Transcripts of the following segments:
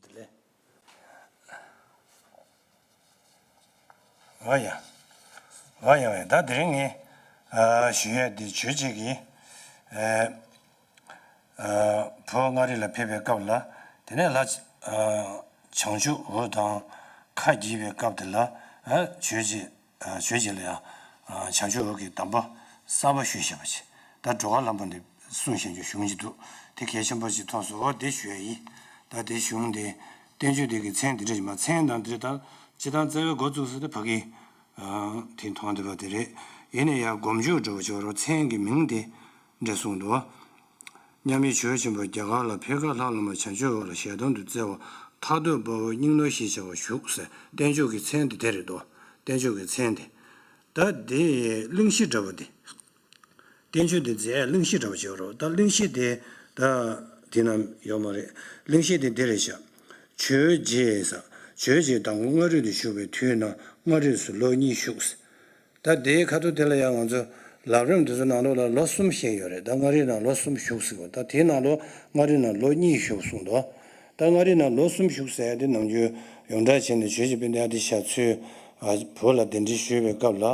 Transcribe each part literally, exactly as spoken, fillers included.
དེ་ལས། ཨོ་ཡ། ཨོ་ཡ་ཨོ་ཡ། ད་དེ་རིང་ངས་ཨ་ཞུ་ཡས་འདི་ཆོས་རྗེ་གི་ཨ་ཨ་བོད་མངའ་རིས་ལ་ཕེབས་པའི་སྐབས་ལ། དེ་ནས་ལྷ་ཨ་བྱང་ཆུབ་འོད་དང་ཁ་བགྱིས་པའི་སྐབས་དེ་ལ། ཨ་ཆོས་རྗེ་ཨ་ཆོས་རྗེ་ལ་ཡང་ཨ་བྱང་ཆུབ་འོད་ཀྱི་གདམས་པ་གསར་པ་ཞུས་བཞག་པ་ཅིག་ད་འགྲོ་ཁམས་ལྷ་མོ་འདི་གསུངས་བཞག་རྒྱུ་གཞུང་ཅིག་འདུག་དེ་གལ་ཆེན་པོ་ཅིག་མཐོང་སོང་། འོ་དེ་ཞུ་ཡ་ཡིན། ད་དེ་གཞུང་དེ་བསྟན་བཅོས་དེ་གི་མཚན་དེ་འདྲ་ཞིག་མ། མཚན་དང་དེ་འདྲ། ད་སྤྱིར་བཏང་རྩ་བའི་འགོ་བཙུགས་ས་དེ་ཕ་གི་ཨ་དེ་མཐོང་བསྡད་པ་དེ་རེད། ཡིན་ན་ཡང་སྒོམ་འཇུག་འདྲ་བོ་ཅིག་རོ། མཚན་གྱི་མིང་དེ་འདྲ་གསུངས་འདུག་མཉམ་མེད་ཇོ་བོ་ཆེན་པོ་རྒྱ་གར་ལ་ཕེབས་སྐབས་ལྷ་བླ་མ་བྱང་ཆུབ་འོད་ལ་ཞལ་གདམས་དུ་བསྩལ་བ། ཐར་འདོད་དཔའ་བོ་སྙིང་ནོར་ཞེས་བྱ་བ་བཞུགས་ཟེར། བསྟན་བཅོས་ཀྱི་མཚན་དེ་དེ་རེད་དོ། བསྟན་བཅོས་ཀྱི་མཚན་དེ། ད་དེ་གླེང་གཞི་འདྲ་བོ་དེ། བསྟན་བཅོས་དེ་མཛད་གླེང་གཞི་འདྲ་བོ་བྱེད་རོགས། ད་གླེང་གཞི་དེ་ད་དེ་ན་ཡོད་མ་རེད། གླེང་གཞི་དེ་འདི་རེད་ཤག་ཆོས་རྗེ་ཟེར། ཆོས་རྗེ་དང་པོ་མངའ་རིས་དུ་བཞུགས་པའི་དུས་ན་མངའ་རིས་སུ་ལོ་གཉིས་བཞུགས། ད་དེའི་ཁ་ཐུག་དེ་ལ་ཡང་ང་ཚོ་ལམ་རིམ་དེ་ཚོ་ནང་ལོགས་ལ་ལོ་གསུམ་བཤད་ཡོད་རེད། ད་མངའ་རིས་ནང་ལོ་གསུམ་བཞུགས་ཟེར་བ། ད་དེའི་ནང་ལོགས་མངའ་རིས་ནང་ལོ་གཉིས་བཞུགས་གསུངས་འདུག་ད་མངའ་རིས་ནང་ལོ་གསུམ་བཞུགས་ཟེར་ཡ་དེ་ནམ་རྒྱུན་ཡོངས་གྲགས་བྱས་ནས་ཆོས་རྗེ་དཔལ་ལྡན་ཨ་ཏི་ཤ་ཚུར་ཨ་བོད་ལ་གདན་འདྲེན་ཞུས་པའི་སྐབས་ལ།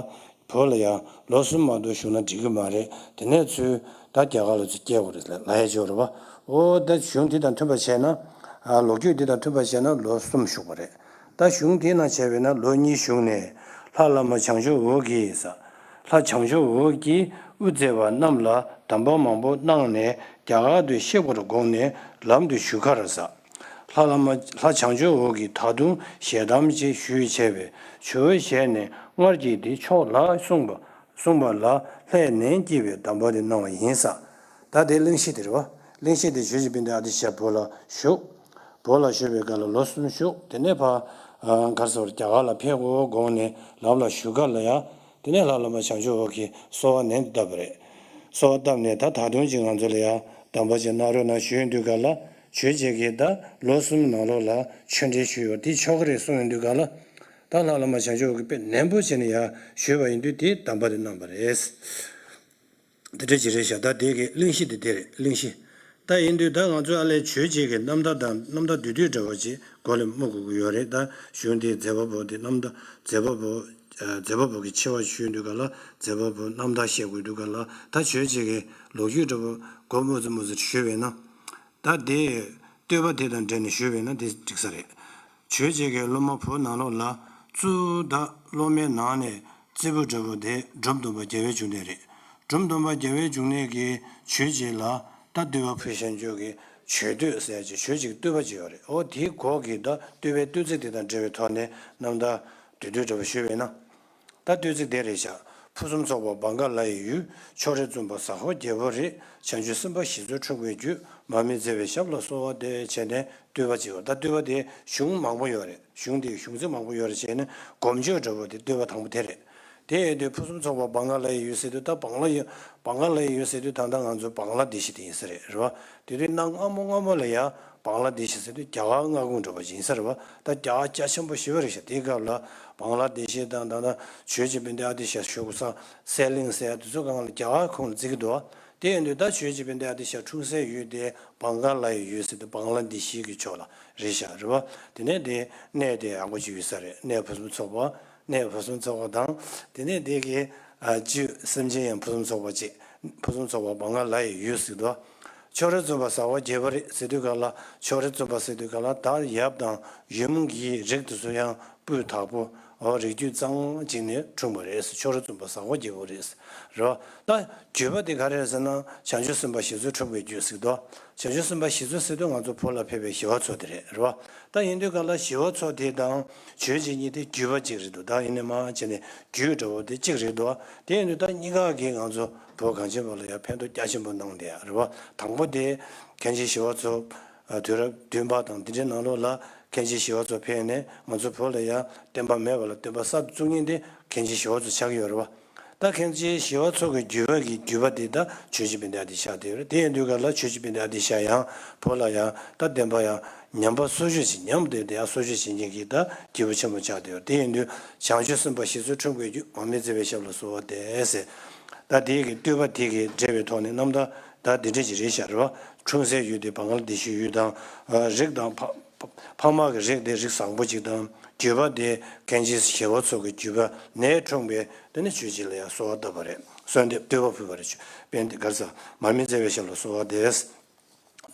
བོད་ལ་ཡང་ལོ་གསུམ་མ་གཏོགས་བཞུགས་ན་འགྲིག་གི་མ་རེད། དེ་ནས་ཚུར་ད་རྒྱ་གར་ལ་ཚུར་སྐྱེལ་དགོས་རེད་ལབ་ཡ་ཅིག་ཡོད་རེད་པ། ཨོ་ད་གཞུང་འདི་དང་མཐུན་པ་བྱས་ན། ཨ་ལོ་རྒྱུས་འདི་དང་མཐུན་པ་བྱས་ན་ལོ་གསུམ་བཞུགས་པ་རེད། ད་གཞུང་དེའི་ནང་བྱས་པས་ན་ལོ་གཉིས་བཞུགས་ནས། ལྷ་བླ་མ་བྱང་ཆུབ་འོད་ཀྱིས་ཟེར། ལྷ་བྱང་ཆུབ་འོད་ཀྱིས་དབུ་མཛད་པ་རྣམས་ལ་གདམས་པ་མང་པོ་གནང་ནས་རྒྱ་གར་དུ་གཤེགས་པར་དགོངས་ནས་ལམ་དུ་ཞུགས་ཁར་ཟེར། ལྷ་བླ་མ་ལྷ་བྱང་ཆུབ་འོད་ཀྱིས་ད་དུང་ཞལ་གདམས་ཅིག་ཞུས་བྱས་པས། ཇོ་བོའི་ཞལ་ནས་སྔར་གྱི་དེ་ཆོག་ལ་གསུངས་པ། གསུངས་པ་ལ་ལྷས་ནན་སྐྱེས་པའི་གདམས་པ་དེ་གནང་བ་ཡིན་ཟེར། ད་དེ་གླེང་གཞི་དེ་རེད་པ། གླེང་གཞི་དེ་ཇོ་བོ་རྗེ་དཔལ་ལྡན་ཨ་ཏི་ཤ་བོད་ལ་བཞུགས། བོད་ལ་བཞུགས་པའི་སྐབས་ལ་ལོ་གསུམ་བཞུགས། དེ་ནས་ཕར་ཨ་ག་རེ་ཟེར་རྒྱ་གར་ལ་ཕེབས་དགོས་དགོངས་ནས་ལམ་ལ་ཞུགས་སྐབས་ལ་ཡང་། དེ་ནས་ལྷ་བླ་མ་བྱང་ཆུབ་འོད་ཀྱིས་གསོལ་བ་ནན་དུ་བཏབ་པ་རེད། གསོལ་བ་བཏབ་ནས་ད་ད་དུང་ཅིག་ང་ཚོ་ལ་ཡང་གདམས་པ་ཅིག་གནང་རོགས་གནང་ཞུས་ཡོང་དུས་སྐབས་ལ། ཆོས་རྗེ་གིས་ད་ལོ་གསུམ་ནང་ལོགས་ལ་ཆོས་འབྲེལ་ཞུས་ཡོད་དེ་ཆོག་གི་རེད་གསུངས་ཡོང་དུས་སྐབས་ལ། ད་ལྷ་བླ་མ་བྱང་ཆུབ་འོད་ཀྱིས་དཔེ་ནན་པོ་བྱས་ནས་ཡང་ཞུས་པ་ཡིན་དུས་དེའི་གདམས་པ་དེ་གནང་བ་རེད། འདི་འདྲ་ཅིག་རེད་ཤག་ད་དེ་གི་གླེང་གཞི་དེ་དེ་རེད། གླེང་གཞི། ད་ཡིན་དུས་ད་ང་ཚོ་ཨ་ལས་ཆོས་རྗེ་གི་རྣམ་ཐར་དང་རྣམ་ཐར་བསྡུས་བསྡུས་འདྲ་བོ་ཅིག་མགོ་ལ་སྨོས་དགོས་ཀྱི་ཡོད་རེད། ད་གཞུང་དེའི་མཛད་པ་པོ་དེ་རྣམ་ཐར་མཛད་པ་པོ་ཨ་མཛད་པ་པོ་གི་ཆེ་བ་ཞུས་དུས་སྐབས་ལ་མཛད་པ་པོ་རྣམ་ཐར་བཤད་དགོས་དུས་སྐབས་ལ་ད་ཆོས་རྗེ་གི་ལོ་རྒྱུས་འདྲ་བོ་མགོ་སྨོས་ཙམ་སྨོས་ཙམ་ཞུས་པས་ན། ད་དེ་བསྟོད་པ་དེ་དང་འབྲེལ་ནས་ཞུས་པས་ན་དེ་འགྲིག་ས་རེད། ཆོས་རྗེ་གི་སློབ་མ་བོད་ནང་ལོགས་ལ་གཙོ་བོ་ད་སློབ་མའི་ནང་ནས་རྩེ་ཕུད་འདྲ་བོ་དེ་འབྲོམ་སྟོན་པ་རྒྱལ་བའི་འབྱུང་གནས་རེད། འབྲོམ་སྟོན་པ་རྒྱལ་བའི་འབྱུང་གནས་ཀྱིས་ཆོས་རྗེ་ལ་ད་བསྟོད་པ་ཕུལ་བཞག་རྒྱུ་གི་ཆོས་བསྟོད་ཟེར་ཡ་ཅིག་ཆོས་རྗེ་གི་བསྟོད་པ་ཅིག་ཡོད་རེད། འོ་དེའི་སྐོར་གྱི་ད་བསྟོད་པའི་བསྟོད་ཚིག་དེ་དང་འབྲེལ་བའི་ཐོག་ནས་རྣམ་ཐར་བསྡུས་བསྡུས་འདྲ་བོ་ཞུས་པས་ན། ད་བསྟོད་ཚིག་དེ་རེད་ཤག་ཕུན་སུམ་ཚོགས་པ་བང་ག་ལ་ཡི་ཡུལ། ཕྱོགས་རིས་བཙུན་པ་ཟ་ཧོར་རྒྱལ་པོ་རེད། བྱང་ཆུབ་སེམས་དཔའ་ཞི་འཚོལ་འཁྲུངས་པའི་རྒྱུད། མར་མེ་མཛད་པའི་ཞབས་ལ་གསོལ་བ་འདེབས་བྱས་ནས་བསྟོད་པ་ཅིག་ཡོད། ད་བསྟོད་པ་དེ་གཞུང་མང་པོ་ཡོད་རེད། གཞུང་དེའི་གཞུང་ཚིག་མང་པོ་ཡོད་རེད་བྱས་ནས་སྒོམ་བརྗོད་འདྲ་བོ་དེ་བསྟོད་པ་དང་པོ་དེ་རེད། དེ་ཡིན་དུས་ཕུན་སུམ་ཚོགས་པ་བང་ག་ལ་ཡི་ཡུལ་ཟེར་དུས་ད་བང་ལ་ཡི་བང་ག་ལ་ཡི་ཡུལ་ཟེར་དུས་ད་ལྟ་ང་ཚོ་བང་ལ་དེ་ཤི་དེ་ཡིན་ས་རེད། རེད་བ། དེ་དུས་གནའ་སྔ་མོ་སྔ་མོ་ལ་ཡ་བང་ལ་དེ་ཤི་ཟེར་དུས་རྒྱ་གར་མངའ་ཁོངས་འདྲ་བོ་ཅིག་ཡིན་ས་རེད་བ། ད་རྒྱ་གར་རྒྱ་ཆེན་པོ་ཞེ་པོ་རེད་ཤག་དེའི་སྐབས་ལ་བང་ལ་དེ་ཤི་དང་ད་ལྟ་ཆོས་རྗེ་དཔལ་ལྡན་ཨ་ཏི་ཤ་བཞུགས་ས་སེ་གླིང་ཟེར་ཡ་དེ་ཚོ་སྒང་ལ་རྒྱ་གར་ཁོངས་ལ་བརྩི་གི་འདུག་བ། དེ་ཡིན་དུས་ད་ཆོས་རྗེ་དཔལ་ལྡན་ཨ་ཏི་ཤ་འཁྲུངས་སའི་ཡུལ་དེ་བང་ག་ལ་ཡི་ཡུལ་ཟེར་དུས་བང་ལ་དེ་ཤི་གི་ཕྱོགས་ལ་རེད་ཤག་རེད་བ། དེ་ནས་དེ་གནས་དེ་ཡག་པོ་ཅིག་ཡོད་ས་རེད། གནས་ཕུན་སུམ་ཚོགས་པ། གནས་ཕུན་སུམ་ཚོགས་པ་དང་། དེ་ནས་དེ་གའི་ཨ་བཅུད་སེམས་ཅན་ཡང་ཕུན་སུམ་ཚོགས་པ་ཅིག་ཕུན་སུམ་ཚོགས་པ་བང་ག་ལ་ཡི་ཡུལ་ཟེར་དུས། ཕྱོགས་རིས་བཙུན་པ་ཟ་ཧོར་རྒྱལ་པོ་རེད་ཟེར་དུས་སྒང་ལ། ཕྱོགས་རིས་བཙུན་པ་ཟེར་དུས་སྒང་ལ་ད་ཡབ་དང་ཡུམ་གྱི་རིགས་དེ་ཚོ་ཡང་སྤུས་དག་པོ། འོ་རིགས་རྒྱུད་གཙང་ཅིག་ནས་འཁྲུངས་པ་རེད། ཕྱོགས་རིས་བཙུན་པ་ཟ་ཧོར་རྒྱལ་པོ་རེད། རེད་བ། ད་བརྒྱུད་པ་དེ་ག་རེ་རེད་ཟེར་ན་བྱང་ཆུབ་སེམས་དཔའ་ཞི་འཚོལ་འཁྲུངས་པའི་རྒྱུད་ཟེར་དུས། བྱང་ཆུབ་སེམས་དཔའ་ཞི་འཚོལ་ཟེར་དུས་ང་ཚོ་བོད་ལ་ཕེབས་པའི་ཞི་བ་འཚོ་དེ་རེད། རེད་བ། ད་ཡིན་དུས་སྒང་ལ་ཞི་བ་འཚོ་དེ་དང་ཆོས་རྗེ་གཉིས་དེ་བརྒྱུད་པ་གཅིག་རེད་འདུག་ད་ཡིན་ནའི་མ་བྱས་ནས་རྒྱུད་འདྲ་བོ་དེ་གཅིག་རེད་འདུག་དེ་ཡིན་དུས་ད་གཉིས་ཀ་གིས་ང་ཚོ་བོད་གངས་ཅན་པ་ལ་ཡང་ཕན་ཐོགས་རྒྱ་ཆེན་པོ་གནང་བསྡད་ཡ་རེད་བ། དང་པོ་དེ་མཁན་ཆེན་ཞི་བ་འཚོ་དུས་རབས་བདུན་པ་དང་དེ་འདྲའི་ནང་ལོགས་ལ་མཁན་ཆེན་ཞི་བ་འཚོ་ཕེབས་ནས་ང་ཚོ་བོད་ལ་ཡང་བསྟན་པ་མེད་པ་ལ་བསྟན་པ་གསར་དུ་བཙུགས་མཁན་དེ་མཁན་ཆེན་ཞི་བ་འཚོ་ཆགས་ཀྱི་ཡོད་རེད་བ། ད་མཁན་ཆེན་ཞི་བ་འཚོ་གི་བརྒྱུད་པ་གི་བརྒྱུད་པ་དེ་ད་ཆོས་རྗེ་དཔལ་ལྡན་ཨ་ཏི་ཤ་དེ་ཡོད་རེད། དེ་ཡིན་དུས་སྒང་ལ་ཆོས་རྗེ་དཔལ་ལྡན་ཨ་ཏི་ཤ་ཡང་བོད་ལ་ཡང་ད་བསྟན་པ་ཡང་ཉམས་པ་སོར་ཆུད་ཅིག་ཉམས་བསྡད་དེ་ཡང་སོར་ཆུད་བྱེད་མཁན་གྱི་ད་སྐྱེས་བུ་ཆེན་པོ་ཆགས་བསྡད་ཡོད་རེད། དེ་ཡིན་དུས་བྱང་ཆུབ་སེམས་དཔའ་ཞི་འཚོལ་འཁྲུངས་པའི་རྒྱུད། མར་མེ་མཛད་པའི་ཞབས་ལ་གསོལ་བ་འདེབས་ཟེར། ད་དེ་གི་བསྟོད་པ་དེ་གི་འགྲེལ་བའི་ཐོག་ནས་རྣམ་ཐར་ད་འདི་འདྲ་ཅིག་རེད་ཤག་རེད་བ། འཁྲུངས་སའི་ཡུལ་དེ་བང་ག་ལ་དེ་ཤི་ཡུལ་དང་། རིགས་དང་ཕ། ཕ་མ་གི་རིགས་དེ་རིགས་བཟང་པོ་ཅིག་དང་། རྒྱུད་པ་དེ་མཁན་ཆེན་ཞི་བ་འཚོ་གི་རྒྱུད་པ་ནས་འཁྲུངས་པའི་དེ་ནི་ཆོས་རྗེ་ལ་ཡང་གསོལ་བ་བཏབ་པ་རེད། གསོལ་འདེབས་བསྟོད་པ་ཕུལ་བ་རེད། དཔལ་ལྡན་གར་ས་མར་མེ་མཛད་པའི་ཞབས་ལ་གསོལ་བ་འདེབས།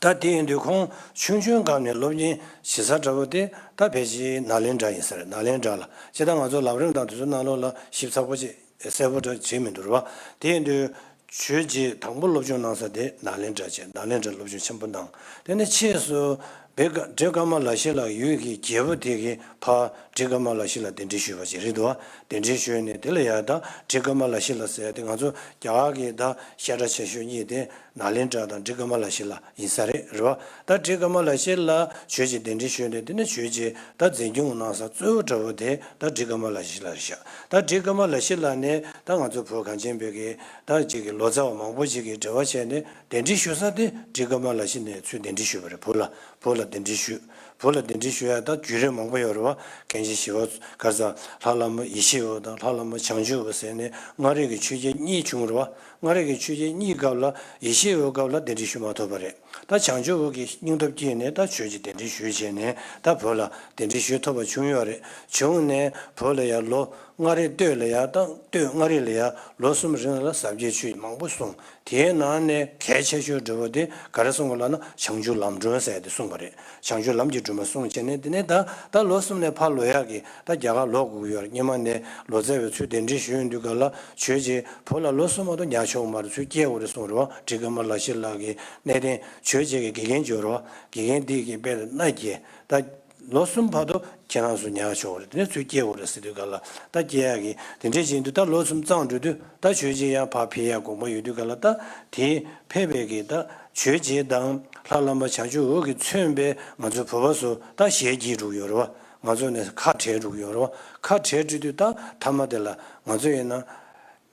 ད་དེ་ཡིན་དུས་ཁོང་ཆུང་ཆུང་སྐབས་ནས་སློབ་གཉེར་བྱེད་ས་འདྲ་བོ་དེ་ད་ཕལ་ཆེར་ནཱ་ལེནྡྲ་ཡིན་ས་རེད། ནཱ་ལེནྡྲ་ལ་སྤྱིར་བཏང་ང་ཚོ་ལམ་རིམ་དང་དེ་ཚོ་ནང་ལོགས་ལ་ཞིབ་ཚགས་པོ་ཅིག་གསལ་པོ་འདྲ་བྱེད་མི་འདུག་རེད་བ། དེ་ཡིན་དུས་ཆོས་རྗེ་དང་པོ་སློབ་སྦྱོང་གནང་ས་དེ་ནཱ་ལེནྡྲ་བྱས། ནཱ་ལེནྡྲ་སློབ་སྦྱོང་ཆེན་པོ་གནང་། དེ་ནས་ཕྱིས་སུ་བི་ཀ་ཌི་ཀ་མ་ལ་ཤཱི་ལ་ཡུལ་གྱི་རྒྱལ་པོ་དེ་གིས་ཕར་ཌི་ཀ་མ་ལ་ཤཱི་ལ་གདན་འདྲེན་ཞུས་པ་ཅིག་རེད་འདུག་བ། གདན་འདྲེན་ཞུས་ནས་དེ་ལ་ཡང་ད་ཌི་ཀ་མ་ལ་ཤཱི་ལ་ཟེར་ཡ་དེ་ང་ཚོ་རྒྱ་གར་གྱི་ད་བཤད་གྲྭ་ཆེ་ཤོས་གཉིས་དེ་ནཱ་ལེནྡྲ་དང་ཌི་ཀ་མ་ལ་ཤཱི་ལ་ཡིན་ས་རེད། རེད་བ། ད་ཌི་ཀ་མ་ལ་ཤཱི་ལ་ཆོས་རྗེ་གདན་འདྲེན་ཞུས་ནས་དེ་ནས་ཆོས་རྗེ་ད་འཛིན་སྐྱོང་གནང་ས་གཙོ་བོ་འདྲ་བོ་དེ་ད་ཌི་ཀ་མ་ལ་ཤཱི་ལ་རེད་ཤག་ད་ཌི་ཀ་མ་ལ་ཤཱི་ལ་ནས་ད་ང་ཚོ་བོད་གངས་ཅན་པའི་གི་ད་ཅིག་གི་ལོ་ཙཱ་བ་མང་པོ་ཅིག་གིས་འབྲེལ་བ་བྱས་ནས་གདན་འདྲེན་ཞུ་ས་དེ་ཌི་ཀ་མ་ལ་ཤཱི་ནས་ཚུར་གདན་འདྲེན་ཞུས་པ་རེད། བོད་ལ་བོད་ལ་གདན་འདྲེན་ཞུས། བོད་ལ་གདན་འདྲེན་ཞུ་ཡ་ད་བརྒྱུད་རིམ་མང་པོ་ཡོད་རེད་བ། མཁན་ཆེན་ཞི་བ་གར་ས་ལྷ་བླ་མ་ཡེ་ཤེས་འོད་དང་ལྷ་བླ་མ་བྱང་ཆུབ་འོད་ཟེར་ནས་མངའ་རིས་ཀྱི་ཆོས་རྒྱལ་གཉིས་བྱུང་རེད་བ། མངའ་རིས་ཀྱི་ཆོས་རྒྱལ་གཉིས་སྐབས་ལ་ཡེ་ཤེས་འོད་སྐབས་ལ་གདན་འདྲེན་ཞུ་མ་ཐུབ་པ་རེད། ད་བྱང་ཆུབ་འོད་ཀྱི་སྙིང་སྟོབས་སྐྱེས་ནས་ད་ཆོས་ཀྱི་གདན་འདྲེན་ཞུས་བྱས་ནས་ད་བོད་ལ་གདན་འདྲེན་ཞུ་ཐུབ་པ་བྱུང་ཡོད་རེད། བྱུང་ནས་བོད་ལ་ཡར་ལོ་མངའ་རིས་སྟོད་ལ་ཡར་ད་སྟོད་མངའ་རིས་ལ་ཡར་ལོ་གསུམ་རིང་ལ་ཟབ་རྒྱས་ཆོས་མང་པོ་གསུངས། དེའི་ནང་ནས་གལ་ཆེ་ཤོས་འདྲ་བོ་དེ་ག་རེ་གསུངས་པ་ལབ་ན་བྱང་ཆུབ་ལམ་སྒྲོན་ཟེར་དེ་གསུངས་པ་རེད། བྱང་ཆུབ་ལམ་གྱི་སྒྲོན་མ་གསུངས་བྱས་ནས་དེ་ནས་ད་ད་ལོ་གསུམ་ནས་ཕར་ལོག་ཡག་གི་ད་རྒྱ་གར་ལོག་དགོས་ཀྱི་ཡོད་རེད། སྔོན་མ་ནས་ལོ་ཙཱ་བའི་ཚུལ་གདན་འདྲེན་ཞུས་ཡོང་དུས་ག་ལ་ཆོས་རྗེ་བོད་ལ་ལོ་གསུམ་མ་གཏོགས་ཉར་ཆོག་མ་རེད། ཚུར་སྐྱེལ་དགོས་རེད་གསུངས་རེད་བ། ཌི་ཀ་མ་ལ་ཤཱི་ལ་གི་གནས་བརྟན་ཆོས་རྗེ་གི་དགེ་རྒན་ཅིག་ཡོད་རེད་བ། དགེ་རྒན་འདི་གིས་དཔེ་ལ་མནའ་སྐྱེལ་ད། ལོ་གསུམ་བར་དུ་ཁྱེད་རང་ཚོ་ཉར་ཆོག་རེད། དེ་ནས་ཚུར་སྐྱེལ་དགོས་རེད་ཟེར་དུས་ག་ལ་ད་སྐྱེལ་ཡག་གི་དེ་འདྲས་བྱེད་དུས་ད་ལོ་གསུམ་ཚང་འགྲོ་དུས་ད་ཆོས་རྗེ་ཡང་ཕར་ཕེབས་ཡག་དགོངས་པ་ཡོད་དུས་ག་ལ་ད་དེ་ཕེབས་པའི་གི་ད་ཆོས་རྗེ་དང་ལྷ་བླ་མ་བྱང་ཆུབ་འོད་ཀྱིས་མཚོན་པའི་ང་ཚོ་བོད་པ་ཚོ་ད་ཞལ་གྱེས་འགྲོ་གི་ཡོད་རེད་བ། ང་ཚོ་ནས་ཁ་བྲལ་འགྲོ་གི་ཡོད་རེད་བ། ཁ་བྲལ་འགྲོ་དུས་ད་མཐའ་མ་དེ་ལ་ང་ཚོ་ཡིན་ན།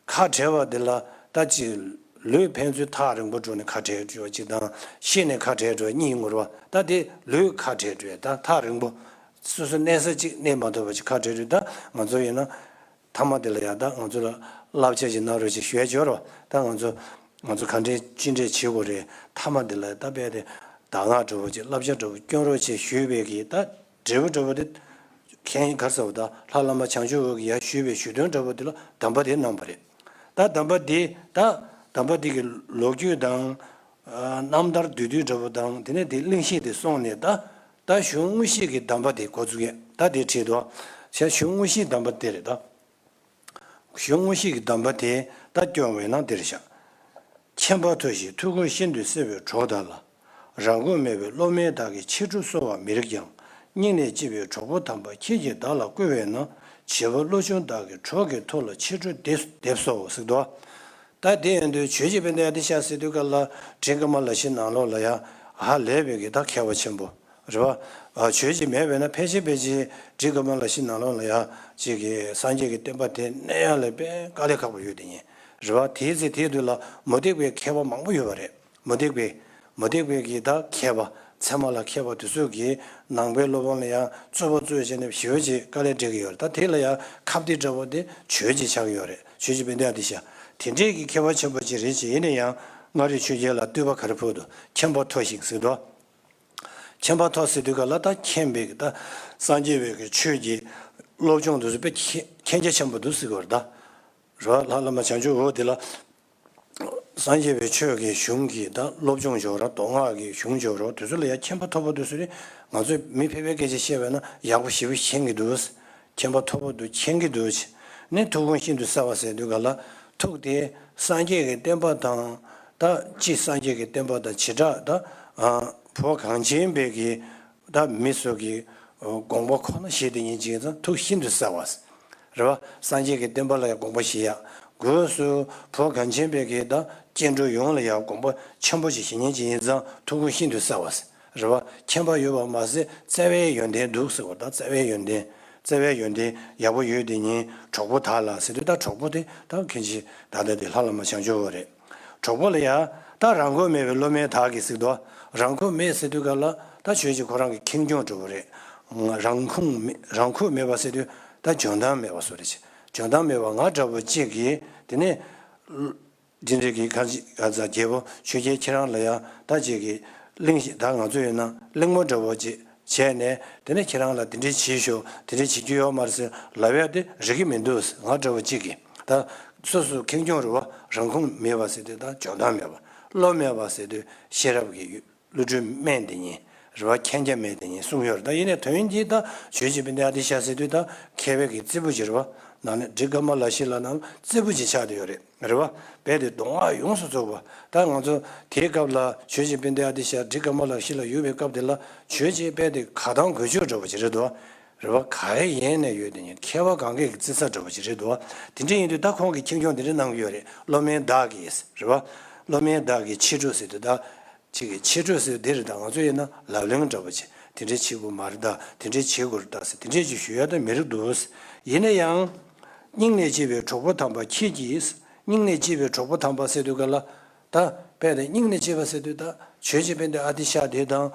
ཁ་བྲལ་བ་དེ་ལ་ད་ཅི་ལུས་ཕན་ཚུན་ཐག་རིང་པོ་འགྲོ་ནས་ཁ་བྲལ་འགྲོ་བ་ཅིག་དང་ཤི་ནས་ཁ་བྲལ་འགྲོ་བ་གཉིས་ཡོང་གི་རེད་བ། ད་དེ་ལུས་ཁ་བྲལ་འགྲོ་ཡ་ད་ཐག་རིང་པོ་སོ་སོ་གནས་ས་གཅིག་གནས་མ་ཐུབ་པ་ཅིག་ཁ་བྲལ་འགྲོ་ད་ང་ཚོ་ཡིན་ན་མཐའ་མ་དེ་ལ་ཡ་ད་ང་ཚོ་ལ་བསླབ་བྱ་ཅིག་གནང་རོགས་ཅིག་ཞུ་ཡ་ཅིག་ཡོད་རེད་བ། ད་ང་ཚོ་ང་ཚོ་ག་འདྲས་ཅི་འདྲས་བྱེད་དགོས་རེད། མཐའ་མ་དེ་ལ་ད་དཔེ་དེ་གདམས་ངག་འདྲ་བོ་ཅིག་བསླབ་བྱ་འདྲ་བོ་སྐྱོན་རོགས་ཅིག་ཞུས་པའི་གི་ད། འབྲས་བུ་འདྲ་བོ་དེ། མཁན་ག་རེ་ཟེར་བ་དང་ལྷ་བླ་མ་བྱང་ཆུབ་འོད་ཀྱིས་ཡར་ཞུས་པའི་ཞུ་དོན་འདྲ་བོ་དེ་ལ་གདམས་པ་དེ་གནང་བ་རེད། ད་གདམས་པ་དེ་ད་གདམས་པ་དེ་གི་ལོ་རྒྱུས་དང་། རྣམ་ཐར་བསྡུས་བསྡུས་འདྲ་བོ་དང་དེ་ནས་དེ་གླེང་གཞི་དེ་སོང་ནས་ད་ད་གཞུང་དངོས་གཞི་གི་གདམས་པ་དེ་འགོ་བཙུགས་ཡས་ད་དེ་བྲིས་འདུག་བྱས་གཞུང་དངོས་གཞིའི་གདམས་པ་དེ་རེད་ད། གཞུང་དངོས་གཞི་གི་གདམས་པ་དེ་ད་སྐྱོང་བའི་ནང་དེར་བཞག་མཁྱེན་པ་མཐོ་ཞིང་ཐུགས་ཁུར་ཤིན་ཏུ་གསལ་བའི་གྲོགས་དག་ལ། རང་མགོ་མེད་པའི་སློབ་མས་བདག་གི་ཕྱི་དྲོ་གསོལ་བ་མི་རིགས་ཀྱང་། སྙིང་ནས་གཅེས་པའི་གྲོགས་པོ་དམ་པ་ཁྱེད་ཀྱིས་བདག་ལ་བསྐུལ་བས་ན། བྱིས་པ་བློ་ཆུང་བདག་གི་གྲོགས་ཀྱི་ཐུགས་ལ་ཕྱི་དྲོ་འདེབས་འདེབས་སོ་ཟེར་འདུག་ད་དེ་ཡིན་དུས་ཆོས་ཀྱི་དཔེ་འདི་ཡང་འདི་ཤག་ཟེར་དུས་ག་ལ་ཌི་ཀ་མ་ལ་ཤཱི་ནང་ལོགས་ལ་ཡང་ཧ་ལས་པའི་གི་ད་མཁས་པ་ཆེན་པོ། རེད་བ། ཆོས་ཀྱི་མེད་པས་ན་ཕལ་ཆེར་ཕལ་ཆེར་ཌི་ཀ་མ་ལ་ཤཱི་ནང་ལོགས་ལ་ཡ་ཅིག་གི་སངས་རྒྱས་ཀྱི་བསྟན་པ་དེ་གནས་ཡག་ལ་དཔེ་དཀའ་ལས་ཁག་པོ་ཡོད་དེ་ཡིན། རེད་བ། དེའི་ཚེ་དེའི་དུས་ལ་མུ་སྟེགས་པའི་མཁས་པ་མང་པོ་ཡོད་པ་རེད། མུ་སྟེགས་པའི་མུ་སྟེགས་པའི་གི་ད་མཁས་པ་ཚད་མ་ལ་མཁས་པ་དེ་ཚོས་གི་ནང་པའི་སློབ་དཔོན་ལ་ཡང་རྩོད་པ་རྩོད་བྱས་ནས་ཞེ་པོ་ཅིག་དཀའ་ལས་སྤྲད་ཀྱི་ཡོད་རེད། ད་དེ་ལ་ཡང་ཁ་གཏད་འདྲ་བོ་དེ་ཆོས་ཀྱི་ཆགས་ཀྱི་ཡོད་རེད། ཆོས་ཀྱི་དཔེ་འདི་ཡང་དེ་བཞག་དེ་འདྲས་ཀྱི་མཁས་པ་ཆེན་པོ་ཅིག་རེད་ཅེས་ཡིན་ན་ཡང་མངའ་རིས་ཆོས་རྒྱལ་ལ་བསྟོད་པ་ག་རེ་ཕུལ་འདུག་མཁྱེན་པ་མཐོ་ཞིང་ཟེར་འདུག་མཁྱེན་པ་མཐོ་ཟེར་དུས་ག་ལ་ད་མཁྱེན་པའི་ད་སངས་རྒྱས་པའི་གི་ཆོས་ཀྱི་སློབ་སྦྱོང་དེ་ཚོ་དཔེ་མཁྱེན་མཁྱེན་རྒྱ་ཆེན་པོ་འདུག་ཟེར་གི་ཡོད་རེད་ད། རེད་བ། ལྷ་བླ་མ་བྱང་ཆུབ་འོད་དེ་ལ་སངས་རྒྱས་པའི་ཆོས་ཀྱི་གཞུང་གི་ད་སློབ་སྦྱོང་སྦྱོར་ར་མདོ་སྔགས་ཀྱི་གཞུང་སྦྱོར་ར་དེ་ཚོ་ལ་ཡང་མཁྱེན་པ་མཐོ་པོ་དེ་ཚོ་རེད། ང་ཚོས་མི་ཕལ་པའི་སྐད་ཆ་བཤད་པས་ན་ཡག་པོ་ཞེ་པོ་མཁྱེན་གྱི་འདུག་མཁྱེན་པ་མཐོ་པོ་འདུག་མཁྱེན་གྱི་འདུག་ནི་ཐུགས་ཕུགས་ཤིན་ཏུ་གསལ་བ་ཟེར་དུས་ག་ལ་ཐུགས་དེ་སངས་རྒྱས་ཀྱི་བསྟན་པ་དང་ད་སྤྱིར་སངས་རྒྱས་ཀྱི་བསྟན་པ་དང་བྱེ་བྲག་ད་བོད་གངས་ཅན་པའི་གི་ད་མི་ཚོ་གི་དགོངས་པ་ཁོ་ན་བཞེས་དེ་ཉིད་ཅིག་ཙང་ཐུགས་ཤིན་ཏུ་གསལ་བ་རེད་བ། སངས་རྒྱས་ཀྱི་བསྟན་པ་ལ་ཡང་དགོངས་པ་བཞེས་ཡག་སྒོས་སུ་བོད་གངས་ཅན་པའི་གི་ད་སྐྱེ་འགྲོ་ཡོངས་ལ་ཡང་དགོངས་པ་ཆེན་པོ་ཞིག་བཞེས་ཉིད་ཅིག་ཡིན་ཙང་ཐུགས་ཁུར་ཤིན་ཏུ་གསལ་བ་རེད་བ། མཁྱེན་པ་ཡོད་པ་མ་ཟད་བརྩེ་བའི་ཡོན་ཏན་འདུག་ཟེར་བ་ད་བརྩེ་བའི་ཡོན་ཏན་བརྩེ་བའི་ཡོན་ཏན་ཡག་པོ་ཡོད་དེ་ཉིད་གྲོགས་པོ་དག་ལ་ཟེར་དུས་ད་གྲོགས་པོ་དེ་ད་མཁན་ཆེན་ད་ལྟ་དེ་ལྷ་བླ་མ་བྱང་ཆུབ་འོད་རེད། གྲོགས་པོ་ལ་ཡང་ད་རང་མགོ་མེད་པའི་སློབ་མའི་དག་གིས་ཟེར་དོ། རང་མགོ་མེད་ཟེར་དུས་ག་ལ་ད་ཆོས་ཀྱི་ཁོ་རང་གི་ཁེངས་སྐྱུང་འགྲོ་བ་རེད། རང་ཁུངས་མེད་རང་ཁུངས་མེད་པ་ཟེར་དུས་ད་འཇོན་ཐང་མེད་པ་སོ་རེད་ཅེ། འཇོན་ཐང་མེད་པ་ང་འདྲ་བོ་གཅིག་གིས་དེ་ནས་འདི་འདྲའི་གི་ཁ་ཅིག་ག་ཚ་རྒྱལ་པོ་ཆོས་རྒྱལ་ཁྱེད་རང་ལ་ཡང་ད་ཅིག་གི་གླེང་ཞིག་ད་ང་ཚོ་ཡོད་ན་གླེང་མོ་འདྲ་བོ་ཅིག་ བྱས་ནས་དེ་ནས་ཁྱེད་རང་ལ་དེ་འདྲས་བྱེད་ཤོག་དེ་འདྲས་བྱེད་རྒྱུ་ཡོད་མ་རེད་ཟེར་ལབ་ཡ་དེ་རིག་གི་མི་འདུག་ང་འདྲ་བོ་གཅིག་གིས་ད་སོ་སོ་ཁེངས་སྐྱུང་རེད་བ། རང་ཁུངས་མེད་པ་ཟེར་དུས་ད་འཇོན་ཐང་མེད་པ། བློ་མེད་པ་ཟེར་དུས་ཤེས་རབ་ཀྱི་ཡུལ། བློ་གྲོས་དམན་དེ་ཉིད་རེད་བ། མཁྱེན་རྒྱ་མེད་དེ་ཉིད་གསུངས་ཡོད་རེད། ད་ཡིན་ནའི་དོན་གྱིས་ད་ཆོས་རྗེ་དཔལ་ལྡན་ཨ་ཏི་ཤ་ཟེར་དུས་ད་མཁས་པའི་གི་རྩེ་ཕུད་ཅིག་རེད་བ། ནང་ནས་འབྲི་ཀ་མ་ལ་ཤཱི་ལ་ནང་རྩེ་ཕུད་ཅིག་ཆགས་བསྡད་ཡོད་རེད། རེད་བ། དཔེ་དེ་མདོ་སྔགས་ཡོངས་སུ་རྫོགས་པ། ད་ང་ཚོ་དེའི་སྐབས་ལ་ཆོས་རྗེ་དཔལ་ལྡན་ཨ་ཏི་ཤ་འབྲི་ཀ་མ་ལ་ཤཱི་ལ་ཡོད་པའི་སྐབས་དེ་ལ་ཆོས་རྗེ་དཔལ་དེ་ག་དང་གོས་ཆོད་འདྲ་བོ་ཅིག་རེད་འདུག་རེད་བ། ག་རེ་ཡིན་ནས་ཡོད་དེ་ཉིད་མཁས་པ་གང་གས་ཀྱི་རྩི་ས་འདྲ་བོ་ཅིག་རེད་འདུག་དེ་འདྲ་ཡིན་དུས་ད་ཁོང་གིས་ཁེངས་སྐྱུང་དེ་འདྲ་གནང་གི་ཡོད་རེད། བློ་དམན་བདག་གིས་རེད་བ། བློ་དམན་བདག་གིས་ཕྱི་དྲོ་ཟེར་དུས་ད། ཅིག་གིས་ཕྱི་དྲོ་ཟེར་འདི་རེད། ད་ང་ཚོ་ཡིན་ན་ལབ་གླེང་འདྲ་བོ་ཅིག་དེ་འདྲས་བྱེད་དགོས་མ་རེད། ད་དེ་འདྲས་བྱེད་དགོས་རེད། ད་ཟེར་དེ་འདྲས་ཅིག་ཞུ་ཡ་ད་མི་རིགས་འདུག་ཡིན་ན་ཡང་། སྙིང་ནས་གཅེས་པའི་གྲོགས་པོ་དམ་པ་ཁྱེད་ཀྱིས། སྙིང་ནས་གཅེས་པའི་གྲོགས་པོ་དམ་པ་ཟེར་དུས་ག་ལ། ད་དཔེ་དེ་སྙིང་ནས་གཅེས་པ་ཟེར་དུས་ད་ཆོས་རྗེ་དཔལ་ལྡན་ཨ་ཏི་ཤ་དེ་དང་།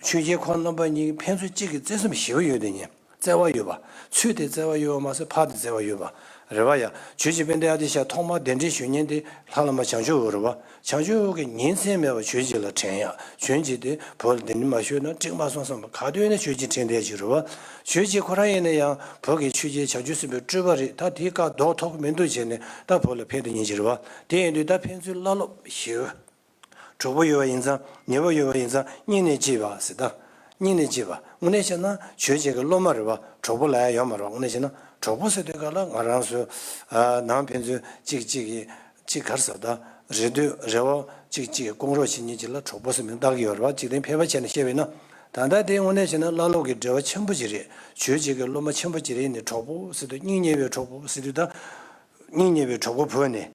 ཆོས་རྒྱལ་ཁོང་རྣམ་པ་གཉིས་ཕན་ཚུན་གཅིག་གི་བརྩེ་སེམས་ཞེ་པོ་ཡོད་དེ་ཉིད། བརྩེ་བ་ཡོད་པ། ཚུལ་དེ་བརྩེ་བ་ཡོད་པ་མ་ཟད་ཕར་དེ་བརྩེ་བ་ཡོད་པ། རེད་བ་ཡ། ཆོས་རྗེ་དཔལ་ལྡན་ཨ་ཏི་ཤ་ཐོག་མར་གདན་འདྲེན་ཞུ་མཁན་དེ་ལྷ་བླ་མ་བྱང་ཆུབ་འོད་རེད་བ། བྱང་ཆུབ་འོད་ཀྱིས་ཉིན་མཚན་མེད་པར་ཆོས་རྗེ་ལ་དྲན་ཡ། བྱོན་གྱི་དེ་བོད་ལ་གདན་འདྲེན་མ་ཞུས་ན་འགྲིག་མ་སོང་བསམ་པ་ག་དུས་ནས་ཆོས་རྗེ་དྲན་བསྡད་ཀྱི་རེད་བ། ཆོས་རྗེ་ཁོ་རང་ཡིན་ན་ཡང་བོད་ཀྱི་ཆོས་རྒྱལ་བྱང་ཆུབ་སེམས་དཔའི་སྤྲུལ་པ་རེད། ད་དེའི་བཀའ་ལྡོག་ཐུབ་ཀྱི་མི་འདུག་བྱས་ནས་ད་བོད་ལ་ཕེབས་དེ་ཉིན་གྱི་རེད་བ། དེ་ཡིན་དུས་ད་ཕན་ཚུན་བླ་སློབ་ཞེ་པོ། གྲོགས་པོ་ཡོད་པ་ཡིན་ཙང་ཉེ་པོ་ཡོད་པ་ཡིན་ཙང་སྙིང་ནས་གཅེས་པ་ཟེར་ད། སྙིང་ནས་གཅེས་པ། དངོས་གནས་བྱས་ན་ཆོས་རྗེ་གི་སློབ་མ་རེད་བ། གྲོགས་པོ་ལབ་ཡ་ཡོད་མ་རེད་བ། དངོས་གནས་བྱས་ན་གྲོགས་པོ་ཟེར་དུས་ག་ལ་ང་རང་ཚོ་ནང་ཕན་ཚུན་གཅིག་གཅིག་གིས་གཅིག་ག་རེ་ཟེར་ད། རེ་འདོད་རེ་བ་གཅིག་གཅིག་གིས་སྐོང་རོགས་བྱེད་མཁན་གཅིག་ལ་གྲོགས་པོ་ཟེར་མིང་བཏགས་ཀྱི་ཡོད་རེད་བ། གཅིག་དེ་ཕལ་པ་བྱས་ནས་བཤད་པ་ཡིན་ན། ད་ལྟ་དེ་དངོས་གནས་བྱས་ན་བླ་སློབ་ཀྱི་འབྲེལ་བ་ཆེན་པོ་ཅིག་རེད། ཆོས་རྗེ་གི་སློབ་མ་ཆེན་པོ་ཅིག་རེད། ནི་གྲོགས་པོ་ཟེར་དུས་སྙིང་ཉེ་བའི་གྲོགས་པོ་ཟེར་དུས་ད། སྙིང་ཉེ་བའི་གྲོགས་པོ་བོས་ནས།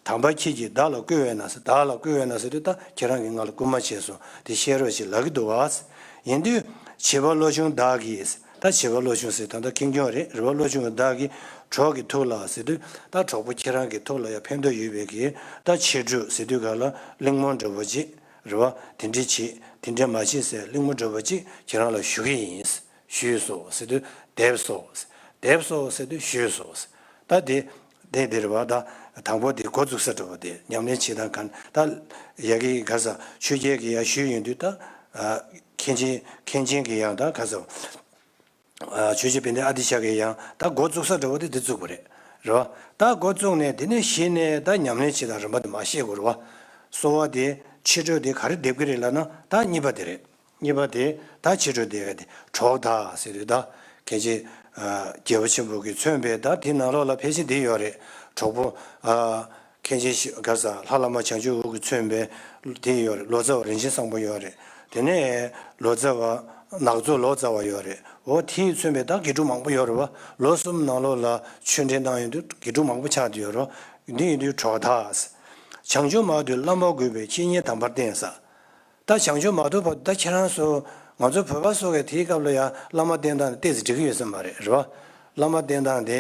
དམ་པ་ཁྱེད་ཀྱིས་བདག་ལ་བསྐུལ་བས་ན་ཟེར། བདག་ལ་བསྐུལ་བས་ན་ཟེར་དུས་ད་ཁྱེད་རང་གིས་ང་ལ་བསྐུལ་མ་བྱས་སོང་། དེ་བཤད་རོགས་ཞེས་ལབ་ཀྱི་འདུག་བ། ཡིན་དུས་བྱིས་པ་བློ་ཆུང་བདག་གིས། ད་བྱིས་པ་བློ་ཆུང་ཟེར་ད་ལྟ་ཁེངས་སྐྱུང་རེད། རེད་བ། བློ་ཆུང་བདག་གིས་གྲོགས་ཀྱི་ཐུགས་ལ་ཟེར་དུས་ད་གྲོགས་པོ་ཁྱེད་རང་གི་ཐུགས་ལ་ཡང་ཕན་ཐོགས་ཡོད་པའི་གི་ད་ཕྱི་དྲོ་ཟེར་དུས་ག་ལ་གླེང་མོལ་འདྲ་བོ་ཅིག་རེད་བ། དེ་འདྲ་བྱེད་དེ་འདྲ་མ་བྱེད་ཟེར་གླེང་མོལ་འདྲ་བོ་ཅིག་ཁྱེད་རང་ལ་ཞུ་གི་ཡིན། ཞུས་སོ་ཟེར་དུས་འདེབས་སོ། འདེབས་སོ་ཟེར་དུས་ཞུས་སོ། ད་དེ་དེ་དེ་རེད་བ། ད་དང་པོ་དེ་འགོ་བཙུགས་ས་འདྲ་བོ་དེ་ཉམས་ལེན་བྱེད་སྟངས་ག་ད་ཡ་གི་ག་ས་ཆོས་རྒྱལ་གྱི་ཡ་ཞུས་ཡོང་དུས་ད་མཁན་ཆེན་མཁན་ཆེན་གྱི་ཡང་ད་ག་ས་ཆོས་རྗེ་དཔལ་ལྡན་ཨ་ཏི་ཤ་གི་ཡང་ད་འགོ་བཙུགས་ས་འདྲ་བོ་དེ་དེ་བཙུགས་པ་རེད། རེད་བ། ད་འགོ་བཙུགས་ནས་དེ་ནས་གཞི་ནས་ད་ཉམས་ལེན་བྱེད་སྟངས་རིམ་པ་དེ་མར་བཤད་དགོས་རེད་བ། གསོལ་བ་དེ་ཕྱི་དྲོ་དེ་ག་རེ་འདེབས་ཀྱི་རེད་ལབ་ན་ད་གཉིས་པ་དེ་རེད། གཉིས་པ་དེ་ད་ཕྱི་དྲོ་བདེ་བའི་དེ་གྲོགས་དག་ཟེར་དུས་ད་མཁན་ཆེན་རྒྱལ་པོ་ཆེན་པོ་གིས་མཚོན་པའི་ད་དེ་ནང་ལོགས་ལ་ཕལ་ཆེར་འདི་ཡོད་རེད། གྲོགས་པོ་མཁན་ཆེན་ག་ས་ལྷ་བླ་མ་བྱང་ཆུབ་འོད་ཀྱིས་མཚོན་པའི་དེ་ཡོད་རེད། ལོ་ཙཱ་བ་རིན་ཆེན་བཟང་པོ་ཡོད་རེད། དེ་ནས་ལོ་ཙཱ་བ་ནག་ཚོ་ལོ་ཙཱ་བ་ཡོད་རེད། འོ་དེས་མཚོན་པའི་ད་དགེ་ཕྲུག་མང་པོ་ཡོད་རེད་བ། ལོ་གསུམ་ནང་ལོགས་ལ་ཆོས་འབྲེལ་གནང་ཡོང་དུས་དགེ་ཕྲུག་མང་པོ་ཆགས་བསྡད་ཡོད་རེད་བ། འདི་ཡིན་དུས་གྲོགས་དག་བྱང་ཆུབ་མ་ཐོབ་བླ་མ་དགོས་པས་བཤེས་གཉེན་དམ་པར་བསྟེན་ཟེར། ད་བྱང་ཆུབ་མ་ཐོབ་བར་དུ་ད་ཁྱེད་རང་ཚོ་ང་ཚོ་བོད་པ་ཚོ་གིས་དེའི་སྐབས་ལ་ཡང་བླ་མ་བསྟེན་སྟངས་དེ་ཏོག་ཙམ་འགྲིག་གི་ཡོད་ས་མ་རེད། རེད་བ། བླ་མ་བསྟེན་སྟངས་དེ་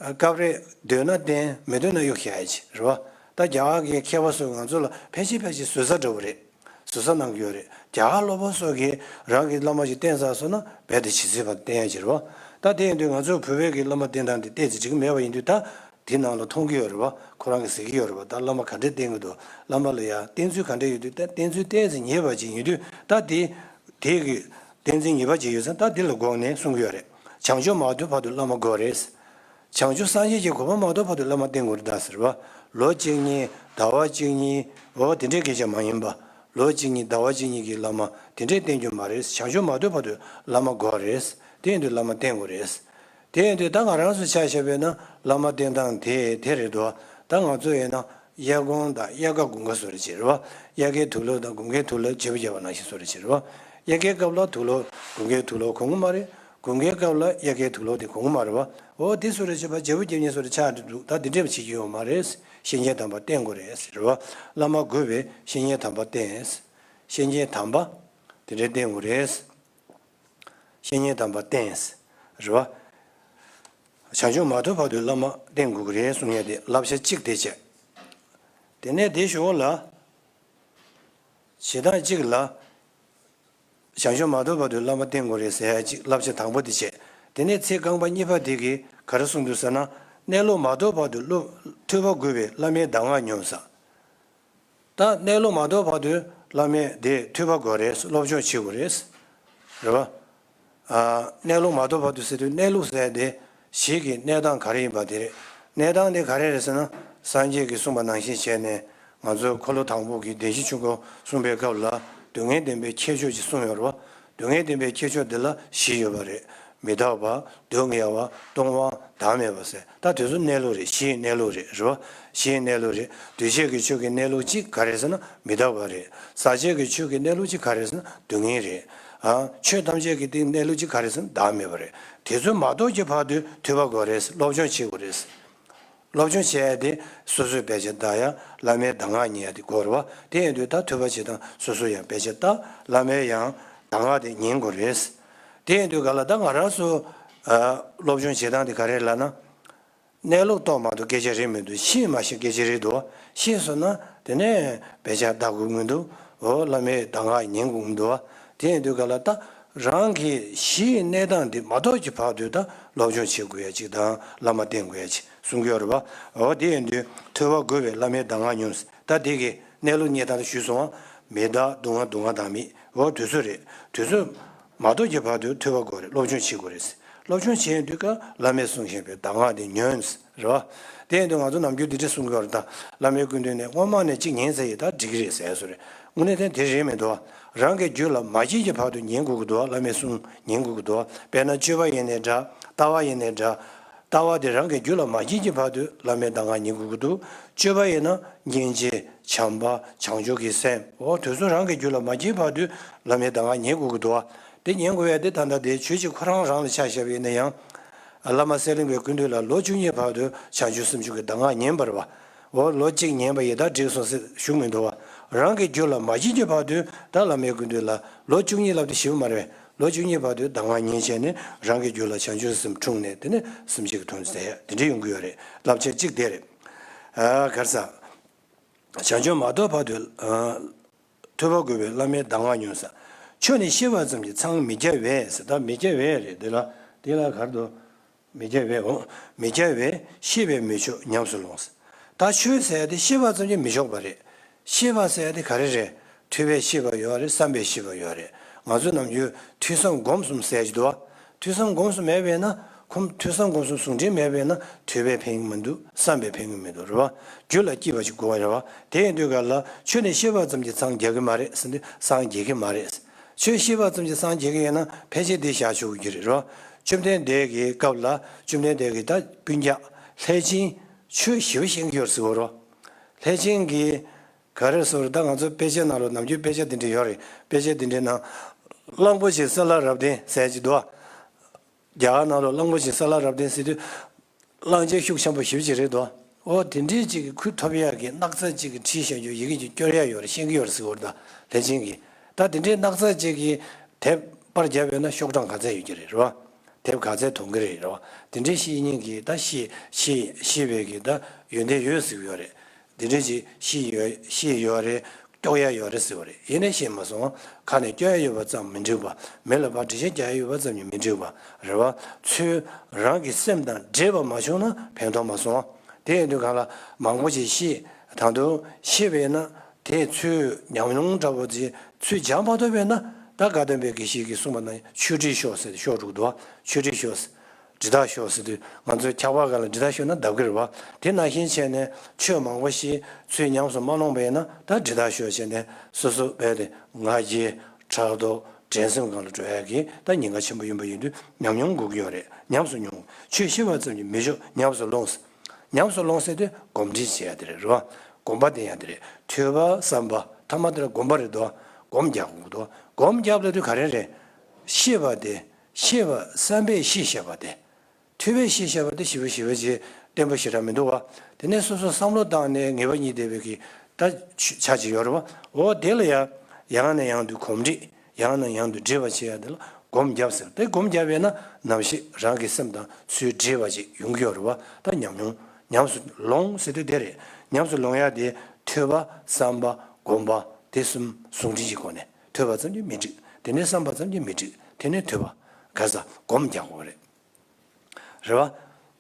སྐབས་རེ་འདོད་ན་བསྟེན། མི་འདོད་ན་གཡུག་བཞག་ཡ་ཅིག་རེད་བ། ད་རྒྱ་གར་གྱི་མཁས་པ་ཚོས་ང་ཚོ་ལ་ཕལ་ཆེར་ཕལ་ཆེར་ཟུར་ཟ་འདྲ་བོ་རེད། ཟུར་ཟ་གནང་གི་ཡོད་རེད། རྒྱ་གར་སློབ་དཔོན་ཚོ་གིས་རང་གི་བླ་མ་ཞིག་བསྟེན་ཚར་སོང་ན་རྦད་དེ་ཇི་སྲིད་བར་བསྟེན་ཡ་ཅིག་རེད་བ། ད་དེ་ཡིན་དུས་ང་ཚོ་བོད་པའི་གི་བླ་མ་བསྟེན་སྟངས་དེ་ཏོག་ཙམ་འགྲིག་གི་མེད་པ་ཡིན་དུས་ད། དེ་ནང་ལ་མཐོང་གི་ཡོད་རེད་བ། ཁོ་རང་གིས་ཟེར་གྱི་ཡོད་རེད་བ། ད་བླ་མ་ག་འདྲས་བསྟེན་གྱི་འདུག་བླ་མ་ལ་ཡ་བསྟེན་ཚུལ་ག་འདྲས་ཡོད་དུས་ད་བསྟེན་ཚུལ་ཏོག་ཙམ་ཉེས་པ་ཅིག་ཡིན་དུས་ད་དེ། དེ་གི་བསྟེན་ཚུལ་ཉེས་པ་ཅིག་ཡོད་ཙང་ད་དེ་ལ་དགོངས་ནས་གསུང་གི་ཡོད་རེད། བྱང་ཆུབ་མ་ཐོབ་བར་དུ་བླ་མ་དགོས་རེད། བྱང་ཆུབ་སངས་རྒྱས་ཀྱི་གོ་འཕང་མ་ཐོབ་བར་དུ་བླ་མ་བསྟེན་དགོས་རེད་ད་ཟེར་བ། ལོ་གཅིག་གཉིས་ཟླ་བ་གཅིག་གཉིས་འོ་དེ་འདྲའི་སྐད་ཆ་མ་ཡིན་པ། ལོ་གཅིག་གཉིས་ཟླ་བ་གཅིག་གཉིས་ཀྱི་བླ་མ་དེ་འདྲས་བསྟེན་རྒྱུ་མ་རེད། བྱང་ཆུབ་མ་ཐོབ་བར་དུ་བླ་མ་དགོས་རེད། དེ་ཡིན་དུས་བླ་མ་བསྟེན་དགོས་རེད། དེ་ཡིན་དུས་ད་ང་རང་ཚོ་ཆ་བཞག་པས་ན་བླ་མ་བསྟེན་སྟངས་དེ་དེ་རེད་དོ། ད་ང་ཚོ་ཡིན་ན་དབྱར་དགུན་དང་དབྱར་ཁ་དགུན་ཁ་བཟོ་རེ་བྱེད་རེད་བ། དབྱར་ཁའི་དུག་ལོག་དང་དགུན་ཁའི་དུག་ལོག་བརྗེ་པོ་བརྒྱབ་པ་ནང་བཞིན་བཟོ་རེ་བྱེད་རེད་བ། དབྱར་ཁའི་སྐབས་ལ་དུག་ལོག་དགུན་ཁའི་དུག་ལོག་གོན་གི་མ་རེད། དགུན་ཁའི་སྐབས་ལ་དབྱར་ཁའི་དུག་ལོག་དེ་གོན་གི་མ་རེད་བ། འོ་དེ་བཟོ་རེ་བྱེད་པ་བརྗེ་པོ་བརྒྱབ་ནས་བཟོ་རེ་ཆགས་འགྲོ་འདུག་ད་དེ་འདྲས་པ་བྱེད་ཀྱི་ཡོད་མ་རེད། བཤེས་གཉེན་དམ་པ་བསྟེན་དགོས་རེད་ཟེར་བ། བླ་མ་དགོས་པས་བཤེས་གཉེན་དམ་པ་བསྟེན། བཤེས་གཉེན་དམ་པ་དེ་འདྲས་བསྟེན་དགོས་རེད། བཤེས་གཉེན་དམ་པ་བསྟེན། རེད་བ། བྱང་ཆུབ་མ་ཐོབ་བར་དུ་བླ་མ་བསྟེན་དགོས་ཀྱི་རེད་གསུང་ཡ་དེ་བསླབ་བྱ་གཅིག་དེ་བྱས། དེ་ནས་དེའི་གཞུག་ལ། བྱེད་སྟངས་གཅིག་ལ། བྱང་ཆུབ་མ་ཐོབ་བར་དུ་བླ་མ་བསྟེན་དགོས་རེད་ཟེར་ཡ་གཅིག་བསླབ་བྱ་དང་པོ་དེ་བྱས། དེ་ནས་ཚིག་རྐང་པ་གཉིས་པ་དེ་གིས་ག་རེ་གསུངས་འདུག་ཟེར་ན། གནས་ལུགས་མ་རྟོགས་བར་དུ་སློབ་ཐོས་པ་དགོས་པས་བླ་མའི་གདམས་ངག་སྙོམས་ཟེར། ད་གནས་ལུགས་མ་རྟོགས་བར་དུ་བླ་མས་དེ་ཐོས་པ་དགོས་རེད། སློབ་སྦྱོང་བྱེད་དགོས་རེད། རེད་བ། ཨ། གནས་ལུགས་མ་རྟོགས་བར་དུ་ཟེར་དུས་གནས་ལུགས་ཟེར་དེ་གཞི་གི་གནས་སྟངས་ག་རེ་ཡིན་པ་དེ་རེད། གནས་སྟངས་དེ་ག་རེ་རེད་ཟེར་ན། སངས་རྒྱས་ཀྱིས་གསུངས་པ་ནང་བཞིན་བྱས་ནས་ང་ཚོའི་འཁོར་ལོ་དང་པོ་གི་བདེན་བཞི་ཆོས་འཁོར་གསུངས་པའི་སྐབས་ལ་སྡུག་བསྔལ་བདེན་པའི་ཁྱད་ཆོས་ཅིག་གསུངས་ཡོད་རེད་བ། སྡུག་བསྔལ་བདེན་པའི་ཁྱད་ཆོས་འདི་ལ་བཞི་ཡོད་པ་རེད། མི་རྟག་པ། སྡུག་བསྔལ་བ། སྟོང་པ། བདག་མེད་པ་ཟེར། ད་དེ་ཚོ་གནས་ལུགས་རེད། གཞིའི་གནས་ལུགས་རེད། རེད་བ། གཞིའི་གནས་ལུགས་རེད། འདུས་བྱས་ཀྱི་ཆོས་ཀྱི་གནས་ལུགས་གཅིག་ག་རེ་ཟེར་ན་མི་རྟག་པ་རེད། ཟག་བཅས་ཀྱི་ཆོས་ཀྱི་གནས་ལུགས་གཅིག་ག་རེ་ཟེར་ན་སྡུག་བསྔལ་རེད། ཨ། ཆོས་ཐམས་ཅད་ཀྱི་སྟེང་གནས་ལུགས་གཅིག་ག་རེ་ཟེར་ན་བདག་མེད་པ་རེད། དེ་ཚོ་མ་རྟོགས་ཀྱི་བར་དུ་ཐོས་པ་དགོས་རེད། སློབ་སྦྱོང་བྱེད་དགོས་རེད། སློབ་སྦྱོང་བྱེད་ཡ་དེ་སོ་སོས་དཔེ་ཆ་ལྟ་ཡ། བླ་མའི་གདམས་ངག་ཉན་ཡ་དེ་དགོས་རེད་བ། དེ་ཡིན་དུས་ད་ཐོས་པ་བྱེད་སྟངས་སོ་སོ་ཡང་དཔེ་ཆ་ལྟ། བླ་མའི་ཡང་གདམས་ངག་དེ་ཉན་དགོས་རེད། དེ་ཡིན་དུས་ག་ལ་ད་ང་རང་ཚོ། ཨ། སློབ་སྦྱོང་བྱེད་སྟངས་དེ་ག་རེ་ལབ་ན། གནས་ལུགས་རྟོགས་མ་ཐུབ་སྐད་ཆ་རེད་མི་འདུག་ཤེས་མ་ཤེས་སྐད་ཆ་རེད་འདུག་ཤེས་སོང་ན་དེ་ནས་དཔེ་ཆ་ལྟ་དགོས་མི་འདུག་འོ། བླ་མའི་གདམས་ངག་ཉན་དགོས་མི་འདུག་དེ་ཡིན་དུས་ག་ལ་ད་རང་གི་གཞིའི་གནས་སྟངས་འདི་མ་རྟོགས་ཀྱི་བར་དུ་ད་སློབ་སྦྱོང་བྱེད་དགོས་ཡ་ཅིག་དང་བླ་མ་བསྟེན་དགོས་ཡ་ཅིག་གསུང་གི་ཡོད་རེད་བ། འོ། དེ་ཡིན་དུས་ཐོས་པ་དགོས་པས་བླ་མའི་གདམས་ངག་ཉོན། ད་དེ་གི་གནས་ལུགས་རྙེད་སྟངས་ཞུས་སོང་བ། མི་རྟག་སྡུག་བསྔལ། སྡུག་བསྔལ་བདག་མེད། འོ། དེ་ཚོ་རེད། དེ་ཚོ་མ་རྟོགས་ཀྱི་བར་དུ་ཐོས་པ་དགོས་རེད། སློབ་སྦྱོང་བྱེད་དགོས་རེད། སློབ་སྦྱོང་བྱེད་དུས་ཀ་བླ་མས་གསུངས་བཞིན་པའི་གདམས་ངག་དེ་ཉོན། རེད་བ། དེ་ཡིན་དུས་ང་ཚོ་ནམ་རྒྱུན་འདི་འདྲ་གསུང་གི་ཡོད་རེད་ད། བླ་མའི་སྐུ་མདུན་ནས་སྔོན་མ་ནས་གཅིག་ཉན་ཚར་ཡིན། ད་འགྲིག་གི་རེད་ཟེར་བཟོ་རེད། དངོས་གནས་དེ་དེ་རེད་མི་འདུག་རང་གི་རྒྱུད་ལ་མ་སྐྱེས་ཀྱི་བར་དུ་ཉན་དགོས་ཀྱི་འདུག་བླ་མའི་གསུང་ཉན་དགོས་ཀྱི་འདུག་དཔེར་ན་སྤྱོད་པ་ཡིན་ནའི་འདྲ། ལྟ་བ་ཡིན་ནའི་འདྲ། ལྟ་བ་དེ་རང་གི་རྒྱུད་ལ་མ་སྐྱེས་ཀྱི་བར་དུ་བླ་མའི་གདམས་ངག་ཉན་དགོས་ཀྱི་འདུག་སྤྱོད་པ་ཡིན་ན་སྙིང་རྗེ། བྱམས་པ། བྱང་ཆུབ་ཀྱི་སེམས། འོ། དེ་ཚོ་རང་གི་རྒྱུད་ལ་མ་སྐྱེས་བར་དུ་བླ་མའི་གདམས་ངག་ཉན་དགོས་ཀྱི་འདུག་བ། དེ་ཉན་དགོས་ཡ་དེ་ད་ལྟ་དེ་ཆོས་ཀྱི་ཁོ་རང་རང་ལ་ཆ་བཞག་པ་ཡིན་ན་ཡང་། བླ་མ་གསེར་གླིང་པའི་སྐུ་མདུན་ལ་ལོ་བཅུ་གཉིས་བར་དུ་བྱང་ཆུབ་སེམས་མཆོག་གི་གདམས་ངག་ཉན་པ་རེད་བ། འོ། ལོ་གཅིག་ཉན་པ་ཡིན་ད་འགྲིག་སོང་ཟེར་ཞུ་མི་འདུག་བ། རང་གི་རྒྱུད་ལ་མ་སྐྱེས་ཀྱི་བར་དུ་ད་བླ་མའི་སྐུ་མདུན་ལ་ལོ་བཅུ་གཉིས་ལབ་དེ་ཞིབ་མ་རེད། ལོ་བཅུ་གཉིས་བར་དུ་གདམས་ངག་ཉན་བྱས་ནས་རང་གི་རྒྱུད་ལ་བྱང་ཆུབ་སེམས་འཁྲུངས་ནས་དེ་ནས་སེམས་བསྐྱེད་ཀྱི་དོན་མཛད་ཡ་དེ་འདྲ་ཡོང་གི་ཡོད་རེད། བསླབ་བྱ་གཅིག་དེ་རེད། ཨ། ག་རེ་ཟ། བྱང་ཆུབ་མ་རྟོགས་བར་དུ། ཨ། ཐོས་པ་དགོས་པས་བླ་མའི་གདམས་ངག་ཉོན་ཟེར། ཆོས་ནི་ཤེས་པ་ཙམ་གྱིས་འཚང་མི་རྒྱ་བས་ཟེར། ད་མི་རྒྱ་བས་རེད། འདི་ལ་འདི་ལ་ག་རེ་འདུག་མི་རྒྱ་བས། འོ། མི་རྒྱ་བས་ཤེས་པས་མི་ཆོག་ཉམས་སུ་ལོངས་ཟེར། ད་ཆོས་ཟེར་ཡ་དེ་ཤེས་པ་ཙམ་གྱིས་མི་ཆོག་པ་རེད། ཤེས་པ་ཟེར་ཡ་དེ་ག་རེ་རེད། ཐོས་པས་ཤེས་པ་ཡོད་རེད། བསམ་པས་ཤེས་པ་ཡོད་རེད། ང་ཚོ་ནམ་རྒྱུན་ཐོས་བསམ་སྒོམ་གསུམ་ཟེར་གྱི་འདུག་བ། ཐོས་བསམ་སྒོམ་གསུམ་མེད་པས་ན། ཁོམ། ཐོས་བསམ་སྒོམ་གསུམ་ཟུང་འབྲེལ་མེད་པས་ན་ཐོས་པས་ཕན་གྱི་མི་འདུག་བསམ་པས་ཕན་གྱི་མི་འདུག་རེད་བ། རྒྱུད་ལ་སྐྱེས་པ་ཞིག་དགོས་པ་རེད་བ། དེ་ཡིན་དུས་ག་ལ་ཆོས་ནི་ཤེས་པ་ཙམ་གྱིས་འཚང་རྒྱ་གི་མ་རེད་ཟེར་དུས་སངས་རྒྱས་ཀྱི་མ་རེད། ཆོས་ཤེས་པ་ཙམ་གྱིས་སངས་རྒྱས་ཀྱི་ཡིན་ན་ཕལ་ཆེར་འདི་བཞག་ཆོག་གི་རེད་བ། བཅོམ་ལྡན་འདས་ཀྱི་སྐབས་ལ་བཅོམ་ལྡན་འདས་ཀྱིས་ད་སྤུན་ཀྱག་ལྷས་བྱིན་ཆོས་ཞེ་པོ་ཤེས་ཀྱི་ཡོད་ཟེར་བ་རེད་བ། ལྷས་བྱིན་གྱིས། ག་རེ་ཟེར་ད་ང་ཚོ་དཔེ་ཆ་ནང་ལ་ནམ་རྒྱུན་དཔེ་ཆ་འདི་འདྲ་ཡོད་རེད། དཔེ་ཆ་འདི་འདྲའི་ནང་། གླང་པོ་ཆེ་ས་ལ་རབ་བརྟན་ཟེར་གྱི་འདུག་རྒྱ་གར་ནང་ལ་གླང་པོ་ཆེ་ས་ལ་རབ་བརྟན་ཟེར་དུས། གླང་ཆེན་ཤུགས་ཆེན་པོ་ཞེ་པོ་ཅིག་རེད་དོ། འོ། དེ་འདྲའི་ཅིག་གི་ཁུར་ཐོབ་ཡག་གི་སྣག་ཚ་ཅིག་གི་བྲིས་བཞག་རྒྱུ་ཡི་གེ་ཅིག་སྐྱོར་ཡག་ཡོད་རེད། ཤེས་ཀྱི་ཡོད་རེད་ཟེར་བ་རེད་ད། ལྷས་བྱིན་གྱིས། ད་དེ་འདྲའི་སྣག་ཚ་ཅིག་གི་དེབ་པར་བརྒྱབ་ཡོད་ན་ཤོག་གྲངས་ག་ཚད་ཡོད་ཀྱི་རེད། རེད་བ། དེབ་ག་ཚད་མཐོང་གི་རེད། རེད་བ། དེ་འདྲའི་ཤེས་སྙིང་གིས་ད་ཤེས་ཤེས་ཤེས་པའི་གི་ད་ཡོན་ཏན་ཡོད་ཟེར་གྱི་ཡོད་རེད། དེ་འདྲའི་ཅིག་ཤེས་ཡོད་ཤེས་ཡོད་རེད། སྐྱོར་ཡ་ཡོད་རེད་ཟེར་བ་རེད། ཡིན་ནའི་ཤེས་མ་སོང་། ཁ་ནས་སྐྱོར་ཡ་ཡོད་པ་ཙམ་མི་འགྲིག་པ། མི་ལ་ཕར་འགྲེལ་བཤད་རྒྱག་ཡ་ཡོད་པ་ཙམ་གྱིས་མི་འགྲིག་པ་རེད་བ། ཚུར་རང་གི་སེམས་དང་འདྲེས་པ་མ་བྱུང་ན་ཕན་ཐོགས་མ་སོང་། དེ་ཡིན་དུས་གང་ལ་མང་པོ་ཞིག་ཤེས། ད་དུང་ཤེས་པས་ན་དེ་ཚུར་ཉམས་མྱོང་འདྲ་པོ་ཅིག་ཚུར་སྦྱང་མ་ཐུབ་པས་ན། ད་དགའ་ལྡན་པའི་དགེ་བཤེས་ཀྱིས་གསུངས་པ་ན་ཆོས་དྲིལ་ཤོག་ཟེར་ཏེ་ཤོག་དྲུག་འདུག་བ། ཆོས་དྲིལ་ཤོག་ཟེར། དྲིལ་བརྡ་ཤོག་ཟེར་དུས་ང་ཚོའི་འཁྱག་པ་སྒང་ལ་དྲིལ་བརྡ་ཤོག་ན་འདབ་ཀྱི་རེད་བ། དེ་ནང་བཞིན་བྱས་ནས་ཆོས་མང་པོ་ཞིག་ཚུར་ཉམས་སུ་མ་ལོངས་པ་ཡིན་ན། ད་དྲིལ་བརྡ་ཤོག་བྱས་ནས་སོ་སོ་བས་ཏེ་ང་རྒྱལ། ཕྲག་དོག། འགྲན་སེམས་སྒང་ལ་འགྲོ་ཡ་གི་ད་ཉེན་ཁ་ཆེན་པོ་ཡིན་པ་ཡིན་དུས་ཉམས་མྱོང་དགོས་ཀྱི་ཡོད་རེད། ཉམས་སུ་མྱོང་། ཆོས་ཤེས་པ་ཙམ་གྱིས་མི་ཆོག་ཉམས་སུ་ལོངས། ཉམས་སུ་ལོངས་ཟེར་དུས་གོམས་འདྲིས་བྱེད་ཡ་དེ་རེད། རེད་བ། གོམས་པ་བརྟེན་ཡ་དེ་རེད། ཐོས་པ་བསམ་པ་ཐ་མ་དེ་ལ་གོམས་པ་རེད་དོ། གོམས་རྒྱག་དགོས་དོ། གོམས་རྒྱག་ལབ་དུས་ག་རེ་རེད། ཤེས་པ་དེ། ཤེས་པ་བསམ་པས་ཤེས་བྱ་བ་དེ། ཐོས་པས་ཤེས་བྱ་བ་དེ་ཞིབ་པོ་ཞིབ་པོ་བྱས་བརྟན་པོ་ཞེ་དྲག་མི་འདུག་བ། དེ་ནས་སོ་སོ་བསམ་བློ་བཏང་ནས་ངེས་པ་རྙེད་བསྡད་པའི་གི་ད་ཆ་ཅིག་ཡོད་རེད་བ། འོ་དེ་ལ་ཡ་ཡང་ནས་ཡང་དུ་གོམས་འདྲིས། ཡང་ནས་ཡང་དུ་འདྲིས་པ་བྱེད་ཡ་དེ་ལ་སྒོམ་རྒྱབ་ཟེར། དེ་སྒོམ་རྒྱབ་ཡས་ན་ནམ་ཞིག་རང་གི་སེམས་དང་ཚུར་འདྲེས་པ་ཅིག་ཡོང་གི་ཡོད་རེད་བ། ད་ཉམས་མྱོང་ཉམས་སུ་ལོངས་ཟེར་དུས་དེ་རེད། ཉམས་སུ་ལོང་ཡ་དེ་ཐོས་པ་བསམ་པ་སྒོམ་པ་དེ་གསུམ་ཟུང་འབྲེལ་གྱི་སྒོ་ནས། ཐོས་པ་ཙམ་གྱིས་མི་འགྲིག་དེ་ནས་བསམ་པ་ཙམ་གྱིས་མི་འགྲིག་དེ་ནས་ཐོས་པ། ག་ས་སྒོམ་རྒྱག་དགོས་རེད། རེད་བ།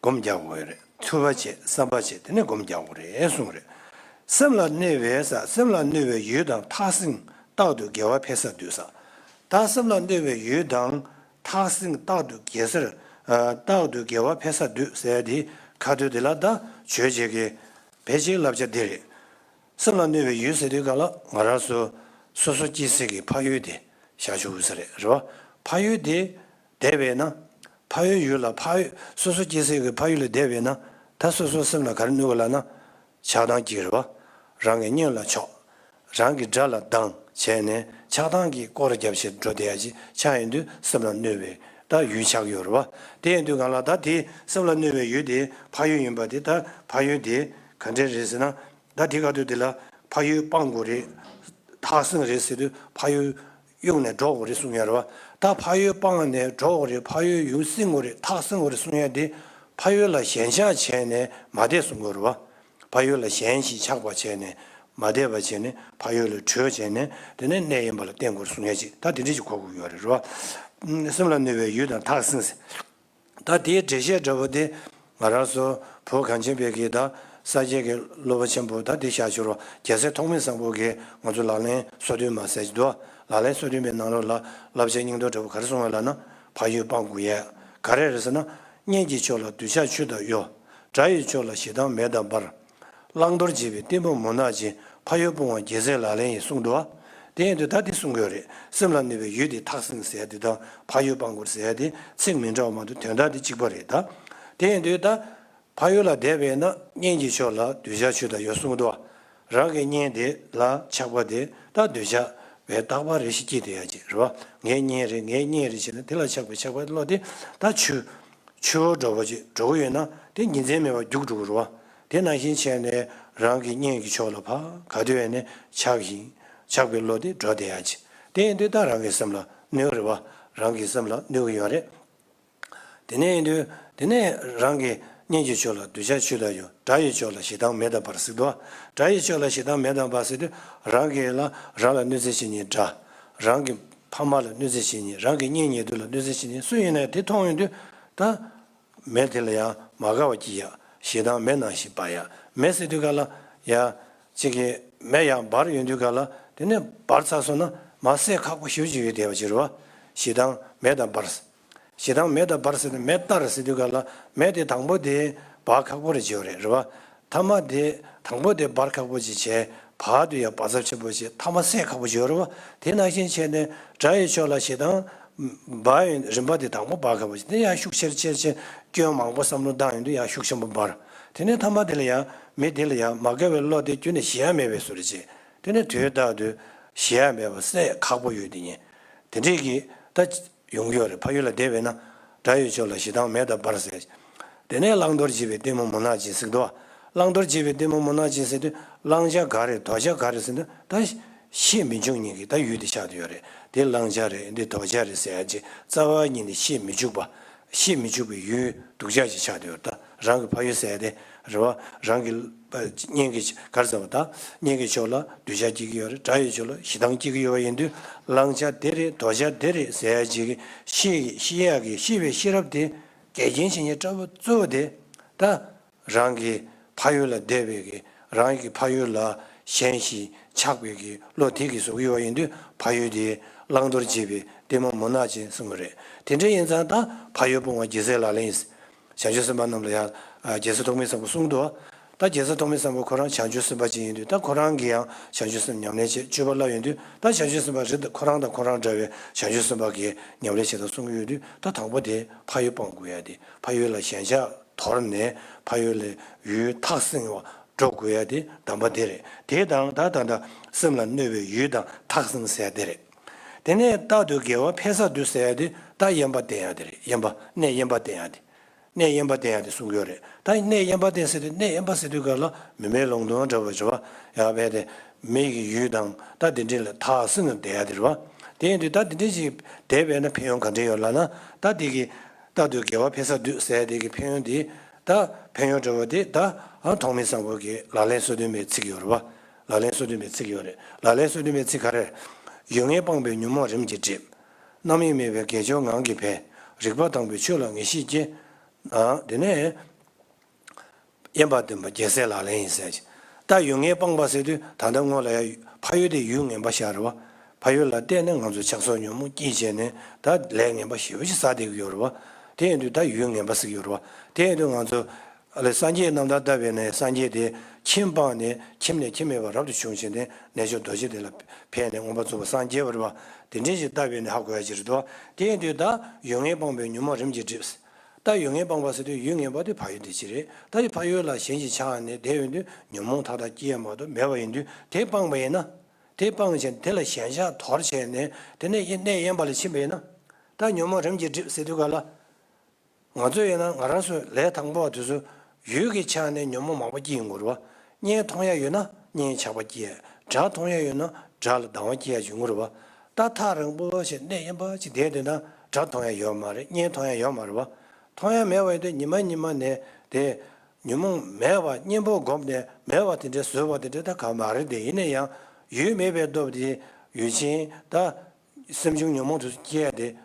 སྒོམ་རྒྱག་དགོས་རེད། ཐོས་པ་བྱས། བསམ་པ་བྱས། དེ་ནས་སྒོམ་རྒྱག་དགོས་རེད་གསུངས་རེད། སེམས་ལ་གནས་པའི་ས། སེམས་ལ་གནས་པའི་ཡུལ་དང་ཐག་བསྲིང་། རྟག་ཏུ་དགེ་བ་འཕེལ་སར་འདུས་ས། ད་སེམས་ལ་གནོད་པའི་ཡུལ་དང་། ཐག་བསྲིང་རྟག་ཏུ་དགེ་སར། ཨ། རྟག་ཏུ་དགེ་བ་འཕེལ་སར་འདུད་ཟེར་ཡ་དེ་ཁ་ཐུག་དེ་ལ་ད་བརྗོད་བྱེད་ཀྱི་ཕལ་ཆེར་བསླབ་བྱ་འདི་རེད། སེམས་ལ་གནོད་པའི་ཡུལ་ཟེར་དུས་ག་ལ་ང་རང་ཚོ་སོ་སོ་སྐྱེ་སའི་གི་ཕ་ཡུལ་དེ་བཞག་ཆོག་གི་ས་རེད། རེད་བ། ཕ་ཡུལ་དེ་བསྡད་པས་ན། ཕ་ཡུལ་ཡུལ་ལ་ཕ་ཡུལ་སོ་སོ་སྐྱེ་སའི་གི་ཕ་ཡུལ་ལ་བསྡད་པས་ན། ད་སོ་སོའི་སེམས་ལ་ག་རེ་གནོད་གི་ལབ་ན། ཆགས་སྡང་སྐྱེ་གི་རེད་བ། རང་གི་གཉེན་ལ་ཕྱོགས། རང་གི་དགྲ་ལ་སྡང་བྱས་ནས་ཆགས་སྡང་གི་སྐོར་རྒྱབ་བྱས་འགྲོ་བསྡད་ཡ་ཅིག་ཆགས་ཡོང་དུས་སེམས་ལ་གནོད་པའི་ད་ཡུལ་ཆགས་ཀྱི་ཡོད་རེད་བ། དེ་ཡིན་དུས་གང་ལ་ད་དེ་སེམས་ལ་གནོད་པའི་ཡུལ་དེ་ཕ་ཡུལ་ཡིན་པ་དེ། ད་ཕ་ཡུལ་དེ་ག་འདྲས་རེད་ཟེར་ན། ད་དེ་ག་དུས་དེ་ལ་ཕ་ཡུལ་སྤང་དགོས་རེད། ཐག་བསྲིང་རེད་ཟེར་དུས་ཕ་ཡུལ་གཡུགས་ནས་འགྲོ་དགོས་རེད་གསུང་ཡ་རེད་བ། ད་ཕ་ཡུལ་སྤངས་ནས་འགྲོ་དགོས་རེད། ཕ་ཡུལ་ཡུལ་བསྲིང་དགོས་རེད། ཐག་བསྲིང་དགོས་རེད་གསུང་ཡ་དེ་ཕ་ཡུལ་ལ་ཞེན་ཆགས་བྱས་ནས་མ་བསྡད་གསུང་དགོས་རེད་བ། ཕ་ཡུལ་ལ་ཞེན་ཞིང་ཆགས་པ་བྱས་ནས་མ་བསྡད་པ་བྱས་ནས་ཕ་ཡུལ་ལས་གྲོལ་བྱས་ནས་དེ་ནས་གནས་དབེན་པ་ལ་བརྟེན་དགོས་རེད་གསུང་ཡ་ཅིག་ད་དེ་འདྲ་ཅིག་གོ་དགོས་ཡོད་རེད། རེད་བ། སེམས་ལ་གནོད་པའི་ཡུལ་དང་ཐག་བསྲིང་ཟེར། ད་དེའི་འགྲེལ་བཤད་འདྲ་པོ་དེ་ང་རང་ཚོ་བོད་གངས་ཅན་པའི་གི་ད་ས་སྐྱའི་གི་སློབ་དཔོན་ཆེན་པོ་ད་དེ་ཞལ་བཞུགས་རྒྱལ་སྲས་ཐོགས་མེད་བཟང་པོ་གིས་ང་ཚོ་ལག་ལེན་སོ་བདུན་མ་ཟེར་གྱི་འདུག་ལག་ལེན་སོ་བདུན་མའི་ནང་ལོགས་ལ་བསླབ་བྱ་སྙིང་དོན་འདྲ་པོ་ག་རེ་གསུངས་པ་ལབ་ན། ཕ་ཡུལ་སྤང་དགོས་ཡས་ག་རེ་རེད་ཟེར་ན། གཉེན་གྱི་ཕྱོགས་ལ་གདུལ་བྱ་ཆོས་དང་ཡོད། དགྲ་ཡི་ཕྱོགས་ལ་ཞེ་སྡང་མེད་དང་འབར། བླང་དོར་བྱེད་པའི་གཏི་མུག་མུན་ནག་ཅན། ཕ་ཡུལ་སྤོང་བ་དགེ་རྩའི་ལག་ལེན་ཡིན་གསུངས་འདུག་ཨ། དེ་ཡིན་དུས་ད་འདི་གསུང་གི་ཡོད་རེད། སེམས་ལ་གནོད་པའི་ཡུལ་དེ་ཐག་བསྲིང་ཟེར་ཡ་དེ་དང་ཕ་ཡུལ་སྤང་དགོས་ཟེར་ཡ་དེ་ཚིག་མི་འདྲ་བ་མ་གཏོགས་དོན་དག་དེ་གཅིག་པ་རེད་ད། དེ་ཡིན་དུས་ད་ཕ་ཡུལ་ལ་བསྡད་པས་ན་གཉེན་གྱི་ཕྱོགས་ལ་གདུལ་བྱ་ཆོས་དང་ཡོད་གསུངས་འདུག་ཨ། རང་གི་གཉེན་དེ་ལ་ཆགས་པ་དེ་ད་གདུལ་བྱ་བས་རྟག་པར་རེ་ཞིག་སྐྱེས་བསྡད་ཡ་ཅིག་རེད་བ། ངའི་གཉེན་རེད། ངའི་གཉེན་རེད་བྱས་ནས་དེ་ལ་ཆགས་པའི་ཆགས་པའི་བློ་དེ་ད་ཆུ་ཆུ་བོ་འདྲ་པོ་ཅིག་འགྲོ་གི་ཡོད་ན་དེ་ཉིན་མཚན་མེད་པར་རྒྱུག་འགྲོ་གི་རེད་བ། དེ་ནང་བཞིན་བྱས་ནས་རང་གི་གཉེན་གྱི་ཕྱོགས་ལ་ཕར་ག་དུས་ཡིན་ནའི་ཆགས་ཤིང་ཆགས་པའི་བློ་དེ་འགྲོ་བསྡད་ཡ་ཅིག་དེ་ཡིན་དུས་ད་རང་གི་སེམས་ལ་གནོད་རེད་བ། རང་གི་སེམས་ལ་གནོད་ཀྱི་ཡོད་རེད། དེ་ནས་ཡིན་དུས་དེ་ནས་རང་གི་གཉེན་གྱི་ཕྱོགས་ལ་གདུལ་བྱ་ཆོས་དང་ཡོད། དགྲ་ཡི་ཕྱོགས་ལ་ཞེ་སྡང་མེད་དང་འབར་ཟེར་འདུག་དགྲ་ཡི་ཕྱོགས་ལ་ཞེ་སྡང་མེད་དང་འབར་ཟེར་དུས་རང་གི་ལ་རང་ལ་གནོད་འཚེ་བྱེད་མཁན་དགྲ། རང་གི་ཕ་མ་ལ་གནོད་འཚེ་བྱེད་མཁན། རང་གི་གཉེན་ཉེ་དུ་ལ་གནོད་འཚེ་བྱེད་མཁན་སུ་ཡིན་ན་དེ་མཐོང་ཡོང་དུས་ད། མེ་དེ་ལ་ཡང་མ་དགའ་བ་སྐྱེ་ཡ། ཞེ་སྡང་མེ་ནང་བཞིན་འབར་ཡ། མེ་ཟེར་དུས་ག་ལ་ཡ། གཅིག་གི་མེ་ཡང་འབར་ཡོང་དུས་ག་ལ་དེ་ནས་འབར་ཚར་སོང་ན་མ་བསད་ཁག་པོ་ཞེ་པོ་ཅིག་ཡོད་བསྡད་པ་ཅིག་རེད་བ། ཞེ་སྡང་མེ་དང་འབར། ཞེ་སྡང་མེ་དང་འབར་ཟེར་ནས་མེ་ལྟར་ཟེར་དུས་ག་ལ་མེ་དེ་དང་པོ་དེ་འབར་ཁག་པོ་རེ་བྱེད་པ་རེད། རེད་བ། ཐ་མ་དེ་དང་པོ་དེ་འབར་ཁག་པོ་ཅིག་བྱས། བར་དུ་ཡང་འབར་ཚབས་ཆེན་པོ་བྱས། ཐ་མ་བསད་ཁག་པོ་ཅིག་ཡོད་རེད་བ། དེ་ནང་བཞིན་བྱས་ནས་དགྲ་ཡི་ཕྱོགས་ལ་ཞེ་སྡང་འབར་ཡོང་། རིམ་པ་དེ་དང་པོ་འབར་ཁག་པོ་ཅིག་དེ་ཡང་ཤུགས་ཆེར་ཆེར་ཆེར་སྐྱོན་མང་པོ་བསམ་བློ་བཏང་ཡོང་དུས་ཡང་ཤུགས་ཆེན་པོ་འབར། དེ་ནས་ཐ་མ་དེ་ལ་ཡང་མི་དེ་ལ་ཡང་མ་དགའ་བའི་བློ་དེ་ཁྱོན་ནས་ཞེ་ཡ་མེད་པའི་བཟོ་འདྲ་བྱས། དེ་ནས་དུས་རྟག་ཏུ་ཞེ་ཡ་མེད་པ་བསད་ཁག་པོ་ཡོད་དེ་ཉིད། དེ་འདྲས་ཀྱི་ད་ཡོང་གི་ཡོད་རེད། ཕ་ཡུལ་ལ་བསྡད་པས་ན་དགྲ་ཡི་ཕྱོགས་ལ་ཞེ་སྡང་མེད་དང་འབར་ཟེར། དེ་ནས་བླང་དོར་བྱེད་པའི་གཏི་མུག་མུན་ནག་ཅན་ཟེར་འདུག་བླང་དོར་བྱེད་པའི་གཏི་མུག་མུན་ནག་ཅན་ཟེར་དུས་བླང་བྱ་ག་རེ་དོར་བྱ་ག་རེ་ཟེར་ན་ད་ཤེས་མི་འཇུག་མཁན་གྱི་ད་ཡུལ་དེ་ཆགས་བསྡད་ཡོད་རེད། དེ་བླང་བྱ་རེད། འདི་དོར་བྱ་རེད་ཟེར་ཡ་ཅིག་རྩ་བ་ཉིད་ནས་ཤེས་མི་འཇུག་པ། ཤེས་མི་འཇུག་པའི་ཡུལ་སྡུག་ཅག་ཅིག་ཆགས་བསྡད་ཡོད་རེད། ད་རང་གི་ཕ་ཡུལ་ཟེར་ཡ་དེ་རེད་བ། རང་གི་གཉེན་གྱི་ག་རེ་ཟེར་བ། ད་གཉེན་གྱི་ཕྱོགས་ལ་གདུལ་བྱ་སྐྱེ་གི་ཡོད་རེད། དགྲ་ཡི་ཕྱོགས་ལ་ཞེ་སྡང་སྐྱེ་གི་ཡོད་པ་ཡིན་དུས་བླང་བྱ་དེ་རེད་དོར་བྱ་དེ་རེད་ཟེར་ཡ་ཅིག་ཤེས་ཤེས་ཡ་གི་ཤེས་པའི་ཤེས་རབ་དེ་འགལ་རྐྱེན་བྱེད་མཁན་གཙོ་བོ་གཙོ་བོ་དེ་ད། རང་གི་ཕ་ཡུལ་ལ་བསྡད་པའི་གི་རང་གི་ཕ་ཡུལ་ལ་ཞེན་ཞིང་ཆགས་པའི་གི་བློ་དེ་གིས་བཟོ་གི་ཡོད་པ་ཡིན་དུས་ཕ་ཡུལ་དེ་བླང་དོར་བྱེད་པའི་གཏི་མུག་མུན་ནག་ཅན་གསུང་གི་རེད། དེ་འདྲ་ཡིན་ཙང་ད་ཕ་ཡུལ་སྤོང་བ་དགེ་རྩའི་ལག་ལེན་ཡིན། བྱང་ཆུབ་སེམས་དཔའ་རྣམས་ལ་ཡང་རྒྱལ་སྲས་ཐོགས་མེད་བཟང་པོ་གསུངས་འདུག་ད་རྒྱལ་སྲས་ཐོགས་མེད་བཟང་པོ་ཁོ་རང་བྱང་ཆུབ་སེམས་དཔའ་ཅིག་ཡིན་དུས་ད་ཁོ་རང་གིས་ཡང་བྱང་ཆུབ་སེམས་ཉམས་ལེན་བྱེད་སྤྱོད་པ་བསླབ་ཡོང་དུས་ད་བྱང་ཆུབ་སེམས་དཔའ་རེད། ཁོ་རང་དང་ཁོ་རང་འདྲ་བའི་བྱང་ཆུབ་སེམས་དཔའ་གིས་ཉམས་ལེན་བྱེད་སྟངས་གསུང་གི་ཡོད་དུས་ད་དང་པོ་དེ་ཕ་ཡུལ་སྤང་དགོས་ཡ་དེ། ཕ་ཡུལ་ལ་ཞེན་ཆགས་དོར་ནས་ཕ་ཡུལ་ལས་ཡུལ་ཐག་བསྲིང་བར་འགྲོ་དགོས་ཡ་དེ་གདམས་པ་དེ་རེད། དེ་དང་ད་ད་ལྟ་སེམས་ལ་གནོད་པའི་ཡུལ་དང་ཐག་བསྲིང་ཟེར་ཡ་དེ་རེད། དེ་ནས་རྟག་ཏུ་དགེ་བ་འཕེལ་སར་འདུད་ཟེར་ཡ་དེ་ད་དབེན་པ་བསྟེན་ཡ་དེ་རེད། དབེན་པ་གནས་དབེན་པ་བསྟེན་ཡ་དེ། གནས་དབེན་པ་བསྟེན་ཡ་དེ་གསུང་གི་ཡོད་རེད། ད་གནས་དབེན་པ་བསྟེན་ཟེར་དུས་གནས་དབེན་པ་ཟེར་དུས་ག་ལ་མི་མེད་ལུང་སྟོང་འདྲ་བོ་རེད་བ། ཡང་བས་ཏེ་མི་གི་ཡུལ་དང་ད་དེ་འདྲས་ལ་ཐག་བསྲིང་ནས་བསྡད་ཡ་དེ་རེད་བ། དེ་ཡིན་དུས་ད་དེ་འདྲས་ཅིག་བསྡད་པས་ན་ཕན་ཡོན་ག་འདྲས་ཡོད་ལབ་ན། ད་དེ་གི་རྟག་ཏུ་དགེ་བ་འཕེལ་སར་འདུད་ཟེར་ཡ་དེ་གི་ཕན་ཡོན་དེ། ད་ཕན་ཡོན་འདྲ་བོ་དེ་ད་ཨ་ཐོགས་མེད་བཟང་པོ་གི་ལག་ལེན་སོ་བདུན་མའི་ཚིག་ཡོད་རེད་བ། ལག་ལེན་སོ་བདུན་མའི་ཚིག་ཡོད་རེད། ལག་ལེན་སོ་བདུན་མའི་ཚིག་ག་རེ། ཡུལ་ངལ་སྤངས་པས་ཉོན་མོངས་རིམ་གྱིས་འགྲིབ། རྣམ་གཡེང་མེད་པས་དགེ་སྦྱོར་ངང་གིས་འཕེལ། རིག་པ་དྭངས་པས་ཆོས་ལ་ངེས་ཤེས་སྐྱེ། ཨ་དེ་ནས་དབེན་པ་བསྟེན་པ་རྒྱལ་སྲས་ལག་ལེན་ཡིན་ཟེར་གྱི། ད་ཡུལ་ངལ་སྤངས་པ་ཟེར་དུས་ད་ལྟ་སྔོན་ལ་ཡ་ཕ་ཡུལ་དེ་ཡུལ་ངན་པ་ཤར་བ། ཕ་ཡུལ་ལ་བལྟས་ནས་ང་ཚོ་ཆགས་སོགས་ཉོན་མོངས་སྐྱེས་བྱས་ནས་ད་ལས་ངན་པ་ཞེ་པོ་ཞིག་བསགས་བསྡད་ཀྱི་ཡོད་རེད་བ། དེ་ཡིན་དུས་ད་ཡུལ་ངན་པ་ཟེར་གྱི་ཡོད་རེད་བ། དེ་ཡིན་དུས་ང་ཚོ་ཨ་ལས་སངས་རྒྱས་རྣམ་ཐར་ལྟ་བས་ན་སངས་རྒྱས་དེ་ཁྱིམ་སྤངས་ནས་ཁྱིམ་ནས་ཁྱིམ་མེད་པར་རབ་ཏུ་བྱུང་བྱས་ནས་རྣལ་འབྱོར་རྡོ་རྗེ་གདན་ལ་ཕེབས་ནས་མངོན་པར་རྫོགས་པར་སངས་རྒྱས་པ་རེད་བ། དེ་འདྲའི་ཞིག་ལྟ་བས་ན་ཧ་གོ་ཡ་ཅིག་རེད་དོ། དེ་ཡིན་དུས་ད་ཡུལ་ངན་སྤངས་པའི་ཉོན་མོངས་རིམ་གྱིས་འགྲིབ། ད་ཡུལ་ངན་སྤངས་པ་ཟེར་དུས་ཡུལ་ངན་པ་དེ་ཕ་ཡུལ་དེ་ཅིག་རེད། ད་དེ་ཕ་ཡུལ་ལ་ཞེན་ཅིང་ཆགས་ནས་བསྡད་ཡོང་དུས་ཉོན་མོངས་མཐའ་དག་སྐྱེ་ཡ་མ་གཏོགས་མེད་པ་ཡིན་དུས། དེ་སྤངས་པ་ཡིན་ན། དེ་སྤངས་བྱས་དེ་ལ་ཞེན་ཆགས་དོར་བྱས་ནས་དེ་ནས་གནས་དབེན་པ་ལ་ཕྱིན་པ་ཡིན་ན། ད་ཉོན་མོངས་རིམ་གྱིས་འགྲིབ་ཟེར་དུས་ག་ལ། ང་ཚོ་ཡིན་ན་ང་རང་ཚོ་ལས་དང་པོ་དེ་ཚོ་ཡུལ་གྱི་ཆ་ནས་ཉོན་མོངས་མང་པོ་སྐྱེ་ཡོང་གི་རེད་བ། གཉེན་མཐོང་ཡ་ཡོད་ན་གཉེན་ཆགས་པ་སྐྱེ་ཡ། དགྲ་མཐོང་ཡ་ཡོད་ན་དགྲ་ལ་སྡང་བ་སྐྱེ་ཡ་ཡོང་གི་རེད་བ། ད་ཐག་རིང་པོ་ཞིག་གནས་དབེན་པ་ཅིག་བསྡད་བསྡད་ན་དགྲ་མཐོང་ཡ་ཡོད་མ་རེད། གཉེན་མཐོང་ཡ་ཡོད་མ་རེད་བ། མཐོང་ཡ་མེད་པ་ཡིན་དུས་ཉི་མ་ཉི་མ་ནས་དེ་ཉོན་མོངས་མེད་པ་གཉེན་པོ་བསྒོམས་ནས་མེད་པ་དེ་འདྲའི་བཟོས་པ་དེ་འདྲ་ད་གང་མ་རེད། དེ་ཡིན་ན་ཡང་ཡུལ་མེད་པའི་སྟོབས་དེ་ཡུལ་ཅན་ད་སེམས་བྱུང་ཉོན་མོངས་དེ་ཚོ་སྐྱེ་ཡ་དེ།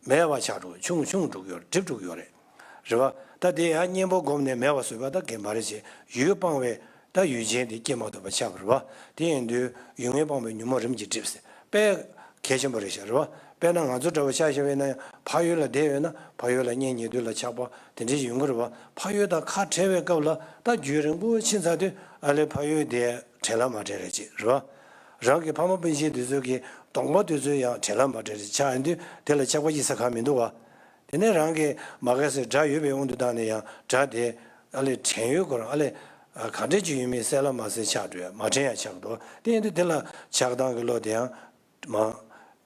མེད་པ་ཆགས་འགྲོ། ཆུང་ཆུང་འགྲོ་གི་ཡོད་རེད། འགྲིབ་འགྲོ་གི་ཡོད་རེད། རེད་བ། ད་དེ་ཡང་གཉེན་པོ་བསྒོམས་ནས་མེད་པ་བཟོས་པ་ད་གལ་མ་རེད་ཅེས། ཡུལ་སྤངས་པས་ད་ཡུལ་ཅན་དེ་སྐྱེ་མ་ཐུབ་པ་ཆགས་པ་རེད་བ། དེ་ཡིན་དུས་ཡུལ་ངན་སྤངས་པའི་ཉོན་མོངས་རིམ་གྱིས་འགྲིབ་ཟེར། དཔེ་གལ་ཆེན་པོ་རེད་ཤག་རེད་བ། དཔེར་ན་ང་ཚོ་འདྲ་བོ་ཆ་བཞག་པ་ཡིན་ན་ཡང་ཕ་ཡུལ་ལ་བསྡད་ཡོད་ན་ཕ་ཡུལ་ལ་གཉེན་ཉེ་དུ་ལ་ཆགས་པ་དེ་འདྲ་ཞིག་ཡོང་གི་རེད་བ། ཕ་ཡུལ་དང་ཁ་བྲལ་བའི་སྐབས་ལ་ད་རྒྱུན་རིང་པོ་ཕྱིན་ཚར་དུས་ཨ་ལས་ཕ་ཡུལ་དེ་དྲན་ལ་མ་དྲན་རེད་ཅེས་རེད་བ། རང་གི་ཕ་མ་སྤུན་མཆེད་དེ་ཚོ་གི་གདོང་པ་དེ་ཚོ་ཡང་དྲན་ལ་མ་དྲན་རེད་ཆགས་ཡིན་དུས་དེ་ལ་ཆགས་པ་སྐྱེ་ས་གང་མི་འདུག་བ། དེ་ནས་རང་གི་མ་གལ་སྲིད་དགྲ་ཡོད་པའི་དབང་དུ་བཏང་ནས་ཡང་དགྲ་དེ་ཨ་ལས་དྲན་ཡོད་ཁོ་རང་ཨ་ལས་གང་འདྲ་ཅིག་ཡོད་མེད་གསལ་ལ་མ་གསལ་ཆགས་འགྲོ་ཡ། མ་དྲན་ཡ་ཆགས་འགྲོ། དེ་ཡིན་དུས་དེ་ལ་ཆགས་སྡང་གི་བློ་དེ་ཡང་མ།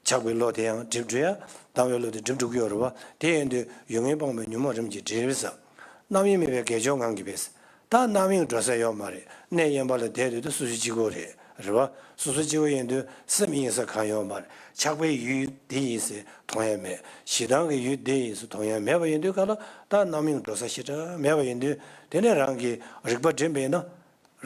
ཆགས་པའི་བློ་དེ་ཡང་འགྲིབ་འགྲོ་ཡ། སྡང་བའི་བློ་དེ་འགྲིབ་འགྲོ་གི་ཡོད་རེད་བ། དེ་ཡིན་དུས་ཡུལ་ངན་སྤངས་པའི་ཉོན་མོངས་རིམ་གྱིས་འགྲིབ་ཟེར། རྣམ་གཡེང་མེད་པའི་དགེ་སྦྱོར་ངང་གིས་འབད། ད་རྣམ་གཡེང་འགྲོ་ས་ཡོད་མ་རེད། གནས་དབེན་པ་ལ་བསྡད་དུས་ད་སོ་སོ་གཅིག་པོ་རེད། རེད་བ། སོ་སོ་གཅིག་པོ་ཡིན་དུས་སེམས་གཡེང་ས་གང་ཡོད་མ་རེད། ཆགས་པའི་ཡུལ་འདི་ཡིན་ཟེར་མཐོང་ཡ་མེད། ཞེ་སྡང་གི་ཡུལ་འདི་ཡིན་ཟེར་མཐོང་ཡ་མེད་པ་ཡིན་དུས་ག་ལ་ད་རྣམ་གཡེང་འགྲོ་ས་ཞེ་དྲག་མེད་པ་ཡིན་དུས་དེ་ནས་རང་གིས་རིག་པ་སྒྲིམ་པ་ཡིན་ན།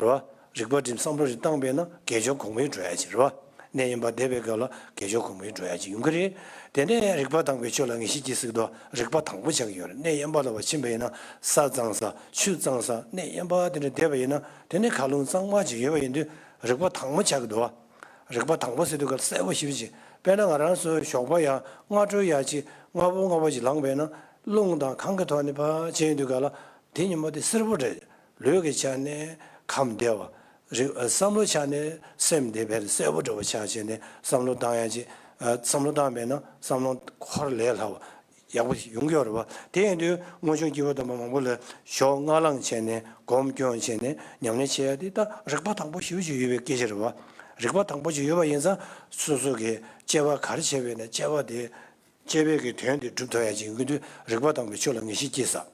རེད་བ། རིག་པ་སྒྲིམ་བསམ་བློ་རེ་བཏང་པས་ན་དགེ་སྦྱོར་གོང་འཕེལ་འགྲོ་ཡ་ཅིག་རེད་བ། གནས་དབེན་པ་བསྡད་པའི་སྐབས་ལ་དགེ་སྦྱོར་གོང་འཕེལ་འགྲོ་ཡ་ཅིག་ཡོང་གི་རེད། དེ་ནས་རིག་པ་དྭངས་པའི་ཆོས་ལ་ངེས་ཤེས་སྐྱེ་ཟེར་གི་འདུག་རིག་པ་དྭངས་པོ་ཆགས་ཀྱི་ཡོད་རེད། གནས་དབེན་པ་ལ་བ་ཕྱིན་པ་ཡིན་ན་ས་གཙང་ས་ཆུ་གཙང་ས་གནས་དབེན་པ་དེ་འདྲ་བསྡད་པ་ཡིན་ན་དེ་ནས་མཁའ་རླུང་གཙང་མ་ཅིག་ཡོད་པ་ཡིན་དུས་རིག་པ་དྭངས་པོ་ཆགས་ཀྱི་འདུག་བ། རིག་པ་དྭངས་པོ་ཟེར་དུས་ག་ལ་གསལ་པོ་ཞེ་པོ་ཅིག་དཔེར་ན་ང་རང་ཚོ་ཞོགས་པ་ཡང་སྔ་དྲོ་ཡ་ཅིག་སྔ་པོ་སྔ་པོ་ཅིག་ལངས་པས་ན་རླུང་དང་གངས་ཀྱི་ཐོག་ནས་ཕར་ཕྱིན་དུས་ག་ལ་དེ་ཉིན་མོ་དེ་སེར་པོ་རེད། ལུས་ཀྱི་ཆ་ནས་ཁམས་བདེ་བ། རེད། བསམ་བློ་ཆ་ནས་སེམས་བདེ་བའི་གསལ་པོ་འདྲ་བོ་ཆགས་བྱས་ནས་བསམ་བློ་བཏང་ཡ་ཅིག་བསམ་བློ་བཏང་བས་ན་བསམ་བློ་འཁོར་ལས་སླ་བ་ཡག་པོ་ཞིག་ཡོང་གི་ཡོད་རེད་བ། དེ་ཡིན་དུས་སྔོན་བྱུང་སྐྱེས་བུ་དམ་པ་མང་པོ་ལ་ཞོགས་སྔ་ལངས་བྱས་ནས་སྒོམ་སྐྱོན་བྱས་ནས་ཉམས་ལེན་བྱེད་ཡ་དེ་ད་རིག་པ་དྭངས་པོ་ཞེ་པོ་ཅིག་ཡོད་པའི་སྐད་ཆ་རེད་བ། རིག་པ་དྭངས་པོ་ཅིག་ཡོད་པ་ཡིན་ཙང་སོ་སོ་གི་དཔྱད་པ་ག་རེ་བྱས་པས་ན་དཔྱད་པ་དེ་དཔྱད་པའི་གི་དོན་དེ་སྒྲུབ་ཐུབ་ཡ་ཅིག་ཡོང་གི་དུས་རིག་པ་དྭངས་པའི་ཆོས་ལ་ངེས་ཤེས་སྐྱེས་ས།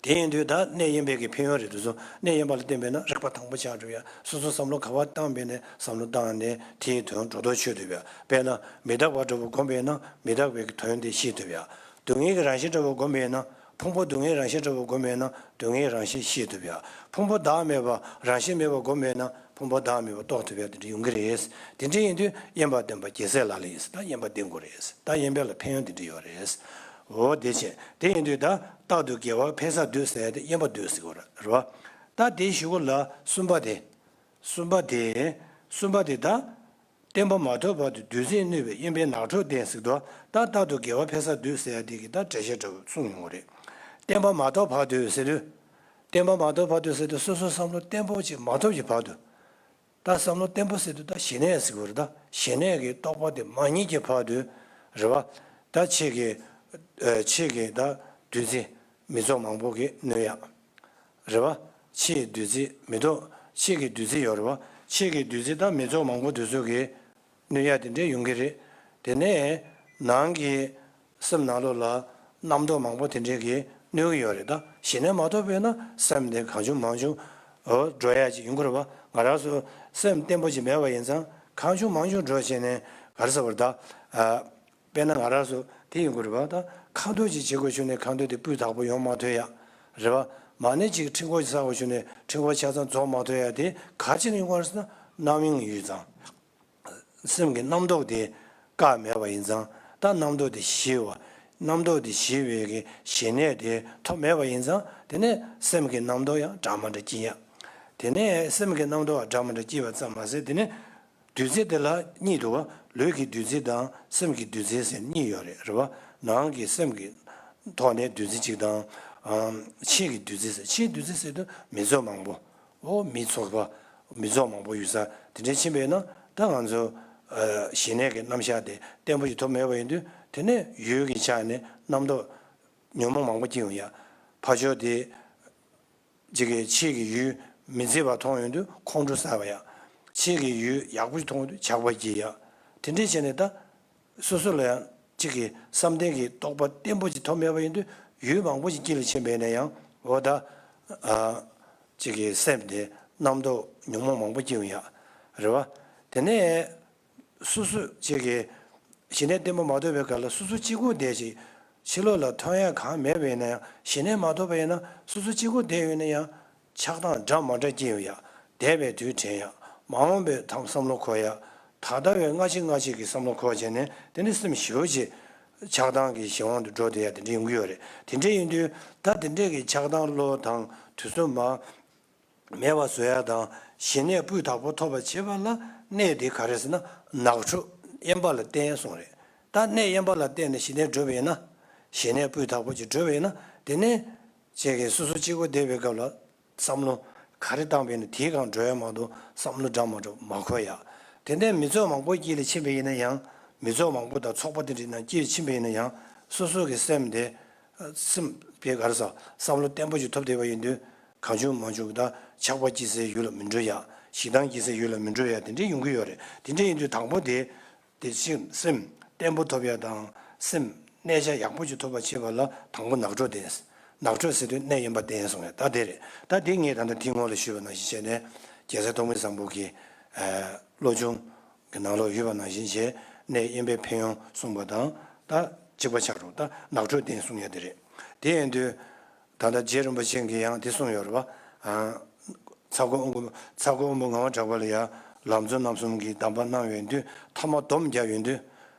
དེ་ཡིན་དུས་ད་གནས་དབེན་པའི་གི་ཕན་ཡོན་རེད་དུས་སོ། གནས་དབེན་པ་ལ་བརྟེན་པས་ན་རིག་པ་དྭངས་པོ་ཆགས་འགྲོ་ཡ། སོ་སོ་བསམ་བློ་ག་པར་བཏང་བས་ནས་བསམ་བློ་བཏང་ནས་དེའི་དོན་སྒྲོ་འདོགས་ཆོད་ཐུབ་ཡ། དཔེར་ན་མི་རྟག་པ་འདྲ་བོ་བསྒོམས་པས་ན་མི་རྟག་པའི་གི་དོན་དེ་ཤེས་ཐུབ་ཡ། སྡུག་བསྔལ་གྱི་རང་བཞིན་འདྲ་བོ་བསྒོམས་པས་ན་ཕུང་པོ་སྡུག་བསྔལ་རང་བཞིན་འདྲ་བོ་བསྒོམས་པས་ན་སྡུག་བསྔལ་རང་བཞིན་ཤེས་ཐུབ་ཡ། ཕུང་པོ་བདག་མེད་པ་རང་བཞིན་མེད་པ་བསྒོམས་པས་ན་ཕུང་པོ་བདག་མེད་པ་རྟོགས་ཐུབ་ཡ་དེ་འདྲ་ཡོང་གི་རེད། དེ་འདྲ་ཡིན་དུས་དབེན་པ་བསྟེན་པ་རྒྱལ་སྲས་ལག་ལེན་ཡིན་ཟེར། ད་དབེན་པ་བསྟེན་དགོས་རེད། ད་དབེན་པ་ལ་ཕན་ཡོན་དེ་འདྲ་ཡོད་རེད། འོ་དེ་བྱས་དེ་ཡིན་དུས་ད་རྟག་ཏུ་དགེ་བ་འཕེལ་སར་འདུག་ཟེར་ཡ་དེ་དབེན་པ་འདུག་ཟེར་གོ་རེད་བ། ད་དེའི་གཞུག་གུ་ལ་གསུམ་པ་དེ། གསུམ་པ་དེ། གསུམ་པ་དེ་ད། བསྟན་པ་མ་ཐོབ་བར་དུ་བདུད་རྩིས་གནོད་པའི་དབེན་པའི་ནགས་ཁྲོད་བསྟེན་ཟེར་དུས་ད་རྟག་ཏུ་དགེ་བ་འཕེལ་སར་འདུག་ཟེར་ཡ་དེ་གི་ད་འགྲེལ་བཤད་འདྲ་བོ་གསུངས་ཡོང་གི་རེད། བསྟན་པ་མ་ཐོབ་བར་དུ་ཟེར་དུས། བསྟན་པ་མ་ཐོབ་བར་དུ་ཟེར་དུས་སོ་སོའི་བསམ་བློ་བརྟན་པོ་ཅིག་མ་ཐོབ་ཀྱི་བར་དུ། ད་བསམ་བློ་བརྟན་པོ་ཟེར་དུས་ད་ཞི་གནས་ཟེར་དགོས་རེད། ད་ཞི་གནས་ཀྱི་རྟོགས་པ་དེ་མ་རྙེད་ཀྱི་བར་དུ། རེད་བ། ད་ཕྱི་གི། ཨ། ཕྱི་གི་ད་བདུད་རྩི་མི་ཚོགས་མང་པོ་གིས་གནོད་ཡ། རེད་བ། ཕྱི་ཡི་བདུད་རྩི་མི་ཐོག་ཕྱི་གི་བདུད་རྩི་ཡོད་རེད་བ། ཕྱི་གི་བདུད་རྩི་ད་མི་ཚོགས་མང་པོ་དེ་ཚོ་གིས་གནོད་ཡ་དེ་འདྲ་ཡོང་གི་རེད། དེ་ནས་ནང་གི་སེམས་ནང་ལོགས་ལ་རྣམ་རྟོག་མང་པོ་དེ་འདྲས་ཀྱིས་གནོད་ཀྱི་ཡོད་རེད། ད་ཞི་གནས་མ་ཐོབ་པས་ན་སེམས་དེ་གང་བྱུང་མང་བྱུང་འོ་འགྲོ་ཡ་ཅིག་ཡོང་གི་རེད་བ། ང་རང་ཚོ་སེམས་བརྟན་པོ་ཅིག་མེད་པ་ཡིན་ཙང་གང་བྱུང་མང་བྱུང་འགྲོ་བྱས་ནས་ག་རེ་ཟེར་བ་རེད་ད། ཨ། དཔེར་ན་ང་རང་ཚོ་དེ་ཡོང་གི་རེད་བ། ད་ཁ་འདོན་ཅིག་བྱེད་དགོས་བྱུང་ནས་ཁ་འདོན་དེ་སྤུས་དག་པོ་ཡོང་མ་ཐུབ་ཡ། རེད་བ། མ་ཎི་ཅིག་འཕྲིན་སྐོར་ཅིག་བསགས་དགོས་བྱུང་ནས་འཕྲིན་སྐོར་ཆ་ཚང་རྫོགས་མ་ཐུབ་ཡ་དེ་ག་རེ་བྱས་ནས་ཡོང་གི་རེད་ཟེར་ན་རྣམ་གཡེང་ཡོད་ཙང་། སེམས་ཀྱི་རྣམ་རྟོག་དེ་བཀག་མེད་པ་ཡིན་ཙང་ད་རྣམ་རྟོག་དེ་ཞི་བ། རྣམ་རྟོག་དེ་ཞི་བའི་གི་ཞི་གནས་དེ་ཐོབ་མེད་པ་ཡིན་ཙང་དེ་ནས་སེམས་ཀྱི་རྣམ་རྟོག་ཡང་འདྲ་མི་འདྲ་སྐྱེ་ཡ། དེ་ནས་སེམས་ཀྱི་རྣམ་རྟོག་འདྲ་མི་འདྲ་སྐྱེ་བ་ཙམ་མ་ཟད་དེ་ནས། བདུད་རྩི་དེ་ལ་གཉིས་འདུག་བ། ལུས་ཀྱི་བདུད་རྩི་དང་སེམས་ཀྱི་བདུད་རྩི་ཟེར་གཉིས་ཡོད་རེད། རེད་བ། ནང་གི་སེམས་ཀྱི་ཐོག་ནས་བདུད་རྩི་གཅིག་དང་། ཨམ། ཕྱི་གི་བདུད་རྩི་ཟེར། ཕྱིའི་བདུད་རྩི་ཟེར་དུས་མི་ཚོགས་མང་པོ། ཨོ། མི་ཚོགས་པ། མི་ཚོགས་མང་པོ་ཡོད་ས་དེ་འདྲ་ཕྱིན་པས་ན། ད་ང་ཚོ་ཨ་ཞི་གནས་ཀྱི་རྣམ་གཞག་དེ་བརྟན་པོ་ཞིག་ཐོབ་མེད་པ་ཡིན་དུས། དེ་ནས་ཡུལ་གྱི་ཆ་ནས་རྣམ་རྟོག་ཉོན་མོངས་མང་པོ་སྐྱེ་ཡོང་ཡ། ཕར་ཕྱོགས་དེ། གཅིག་གིས་ཕྱིའི་ཡུལ་མི་མཛེས་པ་མཐོང་ཡོང་དུས་ཁོང་ཁྲོ་ཟ་བ་ཡ། ཕྱིའི་ཡུལ་ཡག་པོ་ཞིག་མཐོང་ཡོང་དུས་ཇག་པ་སྐྱེ་ཡ། དེ་འདྲས་བྱས་ནས་ད། སོ་སོ་ལ་ཡང་གཅིག་གིས་བསམ་གཏན་གྱི་རྟོགས་པ་བརྟན་པོ་ཅིག་ཐོབ་མེད་པ་ཡིན་དུས། ཡུལ་མང་པོ་ཞིག་དཀྱིལ་ལ་ཕྱིན་པ་ཡིན་ན་ཡང་། འོ་ད། ཨ། གཅིག་གི་སེམས་དེ་རྣམ་རྟོག་ཉོན་མོངས་མང་པོ་སྐྱེ་ཡོང་ཡ། རེད་བ། དེ་ནས། སོ་སོ་གཅིག་གིས་ཞི་གནས་བརྟན་པོ་མ་ཐོབ་པའི་སྐབས་ལ། སོ་སོ་གཅིག་པོ་བསྡད་ཅིག་ཕྱི་ལོགས་ལ་ཐོན་ཡ་གང་མེད་པ་ཡིན་ན་ཡང་། ཞི་གནས་མ་ཐོབ་པ་ཡིན་ན། སོ་སོ་གཅིག་པོ་བསྡད་ཡོད་ན་ཡང་ཆགས་སྡང་འདྲ་མ་འདྲ་སྐྱེ་ཡོང་ཡ། འདས་པའི་དུས་དྲན་ཡ། མ་འོངས་པའི་ཐམ་བསམ་བློ་འཁོར་ཡ། ད་ལྟ་བའི་སྔ་ཕྱི་སྔ་ཕྱི་གི་བསམ་བློ་འཁོར་བྱས་ནས། དེ་ནི་སེམས་ཞེ་པོ་ཅིག་ཆགས་སྡང་གི་གཞན་དབང་དུ་འགྲོ་བསྡད་ཡ་དེ་འདྲ་ཡོང་གི་ཡོད་རེད། དེ་འདྲ་ཡིན་དུས་ད་དེ་འདྲས་ཀྱི་ཆགས་སྡང་བློ་དང་དུས་གསུམ་མ། མེད་པ་བཟོ་ཡ་དང་། ཞི་གནས་སྤུས་དག་པོ་ཐོབ་པ་བྱེད་པ་ལ་གནས་དེ་ག་རེ་ཟེར་ན། ནགས་ཁྲོད་དབེན་པ་ལ་བརྟེན་གསུངས་རེད། ད་གནས་དབེན་པ་ལ་བརྟེན་ནས་ཞི་གནས་བགྲོད་པ་ཡིན་ན། ཞི་གནས་སྤུས་དག་པོ་ཅིག་བགྲོད་པ་ཡིན་ན། དེ་ནས་ཁྱེད་ཀྱིས་སོ་སོ་གཅིག་པོ་བསྡད་པའི་སྐབས་ལ་བསམ་བློ་ག་རེ་བཏང་པ་ཡིན་ན་དེའི་སྒང་འགྲོ་ཡ་མ་གཏོགས་བསམ་བློ་འདྲ་མ་འདྲ་མ་འཁོར་ཡ། དེ་ནས་མི་ཚོགས་མང་པོ་དཀྱིལ་ལ་ཕྱིན་པ་ཡིན་ན་ཡང་། མི་ཚོགས་མང་པོ་དང་ཚོགས་པ་དེ་འདྲའི་ནང་དཀྱིལ་ཕྱིན་པ་ཡིན་ན་ཡང་། སོ་སོ་གི་སེམས་དེ། སེམས་དཔེ་ག་རེ་ཟ། བསམ་བློ་བརྟན་པོ་ཞིག་ཐོབ་བསྡད་པ་ཡིན་དུས། གང་བྱུང་མང་བྱུང་གི་ད་ཇག་པ་སྐྱེ་སའི་ཡུལ་ལ་མི་འགྲོ་ཡ། ཞེ་སྡང་སྐྱེ་སའི་ཡུལ་ལ་མི་འགྲོ་ཡ། དེ་འདྲ་ཡོང་གི་ཡོད་རེད། དེ་འདྲ་ཡིན་དུས་དང་པོ་དེ། དེ་བཞིན་སེམས་བརྟན་པོ་ཐོབ་ཡ་དང་། སེམས་གནས་ཆ་ཡག་པོ་ཞིག་ཐོབ་པ་བྱེད་པ་ལ་དང་པོ་ནགས་ཁྲོད་བསྟེན། ནགས་ཁྲོད་ཟེར་དུས་གནས་དབེན་པ་བསྟེན་གསུངས་ཡ་ད་དེ་རེད། ད་དེ་ངས་ད་ལྟ་དེ་སྔོན་ལ་ཞུས་པ་ནང་བཞིན་བྱས་ནས། རྒྱལ་སྲས་ཐོགས་མེད་བཟང་པོ་གི་ཨ་བློ་སྦྱོང་གི་ནང་ལོགས་ཡོད་པ་ནང་བཞིན་བྱས། གནས་དབེན་པའི་ཕན་ཡོན་གསུངས་པ་དང་ད་གཅིག་པ་ཆགས་འགྲོ། ད་ནགས་ཁྲོད་བསྟེན་གསུངས་ཡ་དེ་རེད། དེ་ཡིན་དུས་ད་ལྟ་རྗེ་རིན་པོ་ཆེ་གིས་ཡང་དེ་གསུངས་ཡོད་རེད་པ། ཨ། ཚ་ཁོ་དབོན་པོ། ཚ་ཁོ་དབོན་པོ་ངག་དབང་གྲགས་པ་ལ་ཡང་ལམ་གཙོ་རྣམ་གསུམ་གྱི་གདམས་པ་གནང་ཡོད་དུས། ཐ་མ་སྡོམ་རྒྱག་ཡོད་དུས།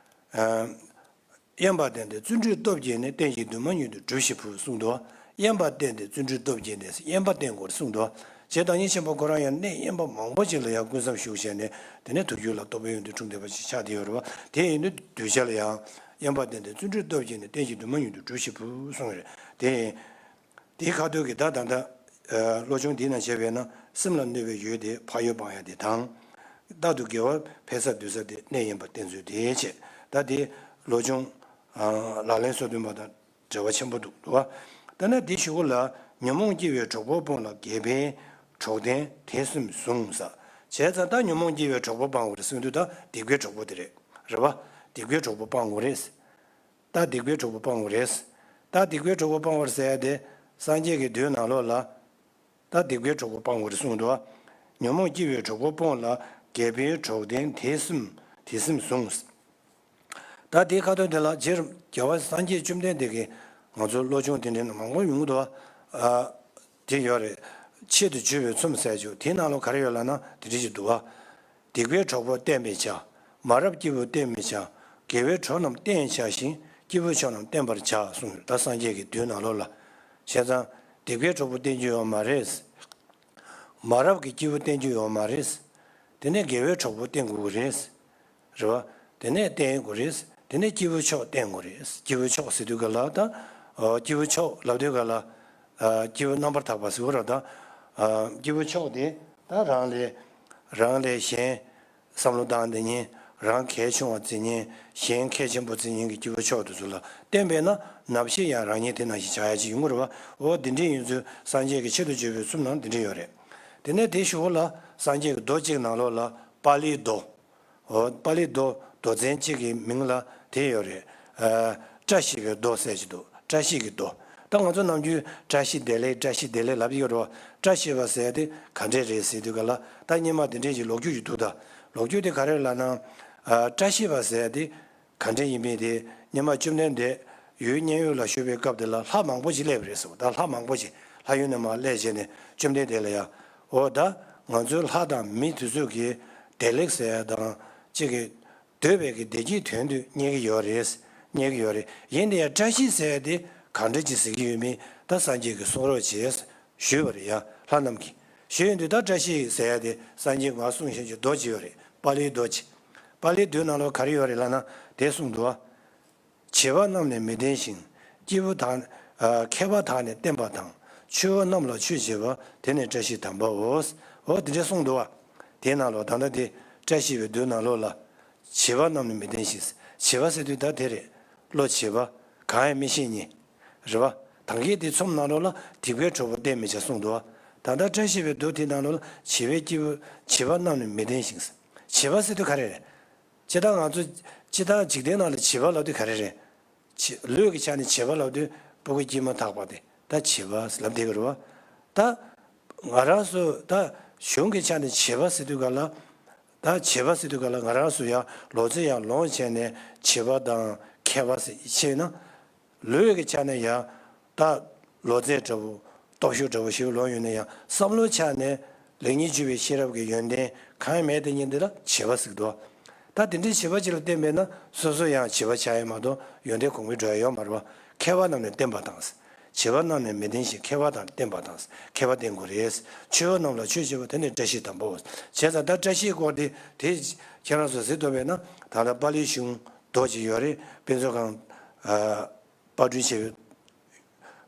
ཨ། དབེན་པ་བསྟེན་ཏེ་བརྩོན་འགྲུས་སྟོབས་བསྐྱེད་ནས། རྟེན་ཅིང་དུ་མ་ཉིད་དུ་སྒྲུབས་ཤིག་བུ་གསུངས་འདུག། དབེན་པ་བསྟེན་ཏེ་བརྩོན་འགྲུས་སྟོབས་བསྐྱེད་ནས་དབེན་པ་བསྟེན་དགོས་གསུངས་འདུག། རྗེ་བདག་ཉིད་ཆེན་པོ་ཁོ་རང་ཡང་གནས་དབེན་པ་མང་པོ་ཅིག་ལ་ཡང་སྐུ་མཚམས་བཞུགས་བྱས་ནས། དེ་ནས་ཐུགས་རྒྱུད་ལ་རྟོགས་པའི་ཡོན་ཏན་འཁྲུངས་བསྡད་པ་ཞིག་ཆགས་བསྡད་ཡོད་རེད་པ། དེ་ཡིན་དུས་གདུལ་བྱ་ལ་ཡང་དབེན་པ་བསྟེན་ཏེ་བརྩོན་འགྲུས་སྟོབས་བསྐྱེད་ནས། རྟེན་ཅིང་དུ་མ་ཉིད་དུ་སྒྲུབས་ཤིག་བུ་གསུངས་རེད། དེ་ཡིན། དེའི་ཁ་ཐུག་གི་ད་ད་ལྟ་ཨ་བློ་སྦྱོང་འདི་ནང་བྱས་པས་ན། སེམས་ལ་གནོད་པའི་ཡུལ་དེ་ཕར་གཡོལ་སྤང་ཡ་དེ་དང་། རྟག་ཏུ་དགེ་བ་འཕེལ་སར་འདུལ་ས་དེ་གནས་དབེན་པ་བསྟེན་ཚུལ་དེ་བྱས། ད་དེ་བློ་སྦྱོང་ཨ་ལག་ལེན་སོ་བདུན་པ་དང་འབྲེལ་བ་ཆེན་པོ་འདུག་འདུག་བ། ད་ནི་དེ་གཞུག་གུ་ལ། ཉོན་མོངས་སྐྱེ་བའི་གྲོགས་པོ་སྤོང་ལ། རྒས་པའི་གྲོགས་དན་དེ་གསུམ་ཟུངས་ཟེར། བྱས་ཙང་ད་ཉོན་མོངས་སྐྱེ་བའི་གྲོགས་པོ་སྤང་དགོས་རེད་གསུངས་དུས། ད་སྡིག་པའི་གྲོགས་པོ་དེ་རེད། རེད་བ། སྡིག་པའི་གྲོགས་པོ་སྤང་དགོས་རེད། ད་སྡིག་པའི་གྲོགས་པོ་སྤང་དགོས་རེད། ད་སྡིག་པའི་གྲོགས་པོ་སྤང་དགོས་རེད་ཟེར་ཡ་དེ། སངས་རྒྱས་ཀྱི་མདོའི་ནང་ལོགས་ལ། ད་སྡིག་པའི་གྲོགས་པོ་སྤང་དགོས་རེད་གསུངས་འདུག། ཉོན་མོངས་སྐྱེ་བའི་གྲོགས་པོ་སྤོང་ལ། རྒས་པའི་གྲོགས་དན་དེ་གསུམ། དེ་གསུམ་ཟུངས། ད་དེའི་ཁ་ཐུག་དེ་ལ་རྗེ་རྒྱལ་བ་སངས་རྒྱས་བཅོམ་ལྡན་འདས་ཀྱིས་ང་ཚོའི་བློ་སྦྱོང་དེ་འདྲའི་མང་པོ་ཡོང་གི་འདུག། ཨ། དེ་ཡོད་རེད། ཆེད་དུ་བརྗོད་པའི་ཚུལ་ཟེར་རྒྱུ་དེའི་ནང་ལོགས་ག་རེ་ཡོད་ལབ་ན། དེ་འདྲ་ཞིག་འདུག་བ། སྡིག་པའི་གྲོགས་པོ་བསྟེན་པར་བྱ། མ་རབས་སྐྱེས་བུ་བསྟེན་པར་བྱ། དགེ་བའི་གྲོགས་རྣམས་བསྟེན་བྱ་ཞིང་། སྐྱེས་བུ་མཆོག་རྣམས་བསྟེན་པར་བྱ་གསུངས་ཡོད། ད་སངས་རྒྱས་ཀྱི་མདོའི་ནང་ལོགས་ལ། བྱས་ཙང་སྡིག་པའི་གྲོགས་པོ་བསྟེན་རྒྱུ་ཡོད་མ་རེད། མ་རབས་ཀྱི་སྐྱེས་བུ་བསྟེན་རྒྱུ་ཡོད་མ་རེད། དེ་ནས་དགེ་བའི་གྲོགས་པོ་བསྟེན་དགོས་ཀྱི་རེད། རེད་བ། དེ་ནས་བསྟེན་དགོས་རེད། དེ་ནས་སྐྱེས་བུ་མཆོག་བསྟེན་དགོས་རེད། སྐྱེས་བུ་མཆོག་ཟེར་དུས་ག་ལ་ད། ཨོ། སྐྱེས་བུ་མཆོག་ལབ་དུས་ག་ལ། ཨ། སྐྱེས་བུ་རྣམ་པར་དག་པ་ཟེར་བ་རེད་ད། ཨ། སྐྱེས་བུ་མཆོག་དེ་ད་རང་ལས། རང་ལས་གཞན། བསམ་བློ་བཏང་བསྡད་མཁན། རང་གལ་ཆུང་བ་བརྩི་མཁན། གཞན་གལ་ཆེན་པོ་བརྩི་མཁན་གྱི་སྐྱེས་བུ་མཆོག་དེ་ཚོ་ལ་བསྟེན་པས་ན། ནམ་ཞིག་ཡང་རང་ཉིད་དེ་ནང་བཞིན་ཆགས་ཡ་ཅིག་ཡོང་གི་རེད་བ། འོ། དེ་འདྲ་ཡིན་ཚུལ་སངས་རྒྱས་ཀྱི་ཆེད་དུ་བརྗོད་པའི་གསུང་ནང་དེ་འདྲ་ཡོད་རེད། དེ་ནས་དེའི་གཞུག་གུ་ལ་སངས་རྒྱས་ཀྱི་མདོ་གཅིག་ནང་ལོགས་ལ་པཱ་ལིའི་མདོ། འོ། པཱ་ལིའི་མདོ། མདོ་ཚན་གཅིག་གི་མིང་ལ་དེ་ཡོད་རེད། ཨ། བཀྲ་ཤིས་པའི་མདོ་ཟེར་གྱི་འདུག། བཀྲ་ཤིས་ཀྱི་མདོ། ད་ང་ཚོ་ནམ་རྒྱུན་བཀྲ་ཤིས་བདེ་ལེགས། བཀྲ་ཤིས་བདེ་ལེགས་ལབ་ཀྱི་ཡོད་རེད་བ། བཀྲ་ཤིས་པ་ཟེར་དེ་ག་འདྲས་རེད་ཟེར་དུས་ག་ལ། ད་སྔོན་མ་དེ་འདྲས་ཀྱི་ལོ་རྒྱུས་ཀྱི་འདུག། ད་ལོ་རྒྱུས་དེ་ག་རེ་རེད་ལབ་ན། ཨ། བཀྲ་ཤིས་པ་ཟེར་དེ་ག་འདྲས་ཡིན་མིན་དེ། སྔོན་མ་བཅོམ་ལྡན་འདས་ཡུལ་མཉན་ཡོད་ལ་བཞུགས་པའི་སྐབས་དེ་ལ་ལྷ་མང་པོ་ཞིག་སླེབས་པ་རེད་ཟེར་བ། ད་ལྷ་མང་པོ་ཞིག་ལྷ་ཡུལ་ནས་མར་སླེབས་བྱས་ནས་བཅོམ་ལྡན་འདས་ལ་ཡ། འོ། ད་ང་ཚོའི་ལྷ་དང་མི་དེ་ཚོ་གིས་བདེ་ལེགས་ཟེར་ཡ་དང་གཅིག་གི། འདོད་པའི་གི་བདེ་སྐྱིད་དོན་དུ་གཉེར་གྱི་ཡོད་རེད། གཉེར་གྱི་ཡོད་རེད། ཡིན་ནའི་བཀྲ་ཤིས་ཟེར་ཡ་དེ་གང་འདྲ་ཅིག་ཟེར་གྱི་ཡོད་མེད། ད་སངས་རྒྱས་ཀྱིས་གསུང་རོགས་བྱས་ཞུས་པ་རེད་ཡ། ལྷ་རྣམས་ཀྱིས་ཞུས་ཡོང་དུས། ད་བཀྲ་ཤིས་ཟེར་ཡ་དེ་སངས་རྒྱས་ཀྱིས་གསུངས་བཞིན་གྱི་མདོ་ཅིག་ཡོད་རེད། པཱ་ལིའི་མདོ་ཆེ། པཱ་ལིའི་མདོའི་ནང་ལོགས་ག་རེ་ཡོད་རེད་ལབ་ན་དེ་གསུངས་འདུག་བ། བྱིས་པ་རྣམས་ནི་མི་ལྡན་ཞིང་། སྐྱེས་བུ་དག་ཨ། མཁས་པ་དག་ནི་བསྟན་པ་དང་། ཆོས་པ་རྣམས་ལ་ཆོས་བྱེད་པ། དེ་ནི་བཀྲ་ཤིས་དམ་པའོ། འོ་དེ་འདྲ་གསུངས་འདུག་བ། དེའི་ནང་ལོགས་ད་ལྟ་དེ་བཀྲ་ཤིས་པའི་མདོའི་ནང་ལོགས་ལ། བྱིས་པ་རྣམས་ནི་མི་ལྡན་ཞིང་། བྱིས་པ་ཟེར་དུས་ད་དེ་རེད། བློ་བྱེད་པ། གང་ཡང་མི་ཤེས་ཉིད། རེད་བ། ད་གིན་དེ་ཚོམས་ནང་ལོགས་ལ་སྡིག་པའི་གྲོགས་པོ་བསྟེན་མི་བྱ་གསུངས་འདུག་བ། ད་ལྟ་བཀྲ་ཤིས་པའི་མདོ་དེའི་ནང་ལོགས་ལ་བྱིས་པའི་སྐྱེས་བུ་བྱིས་པ་རྣམས་ནི་མི་ལྡན་ཞིང་། བྱིས་པ་ཟེར་དུས་ག་རེ་རེད། སྤྱིར་བཏང་ང་ཚོ་སྤྱིར་བཏང་འཇིག་རྟེན་ནང་ལ་བྱིས་པ་ལབ་དུས་ག་རེ་རེད། བྱི་ལུས་ཀྱི་ཆ་ནས་བྱིས་པ་ལབ་དུས་སྤུ་གུ་སྐྱེས་མ་ཐག་པ་དེ་ད་བྱིས་པ་ལབ་བསྡད་ཀྱི་རེད་བ། ད་ང་རང་ཚོ་ད་གཞུང་གི་ཆ་ནས་བྱིས་པ་ཟེར་དུས་ག་ལ། ད་བྱིས་པ་ཟེར་དུས་ག་ལ་ང་རང་ཚོ་ཡང་ལོ་ཚོད་ཡང་ལོངས་བྱས་ནས་བྱིས་པ་དང་མཁས་པ་ཟེར་ཕྱེ་ན། ལུས་ཀྱི་ཆ་ནས་ཡང་ད་ལོ་ཚད་འདྲ་བོ་སྟོབས་ཤུགས་འདྲ་བོ་ཞིག་ལོངས་ཡོད་ན་ཡང་བསམ་བློའི་ཆ་ནས་ལེགས་ཉེས་འཇུག་པའི་ཤེས་རབ་ཀྱི་ཡོན་ཏན་གང་ཡང་མེད་དེ་ཉིད་འདི་ལ་བྱིས་པ་ཟེར་འདུག་ད་དེ་འདྲའི་བྱིས་པ་ཅིག་ལ་བསྟེན་པས་ན་སོ་སོ་ཡང་བྱིས་པ་ཆགས་ཡོད་མ་གཏོགས་ཡོན་ཏན་གོང་འཕེལ་འགྲོ་ཡ་ཡོད་མ་རེད་བ། མཁས་པ་རྣམས་ནི་བསྟན་པ་དང་། བྱིས་པ་རྣམས་ནི་མི་ལྡན་ཞིང་མཁས་པ་དང་བསྟན་པ་དང་། མཁས་པ་བསྟེན་དགོས་རེད། ཆོས་པ་རྣམས་ལ་ཆོས་བྱེད་པ་དེ་ནི་བཀྲ་ཤིས་དམ་པའོ། བྱས་ཙང་ད་བཀྲ་ཤིས་སྐོར་དེ་དེ་ཁྱེད་རང་ཚོ་གཟིགས་ཐུབ་པས་ན་ད་ལྟ་པཱ་ལིའི་གཞུང་མདོ་ཅིག་ཡོད་རེད། དཔེ་མཛོད་ཁང་ཨ། པར་སྐྲུན་བྱས་པའི་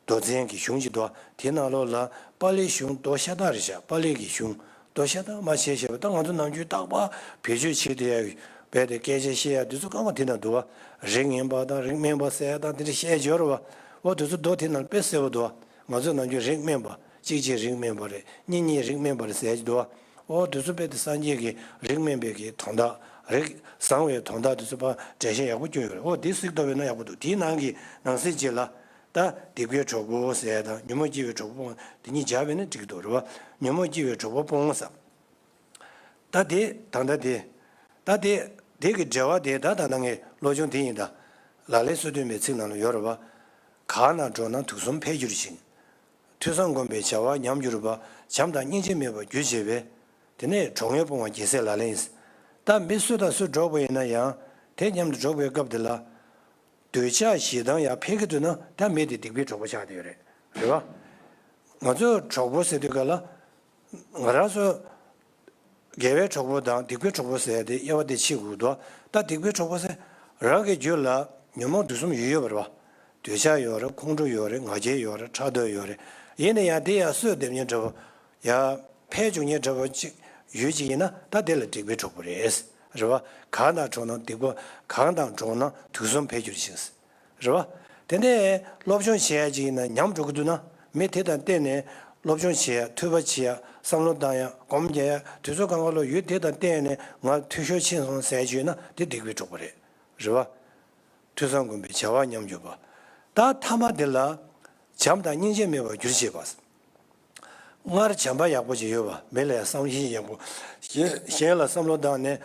མདོ་ཚན་གྱི་གཞུང་ཅིག་འདུག་དེའི་ནང་ལོགས་ལ་པཱ་ལིའི་གཞུང་མདོ་ཤ་སྟག་རེད་ཤག་པཱ་ལིའི་གི་གཞུང་མདོ་ཤ་སྟག་མ་བྱས་བྱས་པ་ད་ང་ཚོ་ནམ་རྒྱུན་རྟག་པར་བེད་སྤྱོད་བྱེད་བསྡད་ཡ་རྦད་དེ་སྐད་ཆ་བཤད་ཡ་དེ་ཚོ་གང་མ་དེ་ན་འདུག་བ། རིགས་ངན་པ་དང་རིགས་དམན་པ་ཟེར་ཡ་དང་དེ་འདྲ་བཤད་ཡ་ཡོད་རེད་བ། འོ་དེ་ཚོ་མདོ་དེ་ནང་དཔེ་གསལ་པོ་འདུག་བ། ང་ཚོ་ནམ་རྒྱུན་རིགས་དམན་པ་གཅིག་གཅིག་རིགས་དམན་པ་རེད། གཉིས་གཉིས་རིགས་དམན་པ་རེད་ཟེར་ཡ་ཅིག་འདུག་བ། འོ་དེ་ཚོ་དཔེ་དེ་སངས་རྒྱས་ཀྱི་རིགས་དམན་པའི་གི་དོན་དག་རིགས་བཟང་བའི་དོན་དག་དེ་ཚོ་ཕར་འགྲེལ་བཤད་ཡག་པོ་བསྐྱོན་ཡོད་རེད། འོ་དེ་གཟིགས་ཐུབ་པ་ཡིན་ན་ཡག་པོ་འདུག་དེའི་ནང་གི་ནང་གསེས་གཅིག་ལ། ད་སྡིག་པའི་གྲོགས་པོ་ཟེར་ཡ་དང་ཉོན་མོངས་སྐྱེ་བའི་གྲོགས་པོ་སྤོང་དེ་གཉིས་སྦྱར་བས་ན་འགྲིག་གི་འདུག་རེད་བ། ཉོན་མོངས་སྐྱེ་བའི་གྲོགས་པོ་སྤོང་ཟེར། ད་དེ་ད་ལྟ་དེ། ད་དེ་དེ་གི་འགྲེལ་བ་དེ་ད་ད་ལྟ་ངས་སློབ་སྦྱོང་དེ་ཡིན་ད། ལག་ལེན་སོ་བདུན་པའི་ཚིག་ནང་ལ་ཡོད་རེད་བ། གང་དང་འགྲོགས་ན་དུག་གསུམ་འཕེལ་འགྱུར་ཞིང་། ཐོས་བསམ་སྒོམ་པའི་བྱ་བ་ཉམས་འགྱུར་བ། བྱམས་དང་སྙིང་རྗེ་མེད་པར་གྱུར་བྱས་པས། དེ་ནས་གྲོགས་ངན་སྤོང་བ་རྒྱལ་སྲས་ལག་ལེན་ཡིན། ད་མི་སུ་དང་སུ་འགྲོགས་པ་ཡིན་ན་ཡང་དེ་མཉམ་དུ་འགྲོགས་པའི་སྐབས་དེ་ལ། འདོད་ཆགས་ཞེ་སྡང་ཡང་འཕེལ་གྱི་འདུག་ན་ད་མི་དེ་སྡིག་པའི་གྲོགས་པོ་ཆགས་བསྡད་ཡོད་རེད། རེད་བ། ང་ཚོ་གྲོགས་པོ་ཟེར་དུས་ག་ལ། ང་རང་ཚོ་དགེ་བའི་གྲོགས་པོ་དང་སྡིག་པའི་གྲོགས་པོ་ཟེར་ཏེ་དབྱེ་བ་དེ་ཕྱེ་དགོས་འདུག་ད་སྡིག་པའི་གྲོགས་པོ་ཟེར་རང་གི་རྒྱུད་ལ་ཉོན་མོངས་དུག་གསུམ་ཡོད་ཡོད་པ་རེད་བ། འདོད་ཆགས་ཡོད་རེད། ཁོང་ཁྲོ་ཡོད་རེད། ང་རྒྱལ་ཡོད་རེད། ཕྲག་དོག་ཡོད་རེད། ཡིན་ན་ཡང་དེ་ཡང་གསོས་འདེབས་མཁན་འདྲ་བོ། ཡང་འཕེལ་བཅུག་མཁན་འདྲ་བོ་ཅིག་ཡོད་ཅིག་ཡིན་ན་ད་དེ་ལ་སྡིག་པའི་གྲོགས་པོ་རེད། རེད་བ། གང་དང་འགྲོགས་ན་སྡིག་པ། གང་དང་འགྲོགས་ན་དུག་གསུམ་འཕེལ་འགྱུར་ཞིང་། རེད་བ། དེ་ནས་སློབ་སྦྱོང་བྱེད་ཡ་ཅིག་ཡིན་ན་ཉམས་འགྲོ་གི་འདུག་ན་མི་དེ་དང་བསྟུན་ནས་སློབ་སྦྱོང་བྱེད་ཡ་ཐོས་པ་བྱེད་ཡ་བསམ་བློ་བཏང་ཡ་སྒོམ་རྒྱག་ཡ་དུས་ཚོད་གང་ག་ལོ་ཡུལ་དེ་དང་བསྟུན་ནས་ང་འཐུས་ཤོར་ཕྱིན་སོང་ཟེར་ཡ་ཅིག་ཡོད་ན་དེ་སྡིག་པའི་གྲོགས་པོ་རེད། རེད་བ། ཐོས་བསམ་སྒོམ་པའི་བྱ་བ་ཉམས་འགྱུར་བ། ད་ཐ་མ་དེ་ལ། བྱམས་དང་སྙིང་རྗེ་མེད་པར་གྱུར་བྱེད་པ། སྔར་བྱམས་པ་ཡག་པོ་ཅིག་ཡོད་པ་མི་ལ་ཡང་བསམ་ཤེས་ཡག་པོ། གཞན་གཞན་ལ་བསམ་བློ་བཏང་ནས།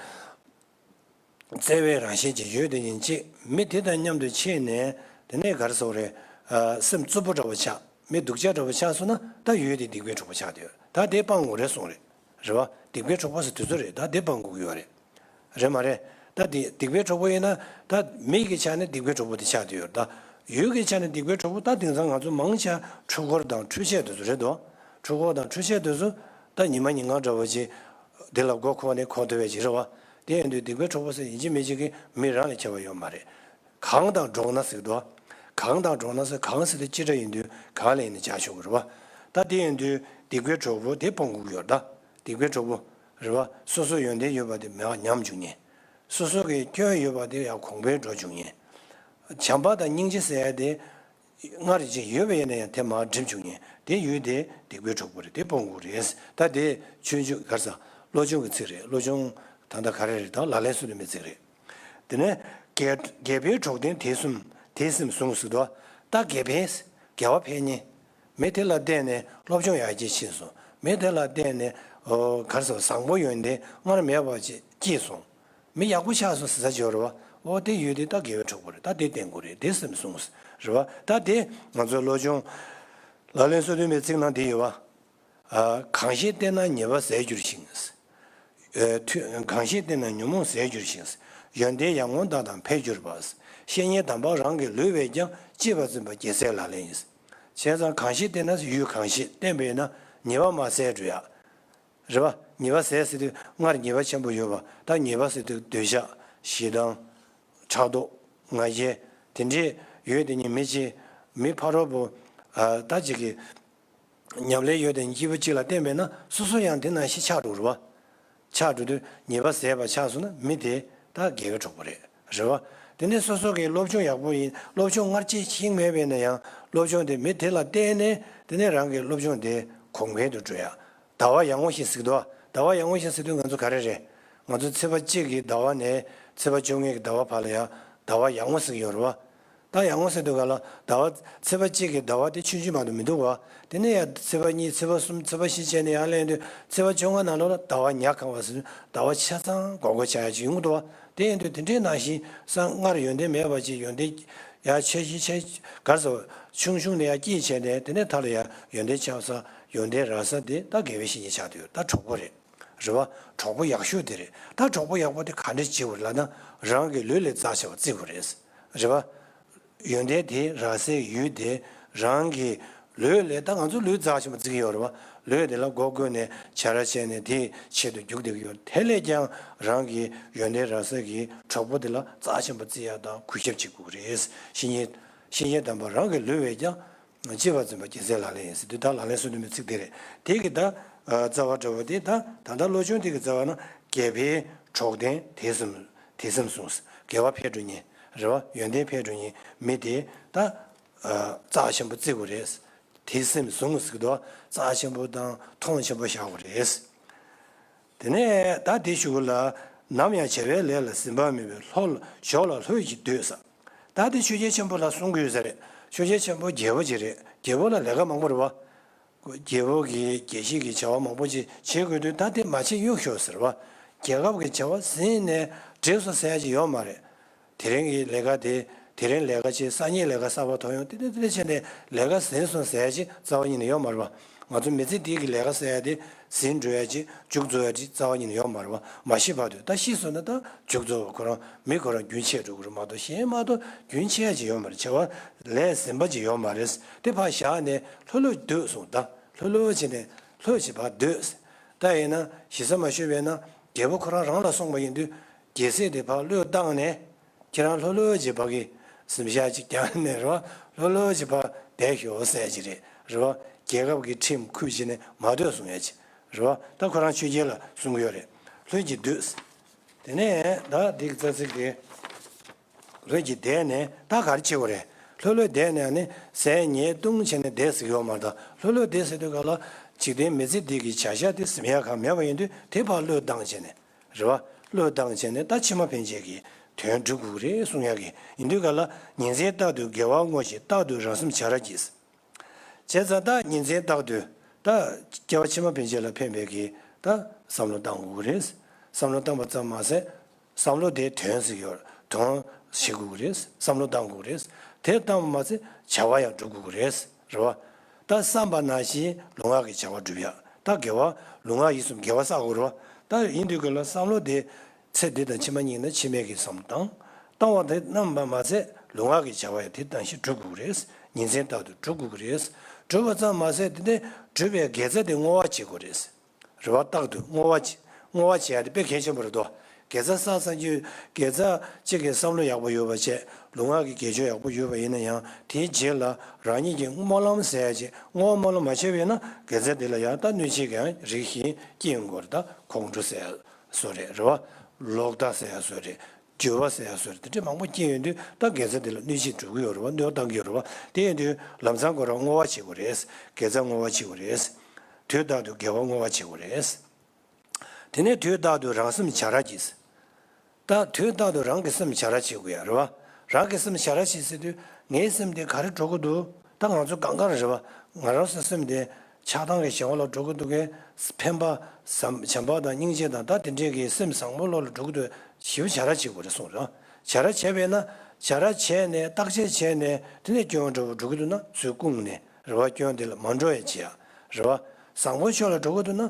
བརྩེ་བའི་རང་བཞིན་ཅིག་ཡོད་དེ་ཉིན་གཅིག་མི་དེ་དང་མཉམ་དུ་ཕྱིན་ནས་དེ་ནས་ག་རེ་ཟེར་དགོས་རེད། ཨ། སེམས་རྩུབ་པོ་འདྲ་བོ་ཆགས། མི་སྡུག་ཅག་འདྲ་བོ་ཆགས་སོང་ན་ད་ཡུལ་དེ་སྡིག་པའི་གྲོགས་པོ་ཆགས་བསྡད་ཡོད། ད་དེ་སྤང་དགོས་རེད་གསུངས་རེད། རེད་བ། སྡིག་པའི་གྲོགས་པོ་ཟེར་དུས་ཚོད་རེད། ད་དེ་སྤང་དགོས་ཀྱི་ཡོད་རེད། རེད་མ་རེད། ད་དེ་སྡིག་པའི་གྲོགས་པོ་ཡིན་ན་ད་མི་གི་ཆ་ནས་སྡིག་པའི་གྲོགས་པོ་དེ་ཆགས་བསྡད་ཡོད་རེད། ད་ཡུལ་གི་ཆ་ནས་སྡིག་པའི་གྲོགས་པོ་ད་དེང་སང་ང་ཚོ་མང་ཆེ་འཕྲུལ་འཁོར་དང་འཕྲུལ་ཆས་དེ་ཚོ་རེད་དོ། འཕྲུལ་འཁོར་དང་འཕྲུལ་ཆས་དེ་ཚོ་ད་ཉི་མ་ཉིན་གང་འདྲ་བོ་ཅིག་དེ་ལ་མགོ་འཁོར་ནས་འཁོར་ཐུབ་པ་ཅིག་རེད་བ། དེ་ཡིན་དུས་སྡིག་པའི་གྲོགས་པོ་ཟེར་ཡིན་གཅིག་མིན་གཅིག་གིས་མི་རང་ལས་ཁྱད་པར་ཡོད་མ་རེད། གང་དང་འགྲོགས་ན་ཟེར་དོ། གང་དང་འགྲོགས་ན་ཟེར་གང་ཟེར་དེ་སྤྱི་སྒྲ་ཡིན་དུས་གང་ལ་ཡིན་ན་སྦྱར་ཆོག་གི་རེད་བ། ད་དེ་ཡིན་དུས་སྡིག་པའི་གྲོགས་པོ་དེ་སྤོང་དགོས་ཀྱི་ཡོད་རེད་ད། སྡིག་པའི་གྲོགས་པོ། རེད་བ། སོ་སོ་ཡོན་ཏན་ཡོད་པ་དེ་མར་ཉམས་འཇུག་མཁན། སོ་སོ་གི་སྐྱོན་ཡོད་པ་དེ་ཡང་གོང་འཕེལ་འགྲོ་འཇུག་མཁན། བྱམས་པ་དང་སྙིང་རྗེ་ཟེར་ཡ་དེ། སྔར་ཅིག་ཡོད་པ་ཡིན་ན་ཡང་དེ་མར་འགྲིབ་འཇུག་མཁན་དེ་ཡུལ་དེ་སྡིག་པའི་གྲོགས་པོ་རེད། དེ་སྤོང་དགོས་རེད། ད་དེ་ཆོས་འབྱུང་ག་རེ་ཟ། བློ་སྦྱོང་གི་ཚིག་རེད། བློ་སྦྱོང་ད་ལྟ་ག་རེ་རེད་ད་ལག་ལེན་སོ་བདུན་པའི་ཚིག་རེད། དེ་ནས་རྒས་རྒས་པའི་གྲོགས་དན་དེ་གསུམ་དེ་སེམས་བཟུང་ཟེར་དོ། ད་རྒས་པས་རྒས་པ་ཕལ་ཉེ། མི་དེ་ལ་བརྟེན་ནས་སློབ་སྦྱོང་ཡར་རྒྱས་ཕྱིན་སོང་། མི་དེ་ལ་བརྟེན་ནས་ཨོ་ག་རེ་ཟེར་བཟང་པོ་ཡོན་ཏན་སྔར་མེད་པ་ཅིག་སྐྱེས་སོང་། མི་ཡག་པོ་ཆགས་སོང་ཟེར་ས་ཅིག་ཡོད་རེད་བ། ཨོ་དེ་ཡོད་དེ་ད་རྒས་པའི་གྲོགས་པོ་རེད། ད་དེ་བསྟེན་དགོས་རེད། དེ་སེམས་བཟུང་རེད་བ། ད་དེ་ང་ཚོའི་བློ་སྦྱོང་ལག་ལེན་སོ་བདུན་པའི་ཚིག་ནང་དེ་ཡོད་བ། ཨ། གང་ཞིག་བསྟེན་ན་ཉེས་པ་ཟད་འགྱུར་ཞིང་། ཨ། ཐོས་གང་ཞིག་བསྟེན་ན་ཉོན་མོངས་ཟད་འགྱུར་ཞིང་། ཡོན་ཏན་ཡར་ངོ་ཟླ་དང་འཕེལ་འགྱུར་བ། བཤེས་གཉེན་དམ་པ་རང་གི་ལུས་པས་ཀྱང་། གཅེས་པར་འཛིན་པ་རྒྱལ་སྲས་ལག་ལེན་ཡིན། བྱས་ཙང་གང་ཞིག་བསྟེན་ན་ཡུལ་གང་ཞིག་བསྟེན་པས་ན་ཉེས་པ་མ་ཟད་འགྲོ་ཡ། རེད་བ། ཉེས་པ་ཟད་ཟེར་དུས་སྔར་ཉེས་པ་ཆེན་པོ་ཡོད་པ། ད་ཉེས་པ་ཟེར་དུས་འདོད་ཆགས། ཞེ་སྡང་། ཕྲག་དོག་ང་རྒྱལ། དེ་འདྲས་ཡོད་དེ་ནི་མི་གཅིག་མི་ཕ་རོལ་པོ་ད་ཅིག་གི་ཉམས་ལེན་ཡོད་དེ་ནི་སྐྱེས་བུ་གཅིག་ལ་བརྟེན་པས་ན་སོ་སོ་ཡང་དེ་ནང་བཞིན་ཆགས་འགྲོ་རེད་བ། ཆགས་འགྲོ་དུས་ཉེས་པ་ཟད་པ་ཆགས་སོང་ན་མི་དེ་ད་དགེ་བའི་གྲོགས་པོ་རེད། རེད་བ། དེ་ནས་སོ་སོ་གི་སློབ་སྦྱོང་ཡག་པོ་ཡིན། སློབ་སྦྱོང་སྔར་ཅིག་ཤེས་མེད་པས་ན་ཡང་སློབ་སྦྱོང་དེ་མི་དེ་ལ་བརྟེན་ནས་དེ་ནས་རང་གི་སློབ་སྦྱོང་དེ་གོང་འཕེལ་དུ་འགྲོ་ཡ། ཟླ་བ་ཡར་ངོ་ཞེས་ཟེར་གི་འདུག་ཟླ་བ་ཡར་ངོ་ཞེས་ཟེར་དུས་ང་ཚོ་ག་རེ་རེད། ང་ཚོ་ཚེས་པ་གཅིག་གི་ཟླ་བ་ནས་ཚེས་པ་བཅོ་ལྔའི་ཟླ་བ་བར་ལ་ཡང་ཟླ་བ་ཡར་ངོ་ཟེར་གི་ཡོད་རེད་བ། ད་ཡར་ངོ་ཟེར་དུས་ག་ལ་ཟླ་བ་ཚེས་པ་གཅིག་གི་ཟླ་བ་དེ་ཆུང་ཆུང་མ་གཏོགས་མི་འདུག་བ། དེ་ནས་ཡང་ཚེས་པ་གཉིས་ཚེས་པ་གསུམ་ཚེས་པ་བཞི་བྱས་ནས་ཡར་སླེབས་དུས་ཚེས་པ་བཅོ་ལྔ་ནང་ལོགས་ལ་ཟླ་བ་ཉ་གང་བ་ཟེར་དུས་ཟླ་བ་ཆ་ཚང་དགོས་མཁོ་ཆགས་ཡ་ཅིག་ཡོང་གི་འདུག་བ། དེ་ཡིན་དུས་དེ་འདྲའི་ནང་བཞིན་སྔར་ཡོན་ཏན་མེད་པ་ཅིག་ཡོན་ཏན་ཡར་ཆེ་ཆེ་ཆེ་གར་སོ་ཆུང་ཆུང་ནས་ཡར་སྐྱེད་བྱས་ནས་དེ་ནས་མཐའ་ལ་ཡར་ཡོན་ཏན་ཆགས་ས་ཡོན་ཏན་རག་ས་དེ་ད་དགེ་བའི་བཤེས་གཉེན་ཆགས་དུས་ད་གྲོགས་པོ་རེད། རེད་བ། གྲོགས་པོ་ཡག་ཤོས་དེ་རེད། ད་གྲོགས་པོ་ཡག་པོ་དེ་ག་འདྲ་བྱེད་དགོས་རེད་ལབ་ན་རང་གི་ལུས་ལས་རྩ་ཆེ་བ་བརྩི་དགོས་རེད། རེད་བ། ཡོན་ཏན་དེ་རག་སའི་ཡུལ་དེ་རང་གི་ལུས་ལས། ད་ང་ཚོ་ལུས་རྩ་ཆེན་པོ་བརྩི་གི་ཡོད་རེད་བ། ལུས་དེ་ལ་མགོ་བསྐོར་ནས་བྱ་ར་བྱས་ནས་དེའི་ཆེད་དུ་རྒྱུག་བསྡད་ཀྱི་ཡོད། དེ་ལས་ཀྱང་རང་གི་ཡོན་ཏན་རག་སའི་གི་གྲོགས་པོ་དེ་ལ་རྩ་ཆེན་པོ་བརྩི་ཡ་དང་གུས་ཞབས་བྱེད་དགོས་ཀྱི་རེད། བཤེས་གཉེན་བཤེས་གཉེན་དམ་པ་རང་གི་ལུས་པས་ཀྱང་། གཅེས་པར་འཛིན་པ་རྒྱལ་སྲས་ལག་ལེན་ཡིན་ཟེར་དུས་ད་ལག་ལེན་སོ་བདུན་པའི་ཚིག་དེ་རེད། དེ་གི་ད་རྩ་བ་འདྲ་བོ་དེ་ད་ད་ལྟ་བློ་སྦྱོང་དེ་གི་རྩ་བ་ན་དགེ་བའི་གྲོགས་དན་དད་སེམས་དད་སེམས་ཟུངས། དགེ་བ་འཕེལ་འགྲོ་ཉིན་རེད་བ། ཡོན་ཏན་འཕེལ་འགྲོ་ཉིན་མི་དེ་ད་རྩ་ཆེན་པོ་བརྩི་དགོས་རེད། དད་སེམས་ཟུངས་ཟེར་གི་འདུག་རྩ་ཆེན་པོ་དང་མཐོང་ཆེན་པོ་བཞག་དགོས་རེད། དེ་ནས་ད་དེ་ཞུ་གི་ལ། ནམ་ཡང་བྱ་བའི་ལས་ལ་ཟིན་པ་མེད་པའི་ལྷོ་ལ་ཞོག་ལ་ལྷོད་ཀྱིས་སྡོད་ས། ད་དེ་ཆོས་རྒྱལ་ཆེན་པོ་ལ་གསུང་གི་ཡོད་ས་རེད། ཆོས་རྒྱལ་ཆེན་པོ་རྒྱལ་པོ་ཅིག་རེད། རྒྱལ་པོ་ལ་ལས་ཀ་མང་པོ་རེད་བ། རྒྱལ་པོ་གིས་རྒྱལ་བཞི་གི་བྱ་བ་མང་པོ་ཅིག་བྱེད་དགོས་དུས་ད་དེ་མ་བྱེད་གཡུག་ཞོག་ཟེར་བ། རྒྱལ་ཁབ་ཀྱི་བྱ་བ་ཟིན་ནས་འགྲིག་སོང་ཟེར་ཡ་ཅིག་ཡོད་མ་རེད། དེ་རིང་གི་ལས་ཀ་དེ། དེ་རིང་ལས་ཀ་བྱས། སང་ཉིན་ལས་ཀ་གསར་པ་ཐོན་ཡོང་། དེ་འདྲ་དེ་འདྲ་བྱས་ནས་ལས་ཀ་ཟིན་སོང་ཟེར་ཡ་ཅིག་རྩ་བ་ཉིད་ནས་ཡོད་མ་རེད་བ། ང་ཚོ་མི་ཚེ་འདི་གི་ལས་ཀ་ཟེར་ཡ་དེ་ཟིན་འགྲོ་ཡ་ཅིག་མཇུག་རྫོགས་ཡ་ཅིག་རྩ་བ་ཉིད་ནས་ཡོད་མ་རེད་བ། མ་ཤི་བར་དུ། ད་ཤི་སོང་ན་ད་མཇུག་རྫོགས་པ་ཁོ་རང་མི་ཁོ་རང་རྒྱུན་ཆད་འགྲོ་གི་རེད་མ་གཏོགས་གཞན་མ་གཏོགས་རྒྱུན་ཆད་ཡ་ཅིག་ཡོད་མ་རེད། བྱ་བ་ལས་ཟིན་པ་ཅིག་ཡོད་མ་རེད། དེ་ཕར་བཞག་ནས་ལྷོད་ལྷོད་སྡོད་གསུངས། ད་ལྷོད་ལྷོད་བྱས་ནས་ལྷོད་ཅིག་ཕར་སྡོད། ད་ཡིན་ན་ཞེ་ས་མ་ཞུས་པས་ན་རྒྱལ་པོ་ཁོ་རང་རང་ལ་གསུངས་པ་ཡིན་དུས། རྒྱལ་སྲིད་དེ་ཕར་བློས་བཏང་ནས་ཁྱེད་རང་ལྷོད་ལྷོད་ཅིག་ཕ་གི་གཟིམ་ཤག་ཅིག་རྒྱག་ནས་རོ། ལྷོད་ལྷོད་ཅིག་ཕར་བསྡད་ཤོག་ཟེར་ཅིག་རེད་རོ། རྒྱལ་ཁབ་ཀྱི་ཁྲིམས་ཁུར་བྱས་ནས་མ་སྡོད་གསུང་ཡ་ཅིག་རོ། ད་ཁོ་རང་ཆོས་རྒྱལ་ལ་གསུང་གི་ཡོད་རེད། ལྷོད་ཀྱིས་སྡོད། དེ་ནས་ད་འདི་གི་རྩ་ཚིག་དེ། ལྷོད་ཀྱིས་བསྡད་ནས་ད་ག་རེ་བྱེད་དགོས་རེད། ལྷོད་ལྷོད་བསྡད་ནས་ནི་ཟས་ཉལ་བཏུང་བྱས་ནས་བསྡད་ཟེར་གྱི་ཡོད་མ་རེད། ད་ལྷོད་ལྷོད་བསྡད་ཟེར་དུས་ག་ལ་འཇིག་རྟེན་མི་ཚེ་འདི་གི་བྱ་བཞག་དེ་ཟིན་ཡ་གང་མེད་པ་ཡིན་དུས་དེ་ཕར་བློས་བཏང་བྱས་ནས། རེད་བ། བློས་བཏང་བྱས་ནས་ད་ཕྱི་མ་ཕན་ཆད་ཀྱི་དོན་སྒྲུབ་དགོས་རེད་གསུང་ཡག་གི་ཡིན་དུས་ག་ལ། ཉིན་མཚན་རྟག་ཏུ་དགེ་བ་བསྔོ་ཞིང་རྟག་ཏུ་རང་སེམས་བྱ་ར་གྱིས། བྱས་ཙང་ད་ཉིན་མཚན་རྟག་ཏུ་ད་སྐྱེ་བ་ཕྱི་མ་ཕན་ཆད་ལ་ཕན་པའི་གི་ད་བསམ་བློ་བཏང་དགོས་རེད། བསམ་བློ་བཏང་པ་ཙམ་མ་ཟད་བསམ་བློ་དེ་དོན་ཟེར་ཡོད། དོན་ཤེས་དགོས་རེད། བསམ་བློ་བཏང་དགོས་རེད། དེ་བཏང་པ་མ་ཟད་བྱ་བ་ཡང་སྒྲུབ་དགོས་རེད། རེད་བ། ད་བསམ་པ་ནང་བཞིན་ལུས་ངག་གི་བྱ་བ་སྒྲུབ་ཡ། ད་དགེ་བ་ལུས་ངག་ཡིད་གསུམ་དགེ་བ་བསགས་དགོས་རེད་བ། ད་ཡིན་དུས་ག་ལ་བསམ་བློ་དེ་ཚེ་འདི་དང་ཕྱི་མ་གཉིས་ན་ཕྱི་མའི་གི་བསམ་བློ་བཏང་། བཏང་བ་དེ་རྣམ་པ་མ་ཚད་ལུས་ངག་གི་བྱ་བ་ཡང་དེ་དང་ཞིག་སྒྲུབ་དགོས་རེད། ཉིན་མཚན་རྟག་ཏུ་སྒྲུབ་དགོས་ཀྱི་རེད། སྒྲུབ་པ་ཙམ་མ་ཟད་དེ་ནས་སྒྲུབ་པའི་དགེ་རྩ་དེ་བསྔོ་བ་བྱེད་དགོས་རེད། རེད་བ། རྟག་ཏུ་བསྔོ་བ་བྱེད། བསྔོ་བ་བྱེད་ཡ་དེ་དཔེ་གལ་ཆེན་པོ་རེད་དོ། དགེ་རྩ་བསགས་ཚར་རྒྱུ། དགེ་རྩ་གཅིག་གི་བསམ་བློ་ཡག་པོ་ཡོད་པ་བྱས། ལུས་ངག་གི་དགེ་སྦྱོར་ཡག་པོ་ཡོད་པ་ཡིན་ན་ཡང་དེའི་རྗེས་ལ་རང་ཉིད་ཀྱི་སྨོན་ལམ་ཟེར་ཡ་ཅིག་བསྔོ་བ་སྨོན་ལམ་མ་བྱས་པ་ཡིན་ན་དགེ་རྩ་དེ་ལ་ཡང་ད་གནོད་བྱེད་ཀྱང་རིགས་ཤིག་སྐྱེ་ཡོང་གི་རེད། ད་ཁོང་ཁྲོ་ཟེར་ཡ་བཟོ་རེད། རེད་བ། ལོག་ལྟ་ཟེར་ཡ་བཟོ་རེད། འགྱུར་བ་ཟེར་ཡ་བཟོ་རེད། དེ་འདྲ་མང་པོ་སྐྱེ་ཡོང་དུས་ད་དགེ་རྩ་དེ་ལ་གནོད་བྱེད་འགྲོ་གི་ཡོད་རེད་བ། གནོད་པ་བཏང་གི་ཡོད་རེད་བ། དེ་ཡིན་དུས་ལམ་སང་ཁོ་རང་བསྔོ་བ་བྱེད་དགོས་རེད། དགེ་རྩ་བསྔོ་བ་བྱེད་དགོས་རེད། དུས་རྟག་ཏུ་དགེ་བ་བསྔོ་བ་བྱེད་དགོས་རེད། དེ་ནས་དུས་རྟག་ཏུ་རང་སེམས་བྱ་ར་གྱིས། ད་དུས་རྟག་ཏུ་རང་གི་སེམས་བྱ་ར་བྱེད་དགོས་ཡ་རེད་བ། རང་གི་སེམས་བྱ་ར་བྱེད་ཟེར་དུས་ངའི་སེམས་དེ་ག་རེ་འགྲོ་གི་འདུག་ད་ང་ཚོ་གང་ག་རེ་རེད་བ། ང་རང་ཚོའི་སེམས་དེ་ཆགས་སྡང་གི་ཞེན་པ་ལ་འགྲོ་གི་འདུག་གས། ཕན་པ་བྱམས་པ་དང་སྙིང་རྗེ་དང་ད་དེ་འདྲས་ཀྱི་སེམས་བཟང་པོ་བློ་ལ་འགྲོ་གི་འདུག་ཞེ་པོ་བྱ་ར་བྱེད་དགོས་རེད་གསུངས་རེད། བྱ་ར་བྱས་པས་ན་བྱ་ར་བྱས་ནས་བརྟག་དཔྱད་བྱས་ནས་དེ་ནས་སྐྱོན་འགྲོ་བ་འགྲོ་གི་འདུག་ན་ཚུར་བསྐུངས་ནས་རེད་བ། སྐྱོན་དེ་ལ་མ་འགྲོ་ཡ་བྱེད་ཡ་རེད་བ། བཟང་པོའི་ཕྱོགས་ལ་འགྲོ་གི་འདུག་ན་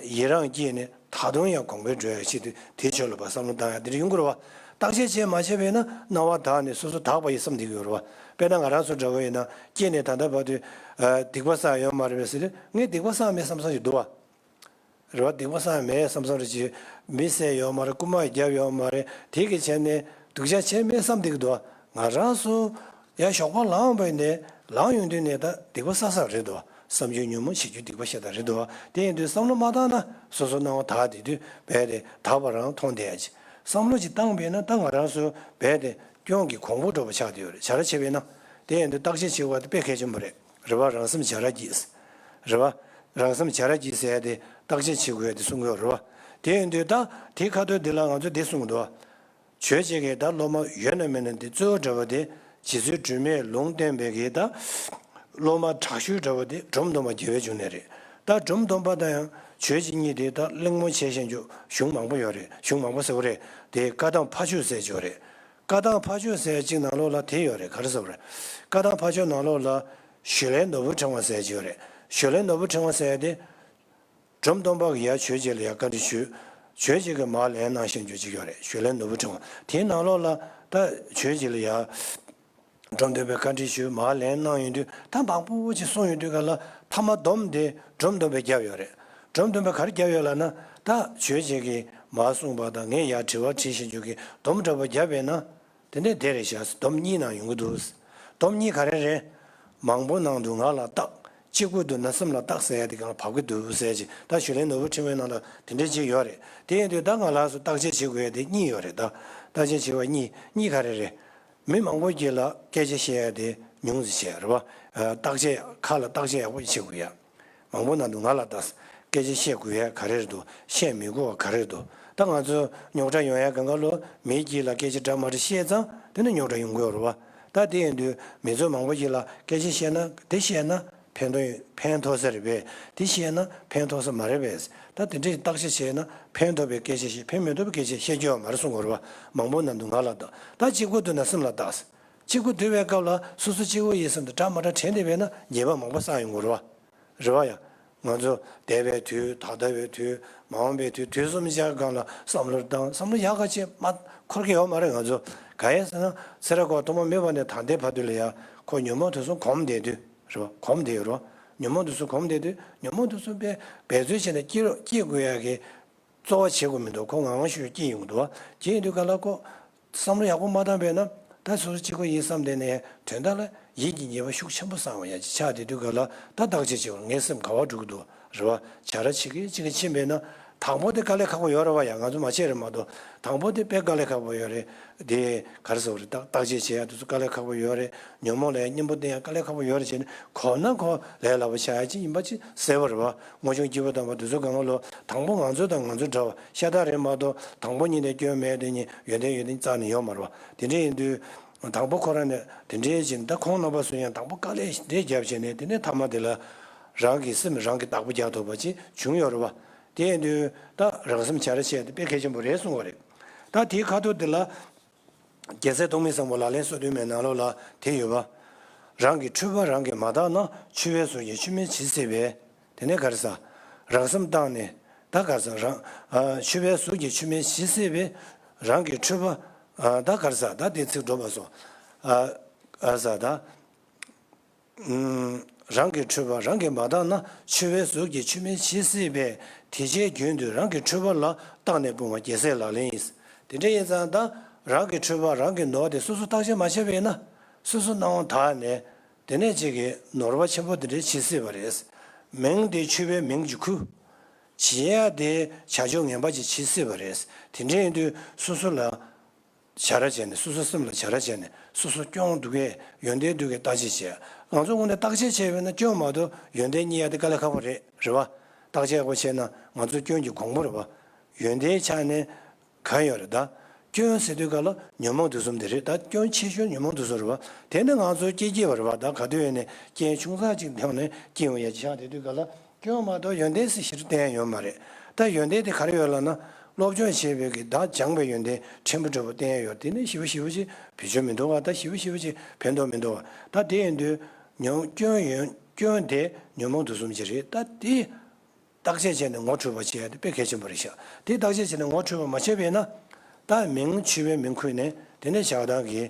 ཡི་རང་སྐྱེས་ནས་ད་དུང་ཡང་གོང་འཕེལ་འགྲོ་ཡ་ཆེད་དུ་དེའི་ཕྱོགས་ལ་བསམ་བློ་བཏང་ཡ་དེ་འདྲ་ཡོང་གི་རེད་བ། བརྟག་དཔྱད་བྱས་མ་བྱས་པས་ན་སྣང་བ་དག་ནས་སོ་སོ་དག་པ་ཡིན་བསམ་བསྡད་ཀྱི་ཡོད་རེད་བ། དཔེར་ན་ང་རང་ཚོ་འདྲ་བོ་ཡིན་ན་སྐྱེས་ནས་ད་ལྟ་བར་དུ་སྡིག་པ་བསགས་ཡོད་མ་རེད་པས་ཟེར་དུས་ངས་སྡིག་པ་བསགས་མེད་བསམ་བསམ་ཞིག་འདུག་བ། རེད་བ། སྡིག་པ་བསགས་མེད་བསམ་བསམ་རེ་བྱེད། མི་བསད་ཡོད་མ་རེད། རྐུ་མ་རྒྱབ་ཡོད་མ་རེད། དེ་གི་བྱས་ནས་སྡུག་ཅག་བྱས་མེད་བསམ་བསྡད་ཀྱི་འདུག་ང་རང་ཚོ་ཡང་ཞོགས་པ་ལངས་པ་ནས་ལངས་ཡོང་དུས་ནས་ད་སྡིག་པ་བསགས་བསགས་རེད་འདུག་བསམ་རྒྱུ་ཉོན་མོངས་བྱེད་རྒྱུ་སྡིག་པ་ཤ་སྟག་རེད་འདུག་དེ་ཡིན་དུས་བསམ་བློ་མ་བཏང་ན་སོ་སོ་སྣང་བ་དག་བསྡད་དུས་རྦད་དེ་དག་པ་རང་མཐོང་བསྡད་ཡ་ཅིག་བསམ་བློ་ཅིག་བཏང་བས་ན་ད་ང་རང་ཚོ་རྦད་དེ་སྐྱོན་གྱི་གོང་བུ་འགྲོ་བ་ཆགས་བསྡད་ཡོད་རེད། བྱ་ར་བྱས་པས་ན། དེ་ཡིན་དུས་བརྟག་དཔྱད་བྱེད་དགོས་པ་དེ་དཔེ་གལ་ཆེན་པོ་རེད། རེད་བ། རང་སེམས་བྱ་ར་གྱིས། རེད་བ། རང་སེམས་བྱ་ར་གྱིས་ཟེར་ཡ་དེ་བརྟག་དཔྱད་བྱེད་དགོས་ཡ་དེ་གསུང་གི་ཡོད་རེད་བ། དེ་ཡིན་དུས་ད་དེའི་ཁ་ཐོག་འདི་ལ་ང་ཚོས་འདི་གསུང་གི་འདུག་བ། ཆོས་བྱེད་ཀྱི་ད་སློབ་མ་ཡོད་ན་མེད་ན་དེ་གཙོ་བོ་འདྲ་བ་དེ་རྗེ་བཙུན་སྒྲོལ་མས་ལུང་བསྟན་པའི་གི་ད་སློབ་མ་དྲག་ཤོས་འདྲ་བ་དེ་འབྲོམ་སྟོན་པ་རྒྱལ་བའི་འབྱུང་གནས་རེད། ད་འབྲོམ་སྟོན་པ་དང་ཡང་ཆོས་བྱེད་གཉིས་དེ་ད་གླེང་མོལ་བྱེད་བཞིན་རྒྱུ་གཞུང་མང་པོ་ཡོད་རེད། གཞུང་མང་པོ་ཟེར་བ་རེད། དེ་བཀའ་གདམས་ཕ་ཆོས་ཟེར་གྱི་ཡོད་རེད། བཀའ་གདམས་ཕ་ཆོས་ཟེར་གཅིག་ནང་ལོགས་ལ་དེ་ཡོད་རེད། ག་རེ་ཟེར་བ་རེད། བཀའ་གདམས་ཕ་ཆོས་ནང་ལོགས་ལ་ཞུས་ལན་ནོར་བུ་ཕྲེང་བ་ཟེར་གྱི་ཡོད་རེད། ཞུས་ལན་ནོར་བུ་ཕྲེང་བ་ཟེར་དེ་འབྲོམ་སྟོན་པ་གི་ཡ་ཆོས་བྱེད་ལ་ཡ་བཀའ་འདྲི་ཞུས། ཆོས་བྱེད་ཀྱི་མར་ལན་གནང་བཞིན་རྒྱུ་གཅིག་ཡོད་རེད། ཞུས་ལན་ནོར་བུ་ཕྲེང་བ་དེའི་ནང་ལོགས་ལ་ད་ཆོས་བྱེད་ལ་ཡ་འབྲོམ་སྟོན་པའི་བཀའ་འདྲི་ཞུས་མར་ལན་གནང་ཡོང་དུས་ད་མང་པོ་ཅིག་གསུངས་ཡོང་དུས་ག་ལ་མཐའ་མ་སྡོམ་དེ་འབྲོམ་སྟོན་པས་བརྒྱབ་ཡོད་རེད། འབྲོམ་སྟོན་པས་ག་རེ་བརྒྱབ་ཡོད་ལབ་ན། ད་ཆོས་བྱེད་ཀྱི་མར་གསུངས་པ་དང་ངས་ཡར་དྲི་བ་དྲིས་བཞིན་རྒྱུ་གི་སྡོམ་འདྲ་པོ་བརྒྱབ་པས་ན། དེ་ནས་དེ་རེད་ཤག་སྡོམ་གཉིས་ནང་ཡོང་གི་འདུག་སྡོམ་གཉིས་ག་རེ་རེད། མང་པོ་ནང་དུ་ང་ལ་བརྟག་གཅིག་པུ་འདུག་ན་སེམས་ལ་བརྟག་ཟེར་ཡ་དེ་གང་ལ་བབ་ཀྱི་འདུག་ཟེར་གྱི་ད་ཞུས་ལན་ནོར་བུ་ཕྲེང་བའི་ནང་ལ་དེ་འདྲས་ཅིག་ཡོད་རེད། དེ་ཡིན་དུས་ད་ང་ལ་སོ་བརྟག་དཔྱད་བྱེད་དགོས་ཡ་དེ་གཉིས་ཡོད་རེད། ད་བརྟག་དཔྱད་བྱེད་པ་གཉིས་གཉིས་ག་རེ་རེད། མི་མང་པོ་གྱིས་ལ་སྐད་ཆ་བཤད་ཡ་དེ་ཉུང་ཙམ་བཤད་རེད་བ། བརྟག་དཔྱད་ཁ་ལ་བརྟག་དཔྱད་ཡག་པོ་བྱེད་དགོས་ཡ། མང་པོ་ནང་དུ་ང་ལ་ལྟ། སྐད་ཆ་བཤད་དགོས་ཡ་ག་རེ་རེད་འདུག་བཤད་མི་དགོས་པ་ག་རེ་རེད་འདུག་ད་ང་ཚོ་རྙོག་དྲ་ཡོང་ཡ་གང་ག་ལོ་མི་གྱིས་ལ་སྐད་ཆ་འདྲ་མ་འདྲ་བཤད་ཙང་དེ་ནི་རྙོག་དྲ་ཡོང་གི་ཡོད་རེད་བ། ད་དེ་ཡིན་དུས་མི་ཚོ་མང་པོ་གྱིས་ལ་སྐད་ཆ་བཤད་ན་དེ་བཤད་ན་ཕན་ཐོགས་ཕན་ཐོགས་ས་རེད་པས། དེ་བཤད་ན་ཕན་ཐོགས་ས་མ་རེད་པས། ད་དེ་འདྲའི་བརྟག་དཔྱད་བྱས་ན་ཕན་ཐོགས་པའི་སྐད་ཆ་བཤད་ཕན་མི་ཐོགས་པའི་སྐད་ཆ་བཤད་རྒྱུ་ཡོད་མ་རེད་གསུང་གི་ཡོད་རེད་བ། མང་པོ་ནང་དུ་ང་ལ་ལྟ། ད་གཅིག་པུ་འདུག་ན་སེམས་ལ་བརྟག་གཅིག་པུ་སྡུད་པའི་སྐབས་ལ་སོ་སོ་གཅིག་པུ་ཡིན་བསམ་དུ་འདྲ་མ་འདྲ་དྲན་བསྡད་པས་ན་ཉེས་པ་མང་པོ་བསགས་ཡོང་གི་རེད་བ། རེད་བ་ཡ། ང་ཚོ་འདས་པའི་དུས་ད་ལྟ་བའི་དུས་མ་འོངས་པའི་དུས་དུས་གསུམ་ཆར་སྒང་ལ་བསམ་བློ་བཏང་བསམ་བློ་ཡག་ག་ཅིག་མ་འཁོར་གི་ཡོད་མ་རེད། ང་ཚོ་ག་ཡིན་ཟེར་ན་ཚེ་རབས་འཁོར་བ་ཐོག་མ་མེད་པ་ནས་ད་ལྟའི་བར་དུ་ལ་ཡ་ཁོ་ཉོན་མོངས་དུག་གསུམ་གོམས་བསྡད་དུས་རེད་བ། གོམས་བསྡད་ཡོད་རེད་བ། ཉོན་མོངས་དུག་གསུམ་གོམས་བསྡད་དུས་ཉོན་མོངས་དུག་གསུམ་པས་འབད་རྩོལ་བྱས་ནས་སྐྱེ་རོགས་སྐྱེ་དགོས་ཡ་གི་རྩོལ་བ་བྱེད་དགོས་མི་འདུག་ཁོ་ངང་ངང་ཤུགས་ཤུགས་སྐྱེ་ཡོང་གི་འདུག་བ། དེ་ཡིན་དུས་ག་ལ་ཁོ་བསམ་བློ་ཡག་པོ་མ་བཏང་བས་ན་ད་སོ་སོ་གཅིག་པུ་ཡིན་བསམ་བསྡད་ནས་དོན་དག་ལ་ཡིད་ཀྱི་ཉེས་པ་ཤུགས་ཆེན་པོ་བསགས་པ་ཡང་ཅིག་ཆགས་བསྡད་དུས་ག་ལ་ད་བརྟག་དཔྱད་བྱེད་དགོས། ངའི་སེམས་ག་བ་འགྲོ་གི་འདུག་རེད་བ། བྱ་ར་བྱེད་ཀྱི་གཅིག་གི་ཕྱིན་པས་ན་དང་པོ་དེ་དཀའ་ལས་ཁག་པོ་ཡོད་རེད་བ། ཡང་ང་ཚོ་མ་བྱས་རེད་མ་གཏོགས་དང་པོ་དེ་དཔེ་དཀའ་ལས་ཁག་པོ་ཡོད་རེད། དེ་ག་རེ་ཟེར་བ་རེད། བརྟག་བརྟག་དཔྱད་བྱེད་ཡ་དེ་ཚོ་དཀའ་ལས་ཁག་པོ་ཡོད་རེད། ཉོན་མོངས་ལ་ཡ་གཉེན་པོ་བསྟེན་ཡ་དཀའ་ལས་ཁག་པོ་ཡོད་རེད་བྱས་ནས་གོ་ན་ཁོ་ལས་སླ་པོ་ཆགས་ཡ་ཅིག་ཡིན་པ་ཅིག་ཟེར་བ་རེད་བ། སྔོན་བྱུང་སྐྱེས་བུ་དམ་པ་དེ་ཚོ་གང་ག་ལོ་དང་པོ་ང་ཚོ་དང་ང་ཚོ་འདྲ་བ་ཤ་སྟག་རེད་མ་གཏོགས་དང་པོ་ཉིད་ནས་སྐྱོན་མེད་དེ་ཉིད་ཡོན་ཏན་ཡོན་ཏན་རྩ་ནས་ཡོད་མ་རེད་བ། དེ་འདྲ་ཡིན་དུས་དང་པོ་ཁོ་རང་ནས་དེ་འདྲའི་ཅིག་ད་ཁོང་རྣམ་པ་ཚོ་ཡང་དང་པོ་དཀའ་ལས་འདྲེ་བརྒྱབ་བྱས་ནས་དེ་ནས་མཐའ་མ་དེ་ལ་རང་གི་སེམས་རང་གིས་བདག་པོ་རྒྱག་ཐུབ་པ་ཅིག་བྱུང་ཡོད་རེད་བ། དེ་ཡིན་དུས་ད་རང་སེམས་བྱ་ར་བྱས་དེ་དཔེ་གལ་ཆེན་པོ་རེད་གསུང་བ་རེད། ད་དེའི་ཁ་ཐུག་དེ་ལ། རྒྱལ་སྲས་ཐོགས་མེད་བཟང་པོ་ལག་ལེན་སོ་བདུན་མའི་ནང་ལོགས་ལ་དེ་ཡོད་པ། རང་གི་འཁྲུལ་པ་རང་གིས་མ་བརྟགས་ན། འཆུ་བའི་ཟུག་གིས་ཆུ་མིག་ཇི་སྲིད་པས། དེ་ནས་ག་རེ་ཟ། རང་སེམས་བརྟགས་ནས་ད་ག་རེ་ཟ། རང་ཨ། འཆུ་བའི་ཟུག་གིས་ཆུ་མིག་ཇི་སྲིད་པས། རང་གི་འཁྲུལ་པ་ཨ། ད་ག་རེ་ཟ། ད་དེ་ཚིག་འགྲོ་མ་སོང་། ཨ། ཨ་ཟ་ད། རང་གི་འཁྲུལ་པ་རང་གིས་མ་བརྟགས་ན། འཆུ་བའི་ཟུག་གིས་ཆུ་མིག་ཇི་སྲིད་པས། དེ་ཕྱིར་རྒྱུན་དུ་རང་གི་འཁྲུལ་པ་ལ། བརྟགས་ནས་སྤོང་བ་རྒྱལ་སྲས་ལག་ལེན་ཡིན། དེ་འདྲ་ཡིན་ཙང་ད་རང་གི་འཁྲུལ་པ་རང་གིས་ནོར་དེ་སོ་སོ་བརྟག་དཔྱད་མ་བྱས་པ་ཡིན་ན། སོ་སོ་སྣང་བ་དག་ནས་དེ་ནས་ཅིག་གིས་ནོར་བ་ཆེན་པོ་དེ་འདྲ་བྱེད་སྲིད་པ་རེད། མིང་དེ་འཆུ་བའི་མིང་གཅིག་ཁུ། བྱེད་ཡ་དེ་བྱ་སྤྱོད་ངན་པ་ཅིག་བྱེད་སྲིད་པ་རེད། དེ་འདྲ་ཡིན་དུས་སོ་སོ་ལ། བྱ་ར་བྱས་ནས་སོ་སོ་སེམས་ལ་བྱ་ར་བྱས་ནས་སོ་སོ་སྐྱོན་འདུག་གས་ཡོན་ཏན་འདུག་གས་བརྟག་དཔྱད་བྱས། ང་ཚོ་དངོས་གནས་བརྟག་དཔྱད་བྱས་པས་ན་སྐྱོན་མ་གཏོགས་ཡོན་ཏན་རྙེད་ཡ་དེ་དཀའ་ལས་ཁག་པོ་རེད། རེད་བ། བརྟག་དཔྱད་ཡག་པོ་བྱས་ན་ང་ཚོ་སྐྱོན་གྱི་གོང་བུ་རེད་བ། ཡོན་ཏན་ཆ་ནས་གང་ཡོད་རེད་ད། སྐྱོན་ཟེར་དུས་ག་ལ་ཉོན་མོངས་དུག་གསུམ་དེ་རེད་ད། སྐྱོན་ཆེ་ཤོས་ཉོན་མོངས་དུག་གསུམ་རེད་བ། དེ་ནི་ང་ཚོ་སྐྱེ་སྐྱེ་བ་རེད་བ། ད་ག་དུས་ཡིན་ནས་རྐྱེན་ཆུང་ཙག་ཅིག་ཐོག་ནས་སྐྱེ་ཡོང་ཡ་ཆགས་བསྡད་དུས་ག་ལ། སྐྱོན་མ་གཏོགས་ཡོན་ཏན་ཟེར་ཞིག་བསྟན་ཡ་ཡོད་མ་རེད། ད་ཡོན་ཏན་དེ་ག་རེ་ཡོད་ལབ་ན། སློབ་སྦྱོང་བྱས་པའི་གི་ད་སྦྱངས་པའི་ཡོན་ཏན་ཕྲན་བུ་འདྲ་པོ་བསྟན་ཡ་ཡོད། དེ་ནི་ཞེ་པོ་ཞེ་པོ་ཅིག་བེད་སྤྱོད་མི་འདུག་ག་ད་ཞེ་པོ་ཞེ་པོ་ཅིག་ཕན་ཐོགས་མི་འདུག་ག་ད་དེ་ཡིན་དུས་ཉོན་སྐྱོན་ཡོན་སྐྱོན་དེ་ཉོན་མོངས་དུག་གསུམ་ཅིག་རེད། ད་དེ་བརྟག་དཔྱད་བྱས་ནས་ངོ་འཕྲོད་པ་བྱེད་ཡ་དེ་དཔེ་གལ་ཆེན་པོ་རེད་ཤག་དེ་བརྟག་དཔྱད་བྱས་ནས་ངོ་འཕྲོད་པ་མ་བྱས་པས་ན། ད་མིང་འཆུ་བའི་མིང་ཁུར་ནས་དེ་ནས་ཞག་དང་གི་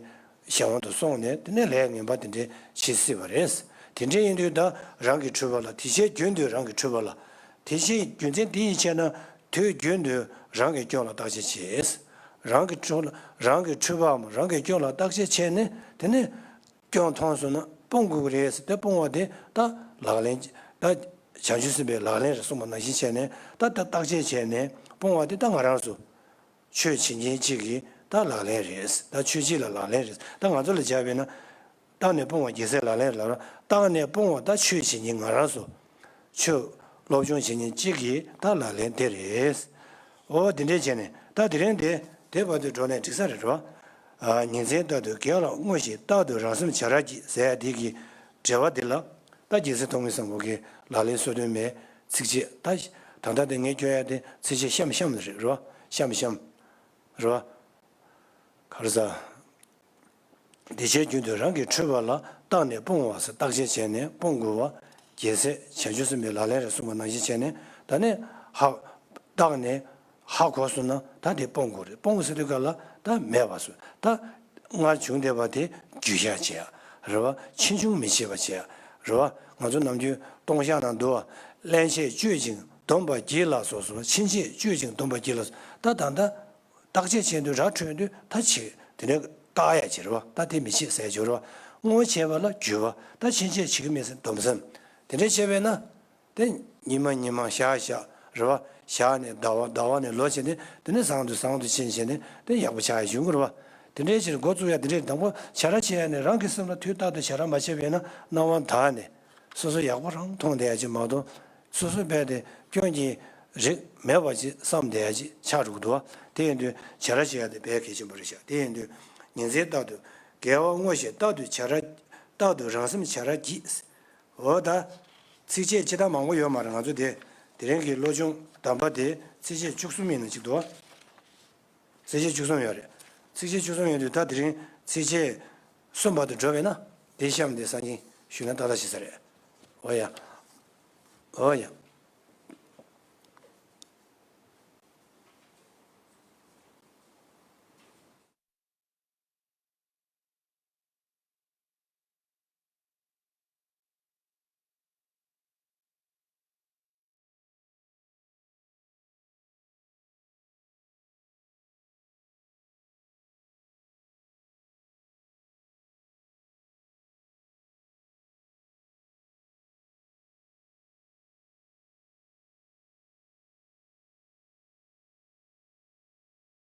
གཞན་དབང་དུ་སོང་ནས་དེ་ནས་ལས་ངན་པ་དེ་འདྲས་བྱེད་སྲིད་པ་རེད། དེ་འདྲས་ཡིན་དུས་ད་རང་གི་འཁྲུལ་པ་ལ། དེ་བྱས་རྒྱུན་དུ་རང་གི་འཁྲུལ་པ་ལ། དེ་བཞིན་རྒྱུ་མཚན་དེ་ཡིས་བྱས་ན་དུས་རྒྱུན་དུ་རང་གི་སྐྱོན་ལ་བརྟག་དཔྱད་བྱས། རང་གི་འཁྲུལ་རང་གི་འཁྲུལ་པའམ་རང་གི་སྐྱོན་ལ་བརྟག་དཔྱད་བྱས་ནས་དེ་ནས་སྐྱོན་མཐོང་སོང་ན་སྤོང་དགོས་ཀྱི་རེད་ཟེར། དེ་སྤོང་བ་དེ་ད་ལག་ལེན་ད་བྱང་ཆུབ་སེམས་དཔའི་ལག་ལེན་རེད་གསུངས་པ་ནང་བཞིན་བྱས་ནས་ད་ད་བརྟག་དཔྱད་བྱས་ནས་སྤོང་བ་དེ་ད་ང་རང་ཚོ་ཆོས་བྱེད་མཁན་གཅིག་གི་ད་ལག་ལེན་རེད། ད་ཆོས་བྱེད་ལ་ལག་ལེན་རེད། ད་ང་ཚོ་ལ་བྱས་པས་ན། བརྟགས་ནས་སྤོང་བ་རྒྱལ་སྲས་ལག་ལེན་ལབ་ར། བརྟགས་ནས་སྤོང་བ་ད་ཆོས་བྱེད་མཁན་ང་རང་ཚོ། ཆོས་སློབ་སྦྱོང་བྱེད་མཁན་གཅིག་གི་ད་ལག་ལེན་དེ་རེད། འོ་དེ་འདྲས་བྱས་ནས་ད་དེ་རིང་དེ་དེ་བར་དུ་འགྲོ་ནས་འགྲིག་ས་རེད་རོ། ཉིན་མཚན་ལྟར་དུ་དགེ་ལ་བསྔོ་ཞིང་རྟག་ཏུ་རང་སེམས་བྱ་ར་བགྱིད་ཟེར་ཡ་དེ་གི་འགྲེལ་པ་འདི་ལ་ད་རྒྱལ་སྲས་ཐོགས་མེད་སངས་རྒྱས་ཀྱི་ལག་ལེན་སོ་བདུན་མའི་ཚིགས་བཅད་ད་ད་ལྟ་དེ་ངས་སྐྱོར་ཡ་དེ་ཚིགས་བཅད་གཤམ་གཤམ་རེད་རོ། གཤམ་གཤམ་རོ། ག་རེ་ཟ། དེ་བྱས་རྒྱུན་དུ་རང་གི་འཁྲུལ་པ་ལ་བརྟགས་ནས་སྤོང་བ་ཟེར། བརྟག་དཔྱད་བྱས་ནས་སྤོང་དགོས་པ། རྒྱལ་སྲས་བྱང་ཆུབ་སེམས་དཔའི་ལག་ལེན་རེད་གསུངས་པ་ནང་བཞིན་བྱས་ནས་ད་ནི་ཧ་བརྟགས་ནས་ཧ་གོ་སོང་ན་ད་དེ་སྤོང་དགོས་རེད། སྤོང་དགོས་ཟེར་དུས་སྐབས་ལ་ད་མེད་པ་བཟོ། ད་སྔར་བྱུང་བསྡད་པ་དེ་རྒྱུན་བཤགས་བྱེད་ཡ་རེད་བ། ཕྱིས་འབྱུང་མི་བྱེད་པ་བྱེད་ཡ་རེད་བ། ང་ཚོ་ནམ་རྒྱུན་ལྟུང་བཤགས་ནང་འདུག་བ། སླན་ཆད་གཅོད་ཅིང་སྡོམ་པར་བགྱིད་ལ་སོགས་སོ། ཕྱིན་ཆད་གཅོད་ཅིང་སྡོམ་པར་བགྱིད་ལ་སོགས། ད་ད་ལྟ། བརྟག་དཔྱད་བྱེད་དུས་ར་འཕྲོད་དུས་ད་བྱེད་དེ་ནས་བཀག་ཡ་བྱེད་རེད་བ། ད་དེ་མི་བྱེད་ཟེར་བྱེད་རེད་བ། བསྔོ་བྱས་པ་ལ་འགྱུར་བ་ད་ཕྱིན་ཆད་བྱེད་ཀྱི་མེད་ཟེར་སྡོམ་སེམས་དེ་འདྲས་བྱས་པས་ན། དེ་ཉི་མ་ཉི་མ་ཞག་ཞག་རེད་བ། ཞག་ནས་ཟླ་བ་ཟླ་བ་ནས་ལོ་བྱས་ནས་དེ་ནས་བཟང་དུ་བཟང་དུ་ཕྱིན་བྱས་ནས་དེ་ཡག་པོ་ཆགས་ཡ་བྱུང་གི་རེད་བ། དེ་འདྲས་བྱས་འགོ་བཙུགས་ཡ་དེ་འདྲས་དང་པོ་བྱ་ར་བྱེད་ཡ་ནས་རང་གི་སེམས་ལ་དུས་རྟག་ཏུ་བྱ་ར་མ་བྱས་པས་ན་སྣང་བ་དག་ནས་སོ་སོ་ཡག་པོ་རང་མཐོང་བསྡད་ཡ་ཅིག་མ་གཏོགས། སོ་སོ་རྦད་དེ་སྐྱོན་གྱི་རིགས་མེད་པ་ཅིག་བསམ་བསྡད་ཡ་ཅིག་ཆགས་འགྲོ་གི་འདུག་བ། དེ་ཡིན་དུས་བྱ་ར་བྱེད་ཡ་དེ་དཔེ་གལ་ཆེན་པོ་རེད་ཤག་དེ་ཡིན་དུས་ཉིན་མཚན་རྟག་ཏུ་དགེ་བ་བསྔོ་ཞིང་རྟག་ཏུ་བྱ་ར་རྟག་ཏུ་རང་སེམས་བྱ་ར་བགྱིད། འོ་ད། ཚིགས་བཅད་སྤྱིར་བཏང་མང་པོ་ཡོད་མ་རེད། ང་ཚོ་དེ་དེ་རིང་གི་བློ་སྦྱོང་གདམས་པ་དེ་ཚིགས་བཅད་བཅུ་གསུམ་ཡིན་ན་ཅིག་འདུག་བ། ཚིགས་བཅད་བཅུ་གསུམ་ཡོད་རེད། ཚིགས་བཅད་བཅུ་གསུམ་ཡོད་དུས་ད་དེ་རིང་ཚིགས་བཅད་གསུམ་བར་དུ་འགྲོ་བས་ན་དེ་གཤམ་དེ་སང་ཉིན་ཞུས་ན་ཏག་ཏག་ཞིག་ས་རེད། འོ་ཡ། འོ་ཡ།